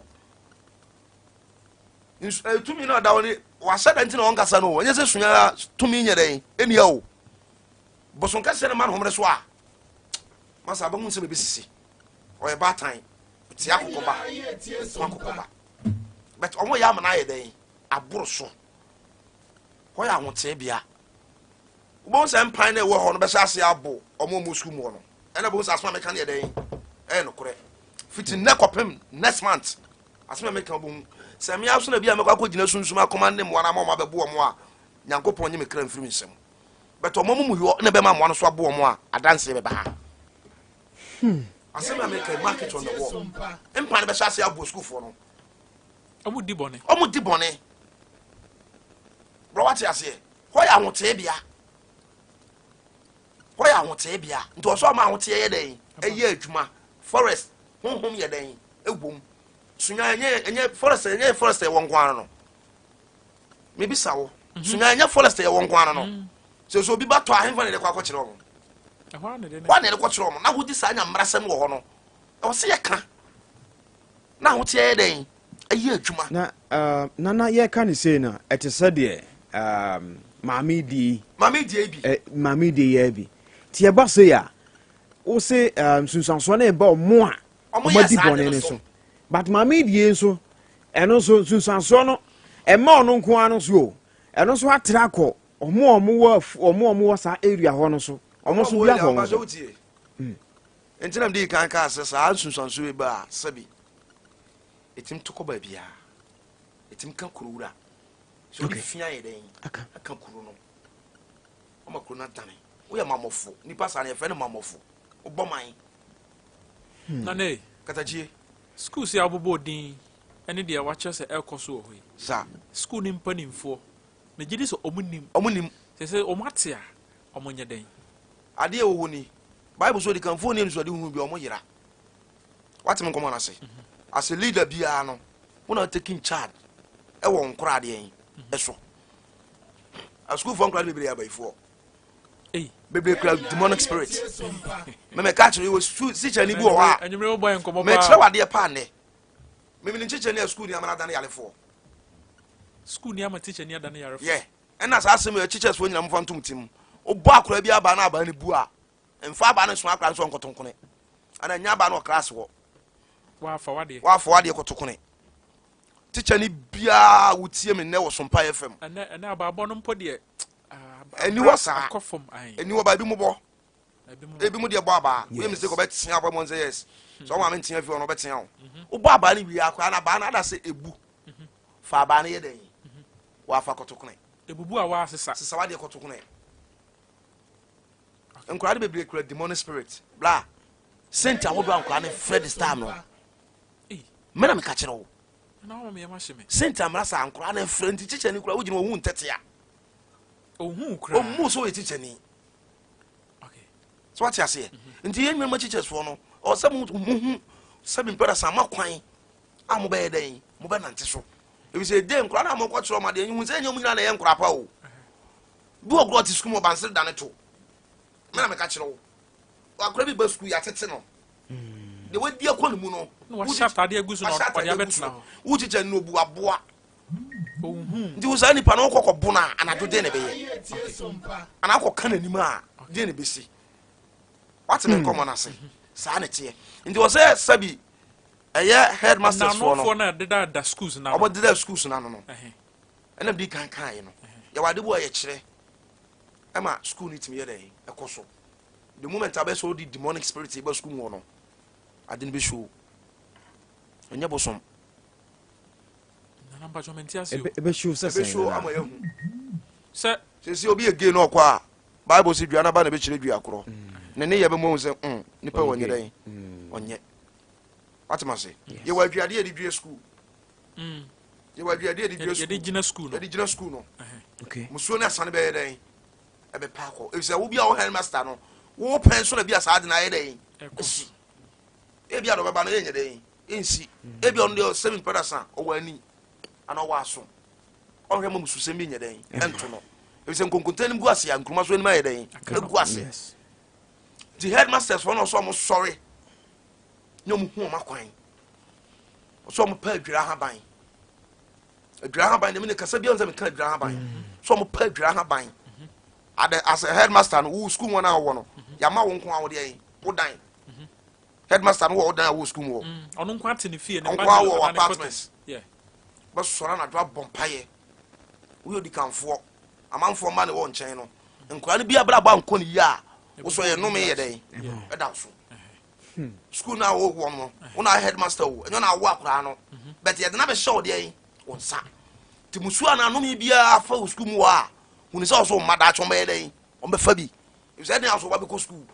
nso eh, tumi no ɔda hɔ ne wahyɛ da nti na ɔnkasa no ɛnyɛ sɛ sua tumi nyɛ dɛn ɛnia o bosom kɛseɛ no ma no homene so a masa abɛhu sɛ bɛbɛsisi ɔyɛ baatan tia akokɔba ko akokɔba but ɔmo yɛ amana ayɛ dɛn aboro so hɔ yɛ ahotee bea Wobɛhu sɛ mpan no a ɛwɔ hɔ no bɛhyɛ aseɛ abo wɔn a wɔwɔ sukuu mu hɔ no. Ɛna wobɛhu sɛ asɛm a meka no yɛ dɛn? Ɛyɛ nokorɛ. Fiti nnɛ kɔpem next month, asɛm a meka wobɛhu. Sɛ mmea so na bi a mɛkɔ akɔgyina sunsum akɔma ne mmoa no ama wɔn abɛbo wɔn a, Nyankopɔn nye me kra mfiri me nsam. But wɔn amumuyɔ na ɛbɛma mmoa no so abo wɔn a, adanseɛ bɛba ha. Asɛm a meka yi, mark it on the wall. Mpan no bɛhyɛ aseɛ abo sukuufoɔ no. Wɔn di bɔne. Wɔn di bɔne. Bro, wate aseɛ? Hɔ yɛ ahoteebea. Hɔ yɛ ahoteebea. Nti ɔsɛ ɔma ahoteɛ yɛ dɛn? Ɛyɛ adwuma. Forest, honhom yɛ dɛn? Ɛwom. Sunya ɛnyɛ ɛnyɛ forest ɛnyɛ forest ɛwɔ nko ara no. Mebisa wo. Mhm. Sunya ɛnyɛ forest ɛwɔ nko ara no. Mm. Sɛ sɛ obi ba tɔ ahemfa na ɛde kɔ akɔkyerɛ wɔn. Ɛhɔ na ɛde kɔkyerɛ wɔn. Na wodi saa nya mmarasɛm wɔ hɔ no. Ɛwɔ sɛ yɛka. Na ahoteɛ yɛ dɛn? Ɛyɛ adwuma. Na uh, nana yɛka ne sei no ɛte sɛ deɛ um, maame die maame die bi eh, maame die yɛ bi nti ɛba sei a wo se um, nsunsuansoɔ no ɛba ɔmo a ɔmo adi bɔne no so but maame die nso ɛno nso nsunsuansoɔ no ɛma ɔno nko ara no so o ɛno nso atra kɔ ɔmo a ɔmo wɔ ɔmo a ɔmo wɔ saa area hɔ no so ɔmo nso bi akɔ ɔmo so. Nti na mede kan kaa sɛ saa nsunsuansoɔ yi ba a sɛbi ɛtumi to kɔ baabiara ɛtumi ka kuro wura sɛ wode fi ayɛ dɛn aka kuro no ɔma kuro no adane woyɛ mamɔfo nipa saa no yɛfrɛ no mamɔfo wobɔ man hmm. Nane katakyie sukuu si abobɔ din ɛne deɛ wakyerɛ sɛ ɛrekɔ so wɔ hɔ yi saa sukuu ne mpanimfoɔ megye di sɛ ɔmo nim ɔmo nim sɛ sɛ ɔmo ate a ɔmo nyɛ dɛn Adeɛ a ɛwɔ hɔ ni, Bible sɛ odikanfoɔ nni anisoadehunu bi a wɔyera. Wate me nkɔmmɔ no ase? As a leader biara no, wo na taking charge ɛwɔ nkoradeɛ ɛso. Asukuufoɔ nkoradeɛ bebree yɛ abayifoɔ. Bebree kura demonic spirit. Mɛmɛ ka kyerɛ wɔ su sikyɛni bi wɔ hɔ a. Mɛkyerɛ wɔ adeɛ paa nnɛ. Mɛmɛ ne nkyekyɛ ne a sukuu ni ama adane yarefoɔ. Sukuu ni ama teacher ni adane yarefoɔ. Yeah. Ɛna saa asɛm yi teachers foɔ nyina momfa ntom tim. Wobɔ akora bi abaa na abaa no bu a, mfa abaa no nsoma akora no sɛ ɔnkɔto nkone. Ana nya abaa no wɔ class hɔ. Wafa wadeɛ. Wafa wadeɛ kɔto kone. Teacher ni biara wotie me nnɛ wɔ Sompa FM. Ɛnɛ ɛnɛ abaabɔ no mpo deɛ. Ɛni hɔ saa. Akɔ fam ayi. Ɛni hɔ ba ebi mo bɔ. Ebi mo deɛ bɔ abaa. Woyɛ mistake ɔbɛtea abɔ mo nsɛ yes. Sɛ ɔmo ame ntea fi hɔ no ɔbɛtea wo. Wobɔ abaa no wie akora na abaa no ada sɛ ebu. Fa abaa no yɛ dɛn? Wafa kɔtokone. Ebubu a wasesa. Sesa wadeɛ kɔtokone. Nkwadaa no bebree kura demonic spirit. Bla. Senti ahodoɔ a nkwadaa no frɛ this time no. Me na meka kyerɛ wo. Senti amena saa nkwadaa no frɛ nti kyikyɛni kura wogyina ohun ntɛtea. Ohun kura. Ohun sɛ ɔyɛ kyikyɛni. So wate aseɛ. Mhm. Nti yɛn nuanom kyikyɛsoɔ no ɔsɛ mo hu sɛ bi mpɛrɛ san ma kwan a mo bɛyɛ dɛn. Mobɛnante so. Efisɛ ɛdɛ nkora no a mokɔkyerɛ ɔma deɛ hu sɛ ɛnyɛ ɔmo nyinaa na ɛyɛ nkora pa o. Bi wɔ korɔ ɔte sukuu mu ɔbansere da ne to. Me na meka kyerɛ wo. Akora bi ba sukuu yɛatete no. Deɛ wadi akɔ ne mu no. Na wahyɛ atadeɛ agu so na ɔde abɛtena hɔ. Wokyekyɛ no obu aboa. Nti wo saa nipa no wokɔ kɔbo no a anadwo den na ɛbɛyɛ. Anaa kɔka n'anim a den na ɛbɛsi. Wate me nkɔmmɔ no ase. Saa na ɛteɛ. Nti wɔ sɛ sɛbi ɛyɛ headmasters foɔ no. Nanofoɔ no a ɛdeda schools no. Wɔn deda schools no ano no. Ɛna di kan kan yi no. Yɛwɔ ade bu a yɛkyerɛ ɛma school no tumi yɛ dɛ ɛkɔ so. The moment abɛ sɛ ɔde demonic spirit ba school mu hɔ no, ade no bɛ show. Ɛnyɛ bosom. Nana mpatsɔ mɛ nti ase o. Ebe show sɛ sɛn. Ebe show ama yɛ hu. Sɛ. Sɛ obi yɛ gay na ɔkɔ a, Bible sɛ dua n'aba na ɛbɛkyerɛ dua korɔ. Ne ne yɛ bɛ mu ahu sɛ nipa wɔ nyɛ dɛn ɔnyɛ. Wate ma se. Yɛ wɔ aduade yɛde dua school. Yɛ wɔ aduade yɛde dua school. Yɛde gyina school no. Yɛde gyina school no. Musuo ne asane bɛyɛ dɛn ɛbɛpa akɔ. Efisɛ wo bi a wo headmaster no, wo pɛn so na bi a saa ade na ayɛ dɛn esi. Ebi a na ɔbɛba no yɛnyɛ dɛn nsi. Ebi a ɔno deɛ sɛbi mpɛrɛ sa ɔwɔ ani ana ɔwɔ aso. Ɔnhwɛ ma mususɛm bi nyɛ dɛn ɛnto no. Efisɛ nkonkonta anim gu ase a nkuruma so anim ayɛ dɛn egu ase. Nti headmasters wɔn na ɔsɔ ɔmo sɔre ne ɔmo hu ɔmo akwan. Ɔsɔ ɔmo pɛ adwira ahaban. Adwira ahaban deɛ mi ne kasa bi ɔn sɛ mi ka adwira ahaban. So ɔmo pɛ adwira ahaban. Ade as a headmaster no wo school mu na awɔ no yama wo nko awo deɛ wo dan. Headmaster no wɔ wo dan a wo school mu wɔ. Ɔno nko ate ne fie ne ba ne wɔ apartment. Bɛsɔrɔ anadwo abɔ mpaeɛ. Woyɛ odikanfoɔ. Amanfoɔ mma ne wɔ nkyɛn no. Nkwadaa no bi abrabɔ ankɔ ne yie a wosɔ yɛ nnome yɛ dɛn ɛda so. School na wo wɔ no wo na headmaster o ɛnyɛ na awo akwadaa no but yɛde na bɛhyɛ wo deɛ wo nsa. Nti musuo anaa nnome biara fa wo school mu wɔ a hunu sɛ ɔso mma daakye wɔn bɛyɛ dɛn wɔn bɛfa bi. Efisɛ ɛden aso wɔbɛkɔ school.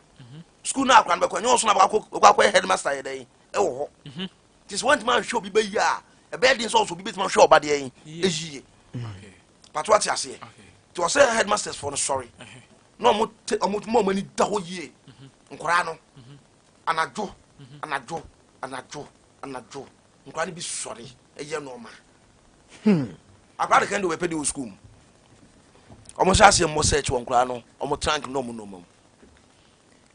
School na akwadaa no bɛkɔ ɛnyɛ ɔso na bɛkɔ akɔyɛ headmaster yɛ dɛn ɛwɔ hɔ. Nti sɛ wɔntumi ahwɛ obi bɛyie a ɛbɛyɛ den sɛ ɔso obi bɛtumi ahwɛ ɔba deɛ ɛyie. Pato ate aseɛ. Nti ɔsɛ headmasters foɔ no sɔre na ɔmo te ɔmo ma ɔmo ani da hɔ yie. Nkwadaa no anadwo anadwo anadwo anadwo nkwadaa no bi sɔre ɛyɛ nneɛma. Akwadaa de kan de wɔpɛ de wɔ school mu. Ɔmo hyɛ aseɛ mmɔ search wɔ nkwadaa no ɔmo trunk na ɔmo nneɛma mu.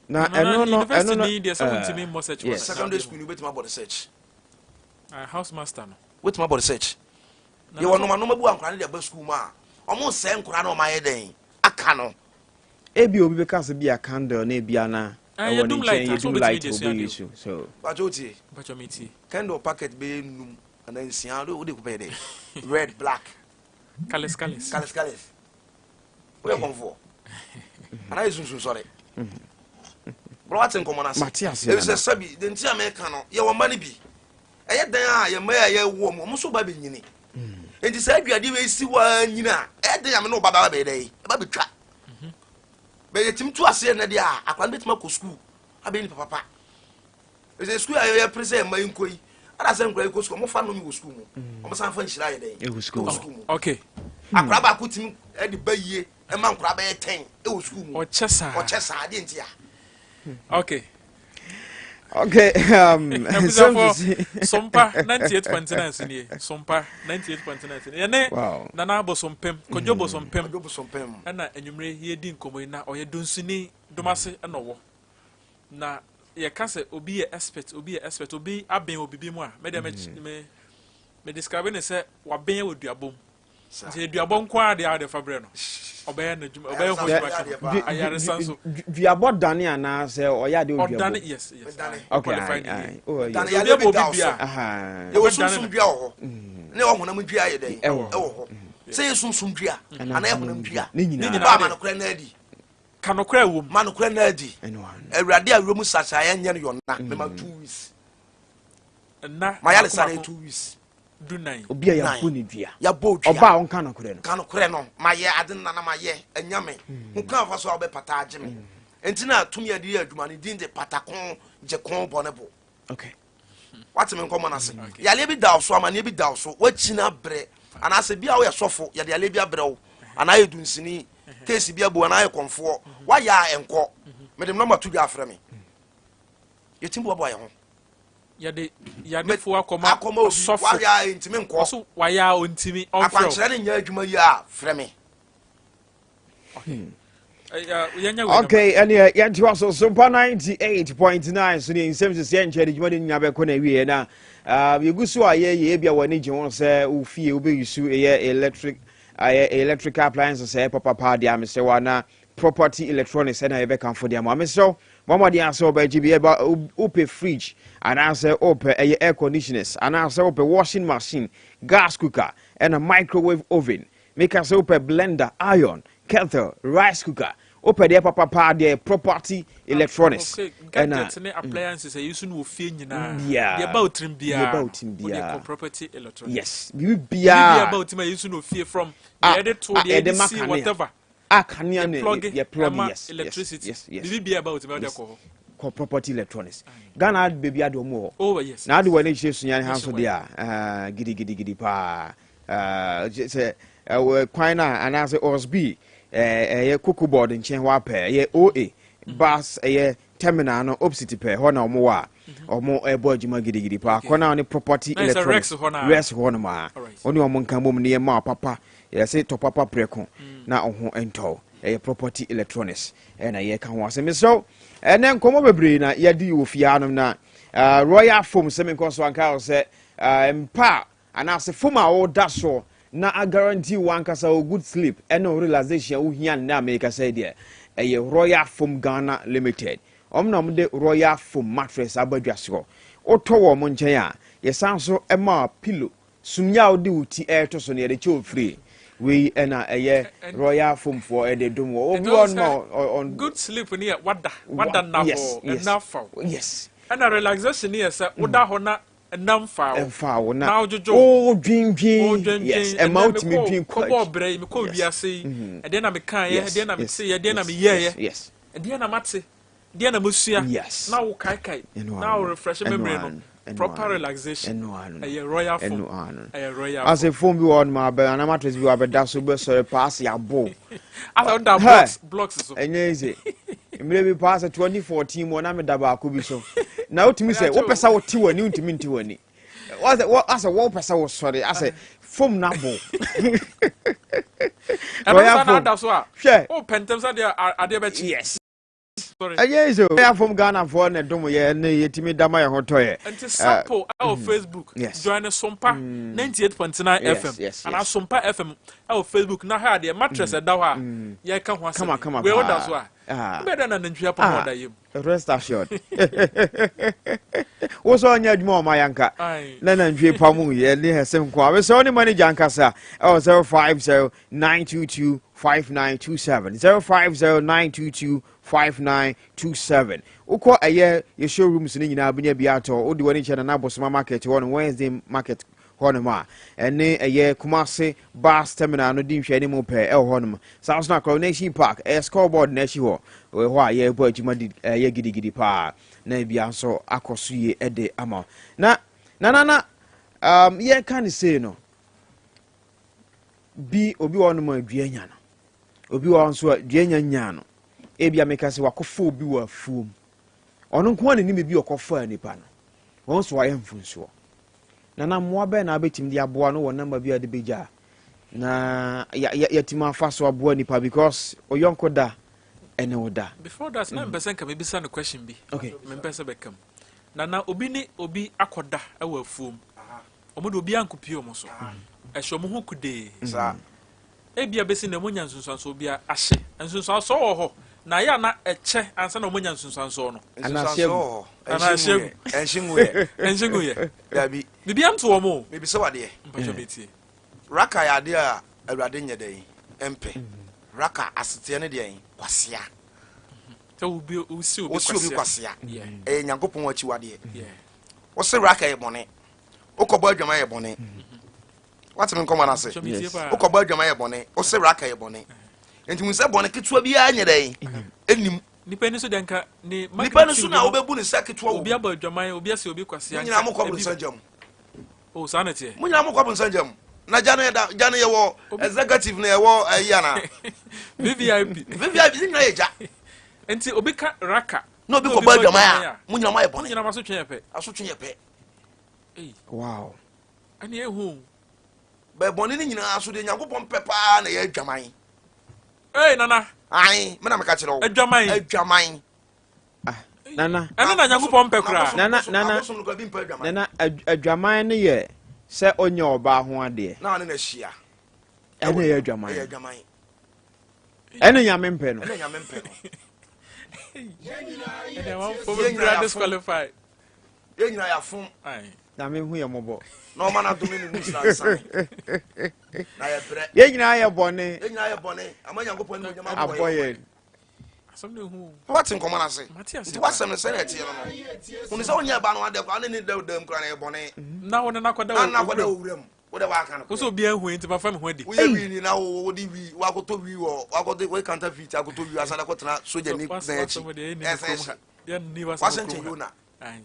Na ɛno no ɛno no deɛ sɛ wontumi mmɔ search wɔ secondary school ni wobɛtumi abɔ de search. House master no. Wobɛtumi abɔ de search. Yɛwɔ nneɛma nneɛma bi wɔ nkwadaa no de aba school mu a ɔmo nsɛe nkwadaa no ɔmo ayɛ dɛn aka no. Ebi obi bɛka sɛ bi a candle na ebi ana ɛwɔ ne nkyɛn yɛdum light obi yi so so. Bàtò o tie. Bàtò mi tie. Candle packet bɛyɛ num ana nsia o de ko bɛyɛ dɛ red black. Colours colours. Colours colours. O yɛ kɔnfoɔ. Ana yɛ sunsun sɔre. Bro wate nkɔmɔ n'ase. Mate ase. Ebi sɛ sɛbi de nti a mɛka no yɛ wɔn mma no bi. Ɛyɛ dan a yɛ mma yɛ yɛ wɔ mu ɔmo nso ba bɛ nyini. Nti sɛ aduade wei si hɔ a nyini a ɛyɛ den a me ne ɔba ba bɛyɛ dɛ ɛba bɛtwa. Bɛyɛ tumi tu aseɛ nnɛ deɛ a akwadaa no bɛtumi akɔ sukuu abɛyɛ nipa papa. Ɛsɛ sukuu a yɛyɛ pere sɛ mma yi nkɔ yi ada sɛ nkura yi kɔ sukuu ɔmo fa nnome wɔ sukuu mu ɔmo san fa nhyira yɛ dɛn ɛwɔ sukuu mu. Okay. Akwadaa baako tumi ɛde ba yie ɛma nkwadaa bɛyɛ 10 ɛwɔ sukuu mu. Ɔkyɛ saa. Ɔkyɛ saa adeɛ nti a. Okay. Okay. Abusuafo Sompa 98.9 so nie. Sompa 98.9 so nie. Yɛne Wow. Nana Abosompem, Kojo Bosompem. Kojo Bosompem. Ɛna anwummere yɛdi nkɔmmɔ yi na ɔyɛ dunsuni Domase ɛna ɔwɔ. Na yɛka sɛ obi yɛ expert, obi yɛ expert, obi aben wɔ bibi mu a, me deɛ me me describe ne sɛ waben wɔ duabɔ mu. Nti aduabɔ nko ara deɛ a wɔde fa brɛ no. Ɔbɛyɛ n'adwuma, ɔbɛyɛ ho adwuma kama. Ayaresa nso. Duabɔ dane anaasɛ ɔyɛ adeɛ wɔ duabɔ? Ɔdane, yes, yes. Okay, Qualify ne aye, yie. aye. Oh, Dane yes. yadeɛ bi Obi da bɔ so. obi Yɛwɔ Ɔbɛdane sunsum no. dua wɔ hɔ. Ne ɛwɔ honam dua yɛ dɛn? Ɛwɔ hɔ. Ɛwɔ hɔ. Sɛ yɛ sunsum dua anaa yɛ honam dua. Ne nyinaa. Ne nyinaa Ba de. ma nokorɛ no adi. Ka nokorɛ wɔ mu. Ma nokorɛ no adi. Ɛno ano. Awurade a wuram sasaeɛ nyɛ no yɔnna. Mema 2 weeks. Nna Ma yare sa no baako yɛ 2 weeks. 14. Obi a yɛabɔ ne dua. Yɛabɔ dua. Ɔba a ɔnka nokorɛ no. Ka nokorɛ no. Ma yɛ ade nna na ma yɛ anya me. Ho kwan fa so a wobɛpata agye me. Enti na tumi a yɛde yɛ adwuma no din de patako gye ko bɔ ne bo. Okay. Wate me nkɔmmɔ no ase. Yareɛ bi da wo so, amanneɛ bi da wo so, woakyini abrɛ. Anaasɛ bi a woyɛ sɔfo, yɛde yareɛ bi abrɛ wo. Anaa yɛ dunsini, case bi abu, anaa yɛ kɔmfoɔ. Woayɛ a ɛnkɔ. Mede me nɔmba to dwa afrɛ me. Yɛtumi boaboa yɛn ho. Yɛde yadefoɔ akɔma Akɔma obi. ɔsɔfo. Wayɛ a ntumi nkɔ. Ɔso wayɛ a ɔntumi ɔmfrɛ wo. Akwankyerɛ no nyɛ adwuma yi a, frɛ me. Okay, ɛneɛ yɛntoa so Sompa 98.9 so ne nsɛm sisi ɛnkyɛ de dwuma de nyinaa bɛkɔ na awieɛ na yɛgu so a yɛyɛ ebia w'ani gye ho sɛ wo fie wobɛyi so ɛyɛ electric ɛyɛ electrical appliances ɛyɛ papapa deɛ amesrɛ wa na property electronics ɛna yɛbɛkamfo deɛ ama mesrɛ wo mɔmmɔden asɛ wobɛgye bi ɛba wopɛ fridge anaasɛ wopɛ ɛyɛ air conditioners anaasɛ wopɛ washing machine, gas cooker ɛna microwave oven. Meka sɛ wopɛ blender, iron, kettle, rice cooker, wopɛ deɛ papa paa deɛ, property electronics. Okay, gadgets ne appliances a yɛsu no wɔ fie nyinaa. Yeah. Deɛ ɛba wo tirim Deɛ ɛba biara wo tirim no, wode biara. kɔ property electronics. Yes, biribi Biribi biara ɛba wo tirim a yɛsu no wɔ fie from Ah, deɛ yɛde to, ah, deɛ yɛde yɛde ma si, kanea. whatever. A kanea ne Plug yɛ plug ɛma yes electricity. yes. Biribi biara ɛba wo tirim a wode kɔ hɔ. Kɔ property electronics. Ghana baabi ade ɔmo wɔ. Oh yes. Na ade wɔ ne kyerɛ sunya ne ha nso Nationwide. deɛ a gidigidigidi paa. Sɛ ɛwɔ kwan no a anaasɛ osb ɛyɛ cocoa board nkyɛn hɔ apɛ ɛyɛ oa bus ɛyɛ terminal no opposite pɛ hɔ na ɔmo wɔ a ɔmo ɛbɔ adwuma gidigidi paa. Kɔ na ɔne property Na yɛ sɛ electronics. Rex hɔ no a. Rex hɔ nom a ɔne ɔmo nka bom ne yɛ ma papa yɛsɛ tɔ papa prɛko na ɔho ntɔ. Ɛyɛ property electronics ɛna yɛka ho asɛm. Mesrɛ ɛnɛ nkɔmmɔ bebree na yɛde wɔ fie hanom na Royal Foam sɛ menkɔ so anka wo sɛ mpa anaasɛ foam a woda soɔ na aguarantee wo ankasa wo good sleep ɛne wo relaxation a wohia nnɛ a meka sɛ deɛ ɛyɛ Royal Foam Ghana Limited. Ɔm na ɔmde Royal Foam mattress aba dwa soɔ. Wotɔ wɔ ɔmo nkyɛn a yɛsan so ma pillow sumya a wode wo ti ɛɛto so no yɛde kyɛ ofiri. Wei ɛna ɛyɛ Royal Foam foɔ ɛde dom wɔ obi wɔ nom a Good sleep ni yɛ wada nna hɔ ɛna fa wo. Ɛna relaxation ni yɛ sɛ woda hɔ na ɛnam fa wo. Ɛmfa wo na Na wodwodwo wo. wodwendwen. Wodwendwen. Yes, ɛma wotumi dwen kɔ kɔbɔ akyi. ɔbrɛ yi mekɔ wiase yi, ɛdeɛ na mekaeɛ, ɛdeɛ na meteeɛ, ɛdeɛ na meyɛeɛ, ɛdeɛ na mate, ɛdeɛ na mesua na wo kaekae Ɛno na ano. wo refresh Ɛno memory ano. no. Ɛno Proper ano. relaxation Ɛno ano. ɛyɛ Royal Foam. Ɛno ano. Ɛyɛ Royal Asɛ Foam. phone bi wɔ hɔ nom abɛ anaa mattress bi wɔ abɛda so bɛsɔre paase abo. Asa woda Hey. blocks so. Ɛnyɛ easy. Mmerɛ bi paa sɛ 2014 mu na meda baako bi so na wotumi sɛ wopɛ sɛ wote w'ani, wontumi nte w'ani. Asɛ wopɛ sɛ wosɔre asɛ foam no abo. Ɛno Royal nsa na Foam. ada so a Hwɛ. wopɛ ntɛm sɛ adeɛ bɛkye. Sorry. Ɛnyɛ easy o. Royal Foam Ghanafoɔ ne dom yɛ ne yɛtumi dama yɛn ho tɔ yɛ. Nti sample ɛwɔ Facebook, join Sompa 98.9 FM anaa Sompa FM ɛwɔ Facebook na hwɛ adeɛ mattress ɛda hɔ a yɛka ho asɛm Kama yi. kama Wei woda paa. so a Ah. wobɛyɛ dɛ na nantwi apam Ah. ɔda yam. Rest assured, wo sɛ ɔnyɛ adwuma ɔma yɛnka Aye. na nantwie pa mu yɛ ne ɛsɛ nko a mesɛ wo ne manager ankasa ɛwɔ 050 922 5927, 050 922 5927. Wokɔ ɛyɛ yɛ showrooms no nyinaa bɛnya bi atɔ. Wode w'ani kyɛ Nana Bosoma market hɔ no, Wednesday market hɔnom a ɛne ɛyɛ Kumase bus terminal no di nhwɛ mu pɛɛ ɛwɔ hɔnom. Saa nso na Coronation Park ɛyɛ scoreboard n'akyi hɔ ɛwɔ hɔ a yɛrebɔ adwuma di ɛyɛ gidigidi paa na ebia nso akɔ so yie ɛde ama na na yɛka ne sei no bi. Obi wɔ hɔnom a dua nya no, obi wɔ hɔ nso a dua nya nya no. Ebia meka sɛ wakɔfa obi wɔ afuom, ɔno nko ara n'anim bi ɔkɔfaa nipa no, wɔn nso wayɛ mfonsoɔ. Nana, mmoa bɛn na abɛtumi de aboa no wɔ namba bi a de bɛgya na yɛtumi afa so aboa nipa because ɔyɔnko da ɛne wo da? Before that na mpɛ sɛ nka mebisa no question bi. Okay. Mempɛ sɛ bɛka mu nana, obi ne obi akɔda ɛwɔ afuom, ɔmo de obi ankopie ɔmo so ɛhyɛ ɔmo ho kudee. Saa. Ebia bɛsi na ɔmo nya nsunsuansoɔ bi a ahyɛ nsunsuansoɔ wɔ hɔ na ayɛ a na ɛkyɛ ansa na ɔmo nya nsunsuansoɔ no. Anaasɛ Nsunsuansoɔ wɔ hɔ. Anaa ɛnhye nguyɛ, ɛnhye nguyɛ. Ɛnhyɛ gu yɛ. Dabi. Biribi anto wɔn o. Mebisa wadeɛ. Mpatwa bɛtie. Raka yɛ adeɛ a Awurade nyɛ dɛn ɛmpɛ. Raka aseteɛ ne deɛn? Kwasea. Sɛ obi wosi obi wosi obi kwasea. Ɛyɛ Nyankopɔn akyiwadeɛ. Wose raka yɛ bɔne, wokɔbɔ adwama yɛ bɔne. Wateme nkɔmmɔ no ase? Mpatwa bɛtie paa. Wokɔbɔ adwama yɛ bɔne, wose raka yɛ bɔne, nti hu sɛ bɔne ketewa biara nyɛ dɛn ɛnim. Nipa ni so deɛ nka ne nipa no so na wobɛbu ne sɛ ketewa wɔ obi abɔ adwaman, obi asi obi kwasea. Mo nyinaa mokɔ bonsam gya mu. O saa na teɛ. Mo nyinaa mokɔ bonsam gya mu na gya no yɛda gya no yɛwɔ executive na yɛwɔ ayi ana VVIP. VVIP ne nyinaa yɛ gya. Nti obi ka raka na obi kɔbɔ adwaman a, mo nyinaa moayɛ mo bɔne. Nyinaa ma so twɛn yɛ pɛ. Asotwe yɛ pɛ. Wow. Ɛne ehu. Bɛɛ bɔne no nyinaa so deɛ Nyankopɔn pɛ paa na ɛyɛ adwaman. Ei nana. Ae, me na meka kyerɛ wo. Adwaman. Adwaman. Ah, nana. Ɛno na Nyankopɔn pɛ koraa. Nana, nana, nana, adwaman no yɛ sɛ ɔnyɛ ɔbaa ho adeɛ. Na ɔne no ahyia. Ɛna ɛyɛ adwaman. Ɛyɛ adwaman. Ɛna Nyame mpɛ no. Ɛna Nyame mpɛ no. Ɛna amanfoɔ bebree disqualify. Yɛn nyinaa yɛafom. Nyame hu yɛ mmɔbɔ. Na ɔma n'adom ne ne mu nhyira nsane. Na yɛbrɛ. Yɛn nyinaa yɛ bɔne. Yɛn nyinaa yɛ bɔne. Ama Nyankopɔn animuonyam abɔ yɛn. Asɛm no ehu. Wate nkɔmɔ no ase. Mate ase Nti w'asɛm no sɛnea ɛteɛ no no. Hunu sɛ wonyɛ ɛba no adeɛ koraa ne ne da dam koraa na ɛyɛ bɔne. Na wo ne no akɔda Na ne no akɔda owuram. owuram. Wo dɛ w'aka no Wo sɛ korɛ. obiara nhu nti mafa me ho adi. Woyɛ wii ni na wo wode wii wakɔtɔ wii wɔ wakɔde wo counterfeit akɔtɔ wii asan akɔtena sogyani So dan w'as- akyi. w'asɛm deɛ yɛnni no Ɛsɛn kurom ha. hye. Yɛnni w'asɛm wɔ W'asɛm kurom kyɛn ha. Yona. Ae.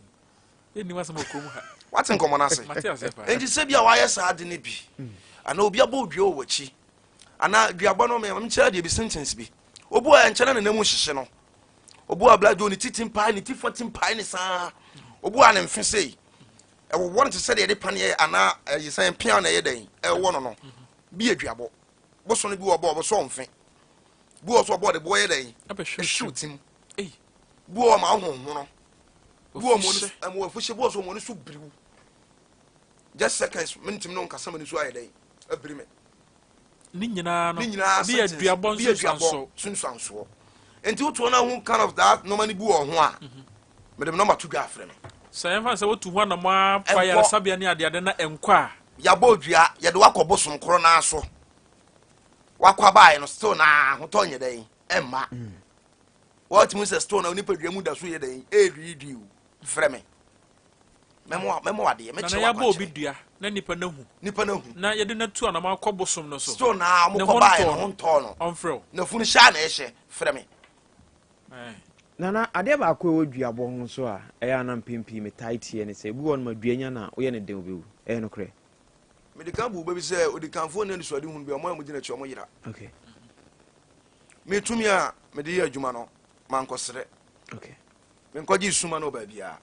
Yɛnni w'asɛm wɔ kurom ha. Wate nkɔmmɔ no ase? Mate aseɛ paa. Enti sɛ bi a wayɛ saa ade no bi, anaa obi abɔ wo dua wɔ w'akyi, anaa duabɔ no, menkyerɛ adeɛ bi, sentence bi. Obi wɔ ɛnkyɛ na ne nam hyehye no. Obi wɔ abla ne ti ti mpae, ne ti fa ti mpae ne saa. Obi wɔ a ne mfe sei. Ɛwowɔ no te sɛ deɛ yɛde paneɛ anaa ɛyɛ sɛ mpea na ɛyɛ dɛn ɛwɔ no no. Bi yɛ duabɔ. Boso no bi wɔ ɔbɔ ɔbɔ mfe. Bi wɔ so ɔbɔ ɔde boɔ yɛ dɛn ɛhyew tim. Bi wɔ ma ahohono. Bi wɔ mo afuhyɛ bi wɔ so mo ani so biriw. Just seconds mentim no nkasa mo ani so ayɛ dɛn abiri me. Ne nyinaa no ne nyinaa bi yɛ duabɔ nsunsuansoɔ. Nsunsuansoɔ. Nti wotoɔ no ho kind of that nneɛma no bi wɔ ho a mede me nɔmba to dwa afrɛ me. Sɛ yɛmfa no sɛ wotu ho anamɔ afa yaresabea ne adeade na ɛnkɔ a. Yɛabɔ odua yɛde wakɔ bosom korɔ naa so wakɔ abaeɛ no still na ahotɔ nyɛ dɛn ɛmma wɔtumi sɛ still na onipadua mu da so yɛ dɛn ɛredwiidwii frɛ me mɛmo mɛmo adeɛ mɛkyerɛ na yɛabɔ obi dua na nipa no hu nipa no hu na yɛde no atu anamɔ akɔ bosom no so still na ɔmo kɔ baeɛ no ho ntɔɔ no ɔmfrɛ wo na funu hyɛ a na ɛhyɛ frɛ me. Nana, adeɛ baako a ɛwɔ duabɔ ho nso a ɛyɛ a na mpɛn pii metaa tie ne sɛ, ebi wɔ hɔ nom a dua nya no a woyɛ no dɛn wobɛwu. Ɛyɛ nokorɛ? Mede kan bu bɛ bi sɛ odikanfoɔ nni anisoadehunu bi a wɔn a wɔdi n'akyi wɔn yera. Okay. Me tumi a mede yɛ adwuma no mankɔsrɛ. Okay. Menkɔgye suma no wɔ baabiara.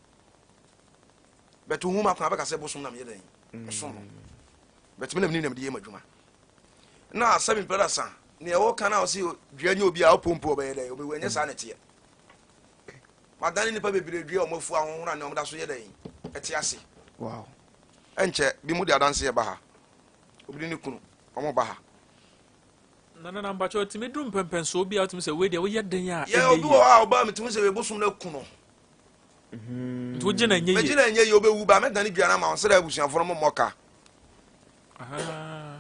Bɛto hu ma kwan bɛka sɛ bosom na meyɛ dɛn mesom no. Bɛtumi na menim na mede yɛ m'adwuma. Na asɛm mpɛ da sa nea ɛwɔ kan a ɔse dua nyɛ obi a ɔpɔ mpo ɔbɛyɛ dɛn ɔbɛwu ɛnyɛ saa na ɛteɛ. Madane nnipa bebree dua a wɔn afu ahohora ne wɔn da so yɛ dɛn ɛte ase. Wow. Ɛnkyɛ bi mu de adanse ɛba ha. Obi ne ne kunu wɔn ba ha. Nana na mpakyɛ ɔtumi duru mpɛmpɛnsoɔ bi a ɔtumi sɛ wei deɛ woyɛ den a Yɛ obi wɔ hɔ a ɔbaa mi tumi sɛ wei bosom no aku no. Nti wogye na ɛnyɛ yie. Megye na ɛnyɛ yie wobɛwu ba mɛdane dua no ama wo sɛdeɛ abusuafoɔ no mommɔ ka.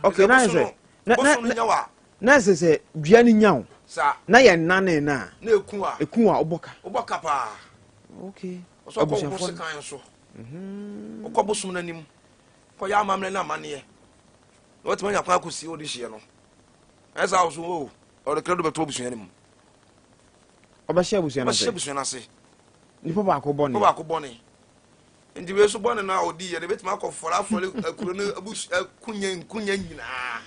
Okay, na sɛ na na na sɛ sɛ dua no nya wo na yɛ nnane no a na eku a eku a wobɔ ka. Wobɔ ka paa. Okay. Ɔsɛ ɔkɔ wo sekan so. Wokɔ bosom no anim kɔyɛ amammerɛ ne amanneɛ na watumi anya kwan akɔsie wode hyeɛ no. Ɛnyɛ saa wo so o ɔde krado bɛto abusua no mu. Ɔbɛhyɛ abusua no ase. Ɔbɛhyɛ abusua no ase. Nipa baako bɔne. Nipa baako bɔne. Nti wei so bɔne no a ɔdi yɛ no ebɛtumi akɔ fɔre afɔre akuro no abus akunya nkunya nyinaa.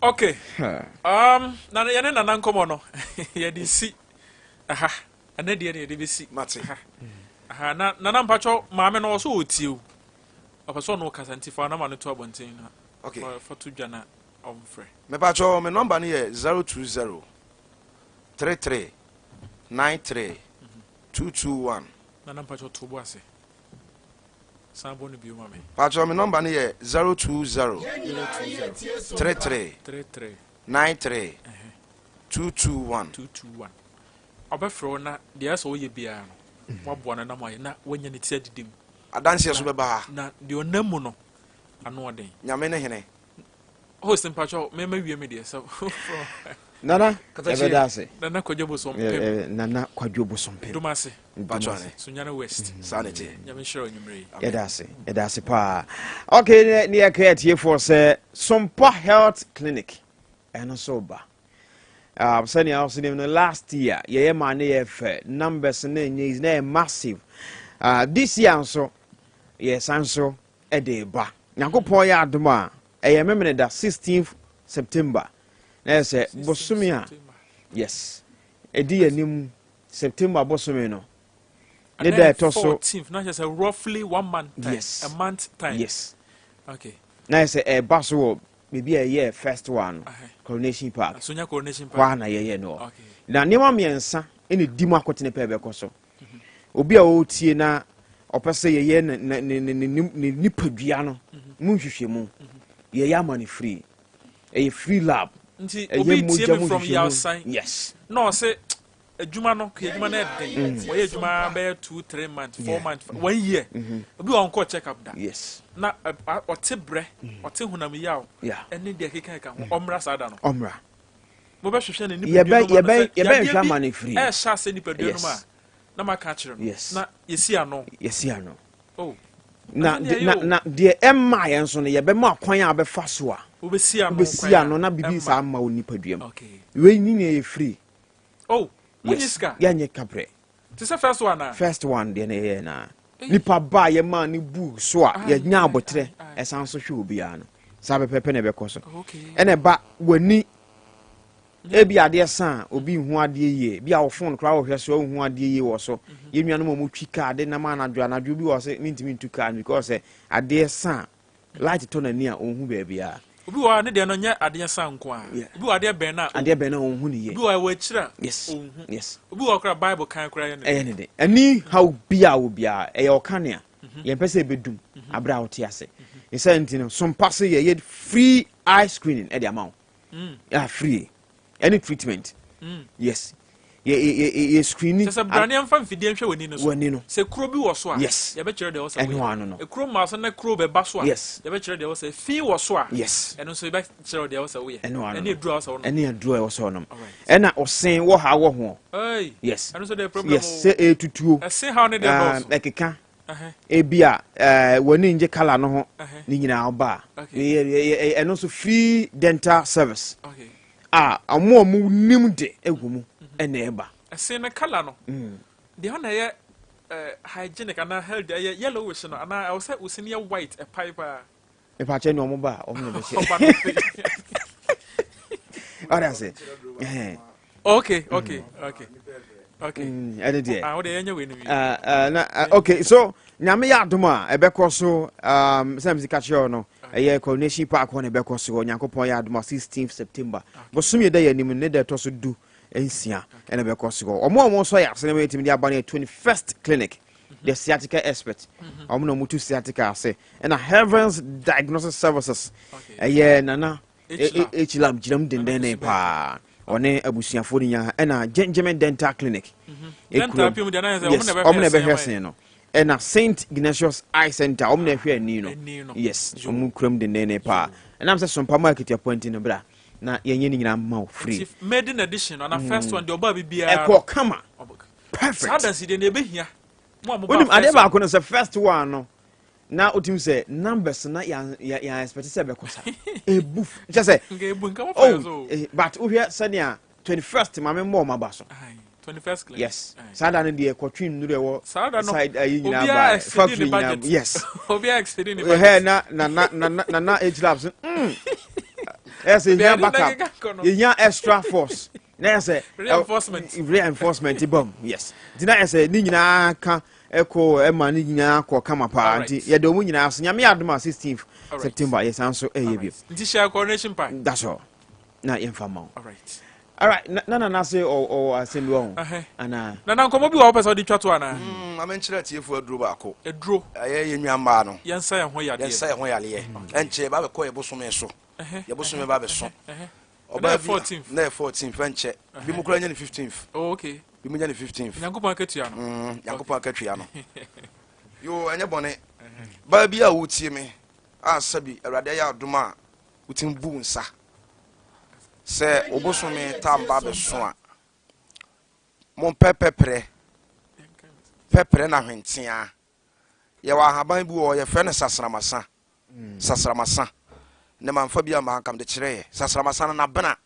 Okay. Um, na yɛne nana nkɔmɔ no yɛde si aha ɛnɛ deɛ ne yɛde bɛsi mate ha aha na nana mpakyɛw maame no ɔso ɔtie o ɔpɛ sɛ ɔno kasa nti fa nɔma no to abɔnten na okay. fa to dwa na ɔmfrɛ. Mepakyɛw me nɔmba no yɛ 020 33 93 221. Nana mpakyɛw to bo ase san bɔ no bio ma me. Pakyɛw me nɔmba no yɛ 020 020 33 33 93 221. 221. Ɔbɛfrɛ wo na deɛ ɛsɛ ɔyɛ biara no waboa no na moayɛ na wanya ne ti adidi mu. Adanseɛ so bɛba ha. Na deɛ ɔnam mu no ano ɔden. Nyame ne hene. Host mpakyɛw mɛma wie me deɛ sɛ. Nana yɛbɛda ase. Nana Kwadwo Bosompem. Nana Kwadwo Bosompem. Domase. Dumase. Sunyani West. Saa ne teɛ. Nyame nhyira wo anwummerɛ yi. Yɛda ase. Yɛda ase paa. Okay, ne yɛka atiefoɔ sɛ Sompa Health Clinic ɛno nso ba. Sɛnea ɔsɛ nim no last year yɛyɛ maa ne yɛ fɛ numbers no nyɛ easy na yɛ massive. This year nso yɛsan so ɛde ba. Nyankopɔn yɛ adom a ɛyɛ Memeneda 16th September. Na yɛ sɛ bosome a yes ɛdi yɛ anim September bosome no. Ne da ɛtɔ so. 14th na kyerɛ sɛ roughly one month time. Yes. A month time. Yes. Okay. Na yɛ sɛ ɛba so wɔ baabi a ɛyɛ first one no, Coronation Park. Sonya Coronation Hɔ Park. a na yɛyɛ no. Okay. Na nneɛma mmiɛnsa ɛna di mu akotene pɛ bɛkɔ so. Obi a ɔretie na ɔpɛ sɛ yɛyɛ ne nipadua no mu nhwehwɛmu, yɛyɛ ama no free. Ɛyɛ free lab. Nti Ɛyɛ obi tie mogya me mu from nhwehwɛmu. Yawsan na ɔsɛ adwuma no kò, adwuma no ɛden, wɔyɛ adwuma bɛyɛ 2, 3 months, 4 months, one year, obi wɔ nkɔ check up da na ɔte brɛ, ɔte honam yaw ɛne deɛ keka keka ho, ɔmmra saa da no. Ɔmmra. Mobɛhwehwɛ ne nipadua no mu ano sɛ Yɛbɛhwehwɛ yadeɛ ama bi no free. ɛhyɛ ase nipadua no mu a, na maka akyerɛ no na yɛsi ano. Yɛsi ano. Oh. Na Ɛno deɛ na yɛ o. Na deɛ ɛmma yɛn nso no, yɛbɛma kwan a bɛfa so a wobɛsi ano. Wobɛsi Kwan a ano na biribi ɛmma. saa ma wo nipadua mu. Wei ni nea yɛ free. Oh, wonye sika? Yɛnyɛ kabrɛ. Te sɛ first one a. First one deɛ na yɛyɛ na Ei. nipa ba a yɛmaa ne bu so a yɛnya abɔterɛ ɛsan so hwɛ obiara no saa pɛpɛpɛ na ɛbɛkɔ so. Ɛna ɛba w'ani, ebi adeɛ sa a obi nhu adeɛ yie bi a wɔ phone koraa wɔhwɛ so a nhu adeɛ yie wɔ so. Yɛn nuanom a wɔtwi kaa de nam anadwo anadwo bi wɔ sɛ mintumi ntu kaa no because sɛ adeɛ sa a light tɔ n'ani a ɔnhu baabiara. Obi wɔ hɔ a ne deɛ no nyɛ adeɛ sa nko a. Obi wɔ adeɛ bɛn na adeɛ bɛn na ɔnhu ne yie. Obi wɔ hɔ a ɛwɔ akyire a ɔnhu. Obi wɔ hɔ koraa Bible kan koraa yɛ ne Ɛyɛ ne de ɛni haw bia wɔ biara ɛyɛ ɔkanea yɛn pɛ sɛ ɛbɛdum abere a wɔte ase ɛsɛ nti no sompa so yɛyɛ free eye screening ɛde ama wo. Yeah, free ɛne treatment. Yes, yɛ screening. Kyɛ sɛ brane mfa mfidie nhwɛ w'ani no so. W'ani no. Sɛ kuro bi wɔ so a, yɛbɛkyerɛ deɛ ɛwɔ sɛ Ɛno woyɛ. ano no. Ekuro mmaa so na kuro bɛba so a, yɛbɛkyerɛ deɛ ɛwɔ sɛ fi wɔ so a, ɛno nso yɛbɛkyerɛ deɛ ɛwɔ sɛ woyɛ. Ɛno ano ɛne no. eduru a ɛwɔ sɛ wonom. Ɛne aduro a ɛwɔ sɛ ɔnom. Alright. Ɛna ɔsen wɔ ha wɔ ho. Hey, yes. Ɛno nso deɛ problem Yes. o. Sɛ etutuo. Ɛsen haw ne deɛ dɔɔso. Ɛkeka ebi a w'ani ngye colour no ho ne nyinaa ɔba a ɛno nso free dental service a ɔmo a ɔmo nim de ɛwɔ mu ɛna ɛba. Ɛsen no colour no deɛ ɔna ɛyɛ hygienic anaa healthy, ɛyɛ yellowish no anaa ɛwɔ sɛ osin yɛ white ɛpae paa? Mepakyɛ ne ɔmo ba a ɔmo na bɛhyɛ. Ɔba no pɛ. Ɔde ase ɛhɛn. Okay. Ɛne deɛ. Ah, wode yɛnyɛ wei no wie. Na okay, so Nyame yɛ adom a ɛbɛkɔ so sɛ msi ka kyerɛ wo no, ɛyɛ Coronation Park hɔ na ɛbɛkɔ so. Onyankopɔn yɛ adom a, 16th September, bosom yɛ da yɛ anim ne da ɛtɔ so 16 ɛna ɛbɛkɔ so hɔ. Ɔmo a ɔmo nso yɛ ase na yɛtumi de aba no yɛ 21st Clinic, the sciatica expert, ɔmo na ɔmo tu sciatica ase, ɛna Heavens Diagnosis Services. Ɛyɛ Nana H-Lab. H-Lab gyina mu dendenden paa, ɔne abusuafoɔ no nyinaa, ɛna Gentleman Dental Clinic. Dental pim deɛ na yɛ sɛ ɔmo Yes. na ɛbɛhwɛ Ɔmo na ɛsen ɛbɛhwɛ ama sen no, ɛna Saint Ignatius Eye Center, ɔmo na ɛhwɛ ani no. Ani no. Yes. Yo. Ɔmo kuram dendenden paa, ɛnam sɛ sompa mu akatua nti no bra na yɛnyɛ ne nyinaa ma wo free. Nti maiden edition no ana first one deɛ ɔbaa bi biara Ɛkɔ kama. Perfect. Saa dansi deɛ na ɛbɛhia mo a mo ba Wonim adeɛ first. Baako no sɛ first one no na wotim sɛ numbers na yɛn expect sɛ ɛbɛkɔ sa ebu kyɛ sɛ Nka ebu nka mo fa yɛ oh so o. But wohwɛ sɛnea 21st maame mmɔ ɔma ba so. Aye, 21st Clinic. Yes. Aye. Saa da no deɛ kɔtwe nnuro ɛwɔ Saa da no side ayi nyinaa obiara ba exceeding factory ne nyinaa budget. Yes. Obiara exceeding ne Ɛhɛ budget. Na H Labs ɛsɛ yɛhia Baabi na backup. keka kɔ no. Yɛhia extra force na yɛ sɛ Reinforcement. Reinforcement bam, yes. Nti na yɛ sɛ ne nyinaa ka ɛkɔ ɛma ne nyinaa kɔ kama paa. Nti yɛde ɔmo nyinaa so, Nyame adom a, 16th September yɛsan so ɛyɛ bio. Nti hyɛ Coronation Park. That's all na yɛmfa ma wo. Alright. Alright, na nana se ɔwɔ asɛm bi wɔ ho anaa? Nana, nkɔmmɔ bi wɔ hɔ wopɛ sɛ wode twa to anaa? Ma menkyerɛ atiefoɔ aduro baako. Aduro. Ɛyɛ yɛn nua mmaa no. Yɛnsa yɛn ho yadeɛ. Yɛnsa yɛn ho yadeɛ. Ɛnkyɛ yɛba bɛkɔ yɛ bosome so. Yɛ bosome ba bɛso. Ɛnɛ Ɔbaa yɛ bi 14th. Na yɛ 14th, ɛnkyɛ bi mu koraa nya ne 15th. Oh, okay. Bi mu nya ne 15th. Nyankopɔn akatua no. Nyankopɔn akatua no yo, ɛnyɛ bɔne. Baa bi a wotie me a, sɛbi Awurade ayɛ adom a wotumi bu wo nsa sɛ wo bosome tam ba bɛso a, mompɛ pɛprɛ pɛprɛ na hwentea. Yɛwɔ ahaban bi wɔ hɔ yɛfrɛ no sasramasa. Sasramasa ne mamfa bi ama nkam de kyerɛ yɛ sasramasa no nabena.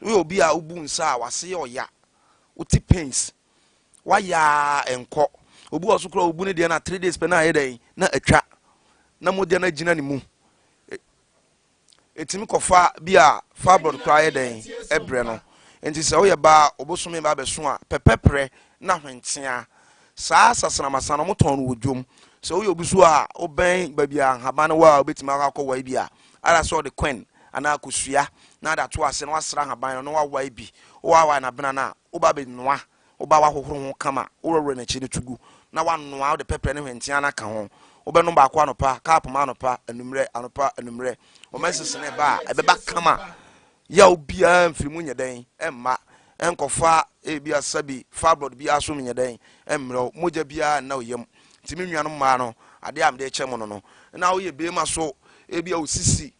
Woyɛ obi a wobu nsa a wase yɛ ɔya, wote pains, wayɛ a nkɔ. Obi wɔ so koraa obu ne deɛ na 3 days pɛ na ayɛ dɛn na atwa na mogya no agyina ne mu. Ɛtumi kɔfa bi a fibroid koraa yɛ dɛn ɛbrɛ no. Nti sɛ woyɛ baa obosome ba abɛso a, pɛpɛprɛ na hwentea. Saa asasramasa no, wɔtɔn no wɔ dwom. Sɛ woyɛ obi so a wobɛn baabi a nhaban no wɔ a, wobɛtumi akɔ akɔwae bi a, ara sɛ ɔde queen anaa kosua na ade ato ase na wasra nhaban no na wawae bi. Wowawae no abena no a, woba abɛnoa. Woba woahohoro ho kama, worɔworɔ n'akyi no to gu na woanoa, wode pɛprɛ ne hwenteaa no aka ho. Wobɛnom baako anɔpa, cup ma anɔpa, anwummerɛ, anɔpa, anwummerɛ. Wo menses no ba a, ɛbɛba kama. Yaw biara mfiri mu nyɛ dɛn mma. Ɛnkɔfa ebia sɛbi fibroid biara so nyɛ dɛn mmerɛ wo. Mogya biara nna wo yam. Nti me nuanom mmaa no, adeɛ a mede rekyɛ mo no no, na woyɛ beema so, ebia wo sisi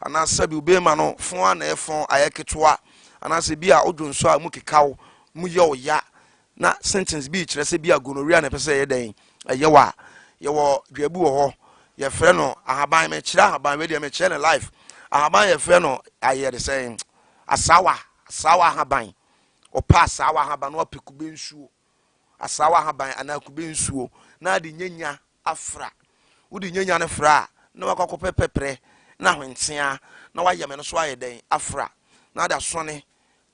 anaa sɛbi wo beema no fon ara na ɛfɔn ayɛ ketewa, anaasɛ bi a wodwo nsɔ a mu keka wo, mu yɛ wo ya, na symptoms bi kyerɛ sɛ bi a gonorrhea na ɛpɛ sɛ ɛyɛ dɛn ɛyɛ wo a, yɛwɔ dua bi wɔ hɔ yɛfrɛ no ahaban. Mekyerɛ ahaban wei deɛ, mekyerɛ no life. Ahaban yɛfrɛ no ayɛ de sɛn, asawa, asawa ahaban. Ɔpɛ asawa ahaban na wapɛ kube nsuo, asawa ahaban anaa kube nsuo, na ade nyanya afra. Wode nyanya no fra a, na wakɔ akɔpɛ pɛprɛ na ahwentea na wayam ɛno so ayɛ dɛn afra, na ade asɔne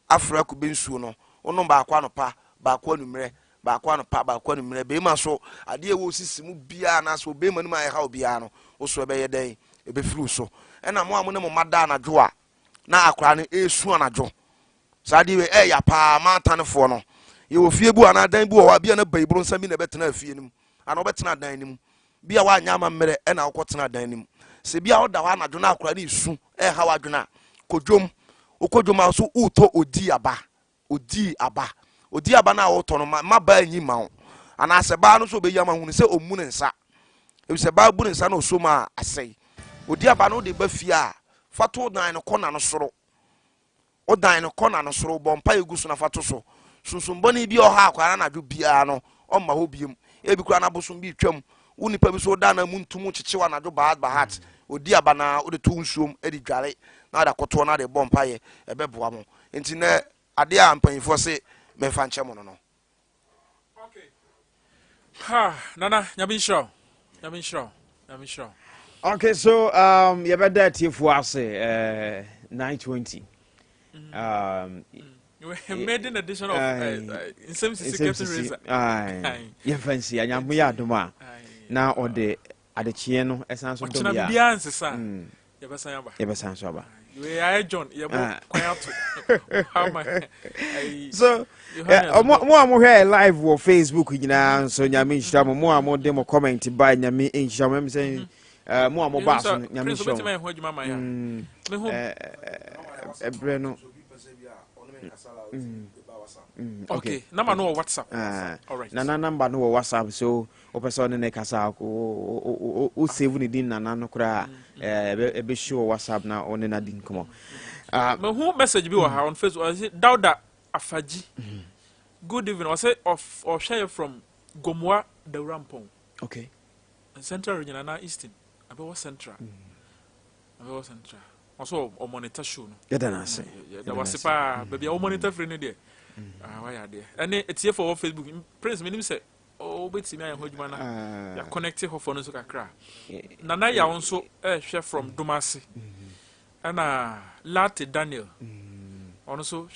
afra kube nsuo no. Wonom baako anɔpa, baako anwummerɛ, baako anɔpa, baako anwummerɛ. Bɛrima so, adeɛ a ɛwɔ sisi mu biara anaasɛ obɛrima no mu a ɛha obiara no, wo so ɛbɛyɛ dɛn? Ɛbɛfiri wo so. Ɛna mo a mo ne mo mma da anadwo a, na akwaraa no ɛresu anadwo, saa adeɛ wei ɛyɛ paa maatanefoɔ no. Yɛwɔ fie bi wɔ anaa dan bi wɔ hɔ a, bia na bayiboro nsa bi na ɛbɛtena fie no mu anaa wɔbɛtena dan no mu. Bi a woanyɛ amammerɛ ɛna wokɔtena dan no mu. Sɛ bi a woda hɔ anadwo na akwaraa no resu ɛha w'adwene a, kɔ dwom. Wokɔ dwom a, so wotɔ odi aba, odi aba, odi aba no a wotɔ no, ma baa nyi ma wo, anaasɛ baa no nso ɔbɛyi ama hunu sɛ ɔmmu ne nsa, efisɛ baa bu ne nsa na ɔsɔ mu a, asɛe. Odi aba no wode ba fie a, fa to dan no kɔna no soro. Wo dan no kɔna no soro, bɔ mpaeɛ gu so na fa to so. Sunsum bɔne bi a ɔha akwadaa no anadwo biara no, ɔmma hɔ biom. Ebi koraa na abosom bi retwam. Wo nipa bi so woda na mu ntum kyekye wo anadwo bahat bahat. Odi aba na wode to nsuom de dware na wode akɔtoɔ na wode bɔ mpaeɛ, ɛbɛboa mo. Nti nɛ adeɛ a mpanyinfoɔ se memfa nkyɛ mo no no. Ha, Nana, Nyame nhyira wo. Nyame nhyira wo. Nyame nhyira wo. Okay, so yɛbɛda atiefoɔ ase 9:20. Maiden edition of Nsɛm Sisi Captain Razor. Yɛmfa nsi anyamho yɛ adom a na ɔde adekyeɛ no ɛsan so dom yɛ a. Ɔkyena biribiara nsesa. Yɛbɛsan aba. Yɛbɛsan so aba. Wei ayɛ John yɛbɔ kwan ato. Ama so mo a mohwɛ live wɔ Facebook nyinaa nso, Nyame nhyira mo. Mo a mode mo comment ba, Nyame nhyira mo. Ɛm sɛ mo a mobaa so no, Nyame nhyira mo. Ɛberɛ no. Okay, number no wɔ WhatsApp. All right. Nana number no wɔ WhatsApp, so wopɛ sɛ ɔne ne kasa, wo save ne din Nana no koraa, ɛbɛhyi wɔ WhatsApp na ɔne no adi nkɔmmɔ. Mehu message bi wɔ ha on Facebook. Ɔsɛ Dauda Afaji. Good evening. Ɔsɛ ɔhwɛ yɛ from Gomoa Dawurampɔn. Central Region anaa Eastern? Abɛwɔ Central. Abɛwɔ Central. Ɔsɛ ɔmonitor show no. Yɛda no ase. Yɛda wase paa. Baabi a wɔmonitor firi no deɛ, wayɛ adeɛ. Ɛne etiefo wɔ Facebook. Prince, menim sɛ wobɛtumi ayɛ ho adwuma na yɛaconnect hɔfoɔ no nso kakra. Nana Yaw nso ɛrehwɛ from Domase. Ɛna Latte Daniel. Ɔno nso hwɛ.